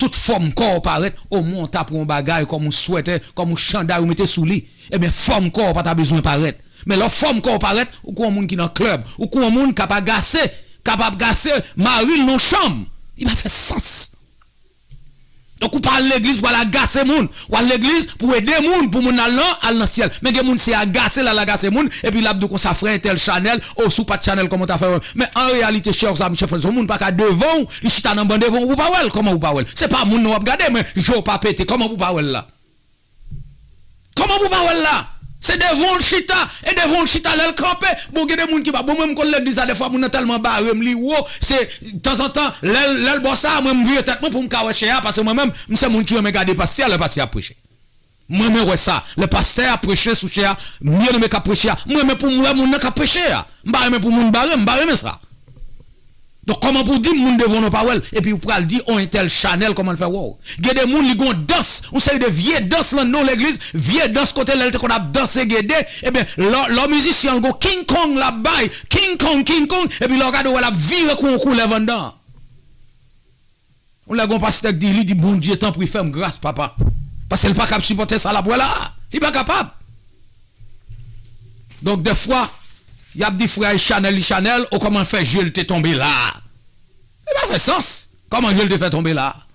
Tout fòm kò w parèt, omwen w ta pran yon bagay kòm yon swètè, kòm yon chanday ou mete sou li. Ebyen, fòm kò w pa ta bezwen parèt. Men lè fòm kò w parèt, ou kou yon moun ki nan klèb, ou kou yon moun k ap agase, k ap agase mari l nan chanm. Li pa fè sans. Donk, ou pa al legliz pou al agase moun. Ou al legliz pou ede moun, pou moun al nan, al nan syèl. Men gen moun se agase l al agase moun, epi l ap di w konsa, frè entèl Chanèl, o, si w pa t Chanèl, kòman w ta fè wè m? Men an reyalite, chers amis, chers frères, yon moun pa ka devan w, li chita nan ban devan w, ou pa wè l, kòman ou pa wè l? Se pa moun nan w ap gade, men je w pa pete, kòman pou w pa wè l la? Kòman pou w pa wè l la? Se devan w l chita, e devan w l chita lè l kanpe. Bon, gen de moun ki pa, bon, mwen m konn legliz la, dèfwa moun nan tèlman bare m, li wo, se tanzantan, lè l, lè l bò sa a, mwen m vire tèt mwen pou m ka wè chè a, paske mwen menm, m se moun ki renmen gade pastè a lè pastè ap preche. M renmen wè sa. Lè pastè a preche sou chè a, byeneme k ap preche a, m renmen pou m wè moun nan k ap preche a. M pa renmen pou moun bare m, m pa renmen sa. Donk, kòman pou w di m moun devan w nan pa wè l, epi w pral di on entèl Chanèl kòman l fè wè w? Gen de moun, li gon dans, yon seri de vye dans lan nan legliz, vye dans kote lè l te konn ap danse gede, ebyen, lò, lò mizisyen an gon King Kong l ap bay, King Kong, King Kong, epi lè w gade w wè l ap vire kou yon koulèv anndan an. Yon lè gon pastè k di, li di, Bondye, tanpri, fè m gras, papa. Paske l pa kab sipòte sa l ap wè la a. Li pa kapab. Donk, dèfwa, y ap di frè a, li Chanèl, li Chanèl, o kòman fè je l te tonbe la a? Li pa fè sans. Kòman je l te fè tonbe la a?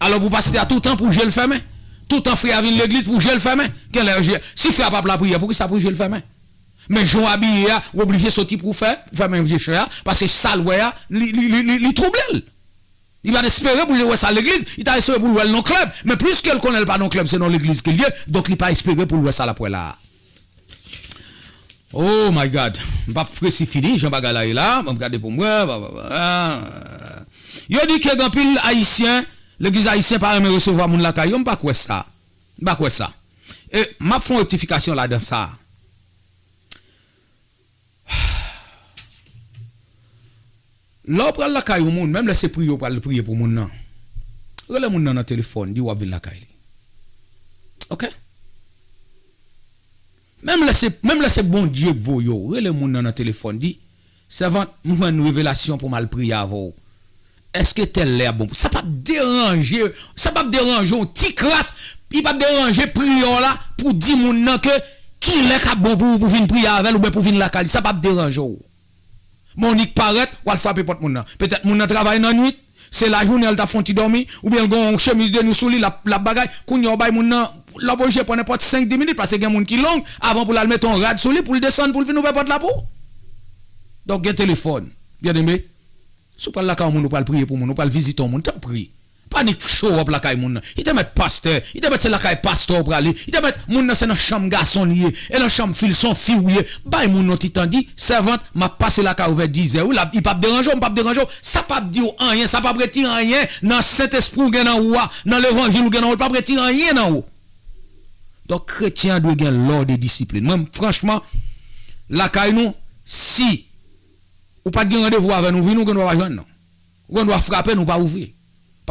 Alò, pou pastè a, toutan pou je l fèmen. Toutan frè a vin legliz, pou je l fèmen. Genlè, je, si frè a p ap lapriyè, poukisa pou je l fèmen? Men jan w abiye a, w oblije soti pou w fè, fèmen je a, paske sa l wè a, li, li, li, li, li twouble l. Li pa t espere pou l wè sa legliz, li ta espere pou l wè l nan klèb. Men pliske l konnen l pa nan klèb, se nan legliz ke l ye, donk li pa espere pou l wè sa l ap wè la a. Oh my God. M p ap presi fini, jan bagay la ye la, ban m gade pou m wè, ba, ba, ba. Yo di ke gen anpil Ayisyen, legliz ayisyen pa renmen resevwa moun lakay yo, m pa kwè sa. M pa kwè sa. E m ap fè yon rektifikasyon ladan sa. Lè w pral lakay yon moun, menm lè se priye w pral priye pou moun nan, rele moun nan nan telefòn, di w ap vin lakay li. Oke? Menm lè se, menm lè se Bondye k voye w, rele moun nan nan telefòn, di, Sèvant, m jwenn revelasyon pou m al priye avè w. Èske tèl lè ap bon pou, sa p ap deranje, sa p ap deranje w ti kras, li p ap deranje priyè w la pou di moun nan ke kilè k ap bon pou ou pou vin priye avè l oubyen pou vin lakay li, sa p ap deranje w. Men w nik parèt, w al frape pòt moun nan. Petèt moun nan travay nan nwit, se lajounen l t ap fè yon ti dòmi, oubyen l gen yon chemiz de nwi sou li, l ap, l ap bagay. Kounye a w bay moun nan, l oblije pran nenpòt senk, dis minit, paske gen moun ki long, avan pou l al mete yon rad sou li, pou l desann, pou l vin ouvè pòt la pou ou. Donk gen telefòn, byeneme. Si w pral lakay yon moun, ou pral priye pou moun, ou pral vizite yon moun, tanpri. Pa nik show up lakay moun nan. Li te mèt pastè, li te mèt se lakay pastè w prale, li te mèt moun nan se nan chanm gason li ye, e nan chanm fi l se yon fi w ye. Bay moun nan ti tan, di, sèvant, m ap pase lakay ou vè dizè wi, l ap, li p ap deranje w, m p ap deranje w. Sa p ap di w anyen, sa p ap retire anyen nan Sentespri w gen nan ou a, nan levanjil ou gen nan ou, l p ap retire anyen nan ou. Donk, kretyen an dwe gen lòd e disiplin. Mwen, franchman, lakay nou, si ou pa t gen randevou avè nou, vini, ou gen dwa pa jwenn nou. Ou gen dwa frape, nou pa ouvri.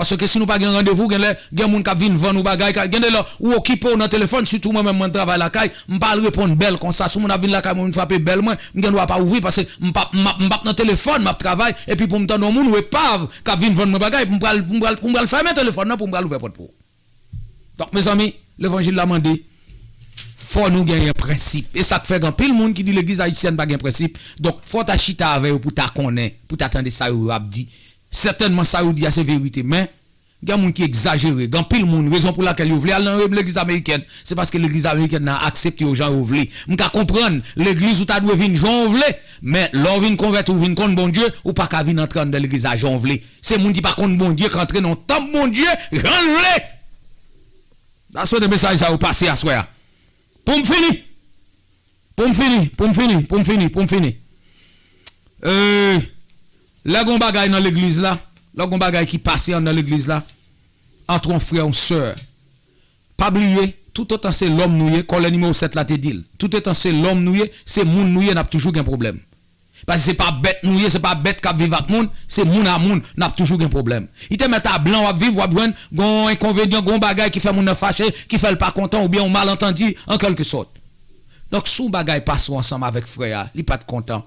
Paske si nou pa gen randevou, genlè, gen moun k ap vin vann ou bagay, ka, gen de lè, ou okipe w nan telefòn, sitou mwen menm, mwen travay lakay, m pa al reponn bèl konsa. Si moun ap vin lakay mwen, vin frape bèl mwen, m gen dwa pa ouvri, paske m p ap, m ap, m p ap nan telefòn, m ap travay, epi pou m tande yon moun, ou epav, k ap vin vann mwen bagay, pou m pral, pou m pral, pou m pral fèmen telefòn nan, pou m pral ouvè pòt pou ou. Donk, mezanmi, levanjil la mande, fò nou genyen prensip. E sa k fè gen anpil moun ki di legliz ayisyèn pa gen prensip. Donk, fò w ta chita avè yo pou w ta konnen, pou w ta tande sa yo ap di. Sètènman, sa yo di a se verite, men gen moun ki egzajere. Gen anpil moun, rezon pou lakèl yo vle al nan legliz amerikèn, se paske legliz amerikèn nan aksepte yo jan yo vle. M ka konprann, legliz ou ta dwe vin jan w vle, men lè w vin konvèti, ou vin konn Bondye, ou pa ka vin antre anndan legliz la jan w vle. Se moun ki pa konn Bondye k antre nan yon tanp Bondye jan l vle. That's why mesaj sa yo pase aswè a. Pou m fini. Pou m fini, pou m fini, pou m fini, pou m fini. Euh, lè gon bagay nan legliz la, lè gon bagay ki pase anndan legliz la, ant yon frè, yon sè, pa bliye, toutotan se lòm nou ye, kòlè nimewo sèt la te di l, toutotan se lòm nou ye, se moun nou ye, n ap toujou gen pwoblèm. Paske se pa bèt nou ye, se pa bèt k ap viv ak moun, se moun a moun, n ap toujou gen pwoblèm. Li te mèt a blan w ap viv, w ap jwenn gon enkonvenyan, gon bagay ki fè moun nan fache, ki fè l pa kontan, oubyen yon malantandi, an kèlke sòt. Donk, si yon bagay pase w ansanm avèk frè a, li pa t kontan,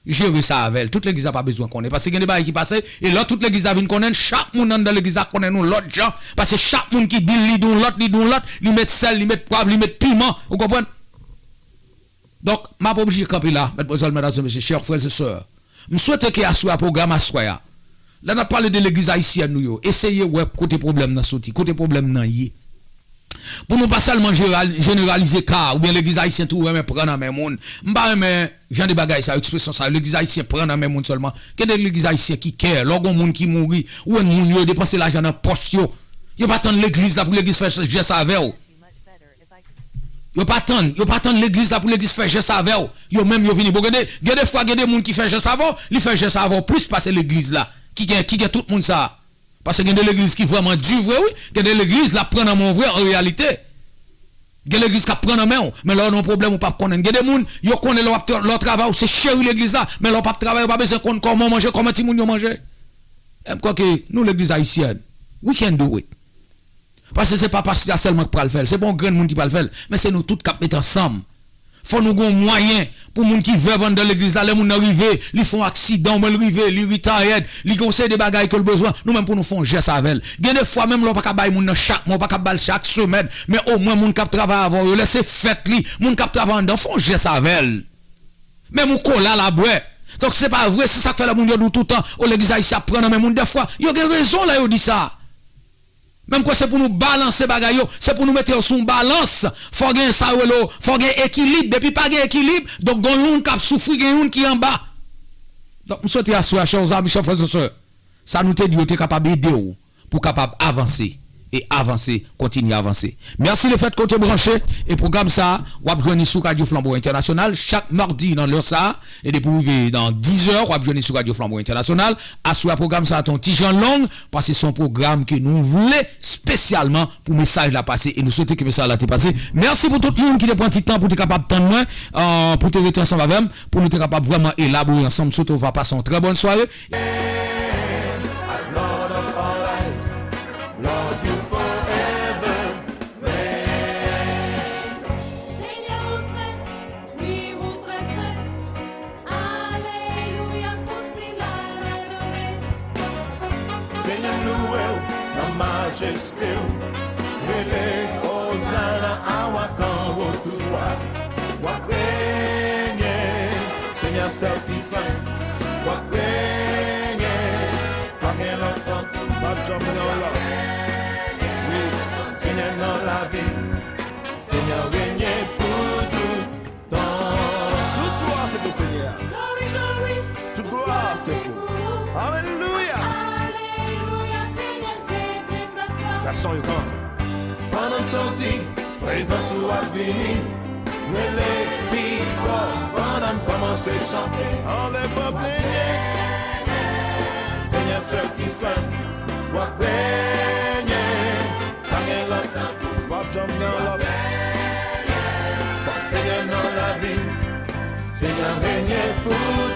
jere sa avè l. Tout legliz la pa bezwen konnen, paske gen de bagay ki pase, e lè tout legliz la vin konnen l, chak moun anndan legliz la konnen l yon lòt jan, paske chak moun ki di l li di yon lòt, li di yon lòt, li met sèl, li met pwav, li met piman, ou konprann? Donk, m ap oblije kanpe la, medmwazèl, medam e mesye, chè frè e sè. M swete ke aswè a, pwogram aswè a, lè n ap pale de legliz ayisyèn nou yo, eseye wè kote pwoblèm nan soti, kote pwoblèm nan ye. Pou nou pa sèlman jeral-, jeneralize ka, oubyen legliz ayisyen tou renmen pran nan men moun. M pa renmen jan de bagay sa yo, ekspresyon sa yo, legliz ayisyen pran nan men moun sèlman. Gen de legliz ayisyen ki care, lè w gen yon moun ki mouri, ou wè moun yo depanse lajan nan pòch yo. Yo pa tann legliz la pou legliz fè jès avè w. Yo pa tann, yo pa tann legliz la pou legliz fè jès avè w. Yo menm yo vini. Bon, gen de, gen de fwa, gen de moun ki fè jès avè w, li fè jès avè w plis pase legliz la, ki gen, ki gen tout moun sa a. Paske gen de legliz ki vrèman di vre, wi. Gen de legliz l ap pran nan men w vre, an reyalite. Gen legliz k ap pran nan men w, men lè w nan yon pwoblèm, ou p ap konnen. Gen de moun, yo konnen lè w ap tra-, lè w travay, ou se cheri legliz la, men lè w p ap travay, yo pa bezwen konn kòman w manje, kòman timoun yo manje. E m kwè ke nou, legliz ayisyèn, we can do it. Paske se pa pastè a sèlman ki pral fè l, se pa yon grenn moun ki pral fè l, men se nou tout k ap met ansanm. Fò nou gen yon mwayen pou moun ki vèv anndan legliz la, lè moun nan rive, li fè yon aksidan, oubyen l rive, li retire, li gen yon seri de bagay ke l bezwen, nou menm pou nou fè yon jès avè l. Gen de fwa, menm lè w pa ka bay moun nan chak mwa, w pa ka ba l chak semèn, men omwen moun k ap travay avè w yo, lè se fèt li, moun k ap travay anndan, fè yon jès avè l. Menm yon kola l ap bwè. Donk, se pa vre, se sa k fè lè moun yo di w toutan, o, legliz ayisyen ap pran nan men moun. Dèfwa, yo gen rezon lè yo di sa. Men m kwè se pou nou balanse bagay yo, se pou nou mete yo sou yon balans. Fò gen sa yo rele, fò gen ekilib. Depi pa gen ekilib, donk gen youn k ap soufri, gen youn ki anba. Donk, m swete aswè a, chè zanmi, chè frè e sè, sa nou te di yo te kapab ede w pou w kapab avanse e avanse, kontinye avanse. Mèsi lefètke w te branche e pwogram sa a, w ap jwenn li sou Radyo Flanbo Entènasyonal chak madi nan lè sa a, e depi w rive nan diz è, w ap jwenn li sou Radyo Flanbo Entènasyonal. Aswè a, pwogram sa a te yon ti jan long, paske se yon pwogram ke nou vle espesyalman pou mesaj la pase, e nou swete ke mesaj la te pase. Mèsi pou tout moun ki te pran ti tan pou te kapab tann mwen, euh, pou te rete ansanm avè m, pou nou te kapab vrèman elabore ansanm. Swete w va pase yon trè bòn sware. As Lord of our lives, Lord, you forever reign. Senyè, ou sen, wi, ou trè sen. Alelouya, pou sila l adore. Senyè, louwe w nan majeste w. Rele Ozana, awa kan wo tou wa. W ap renye, Senyè sèl ki sen. W ap renye, pa gen lòt tankou. P ap janm gen yon lòt. Wi, Senyè nan lavi m. Senyè renye pou toutan. Tout glwa se pou Senyè a. Tout glwa se pou. Alelouya. That's all you come. Pandan n santi prezans ou ap vini, rele pi fò pandan n kòmanse chante. Anlè pòt nènyè. Senyè sèl ki sen, w ap renye. Pa gen lòt tankou. P ap janm gen lòt. Fòk Senyè nan lavi m. Senyè renye pou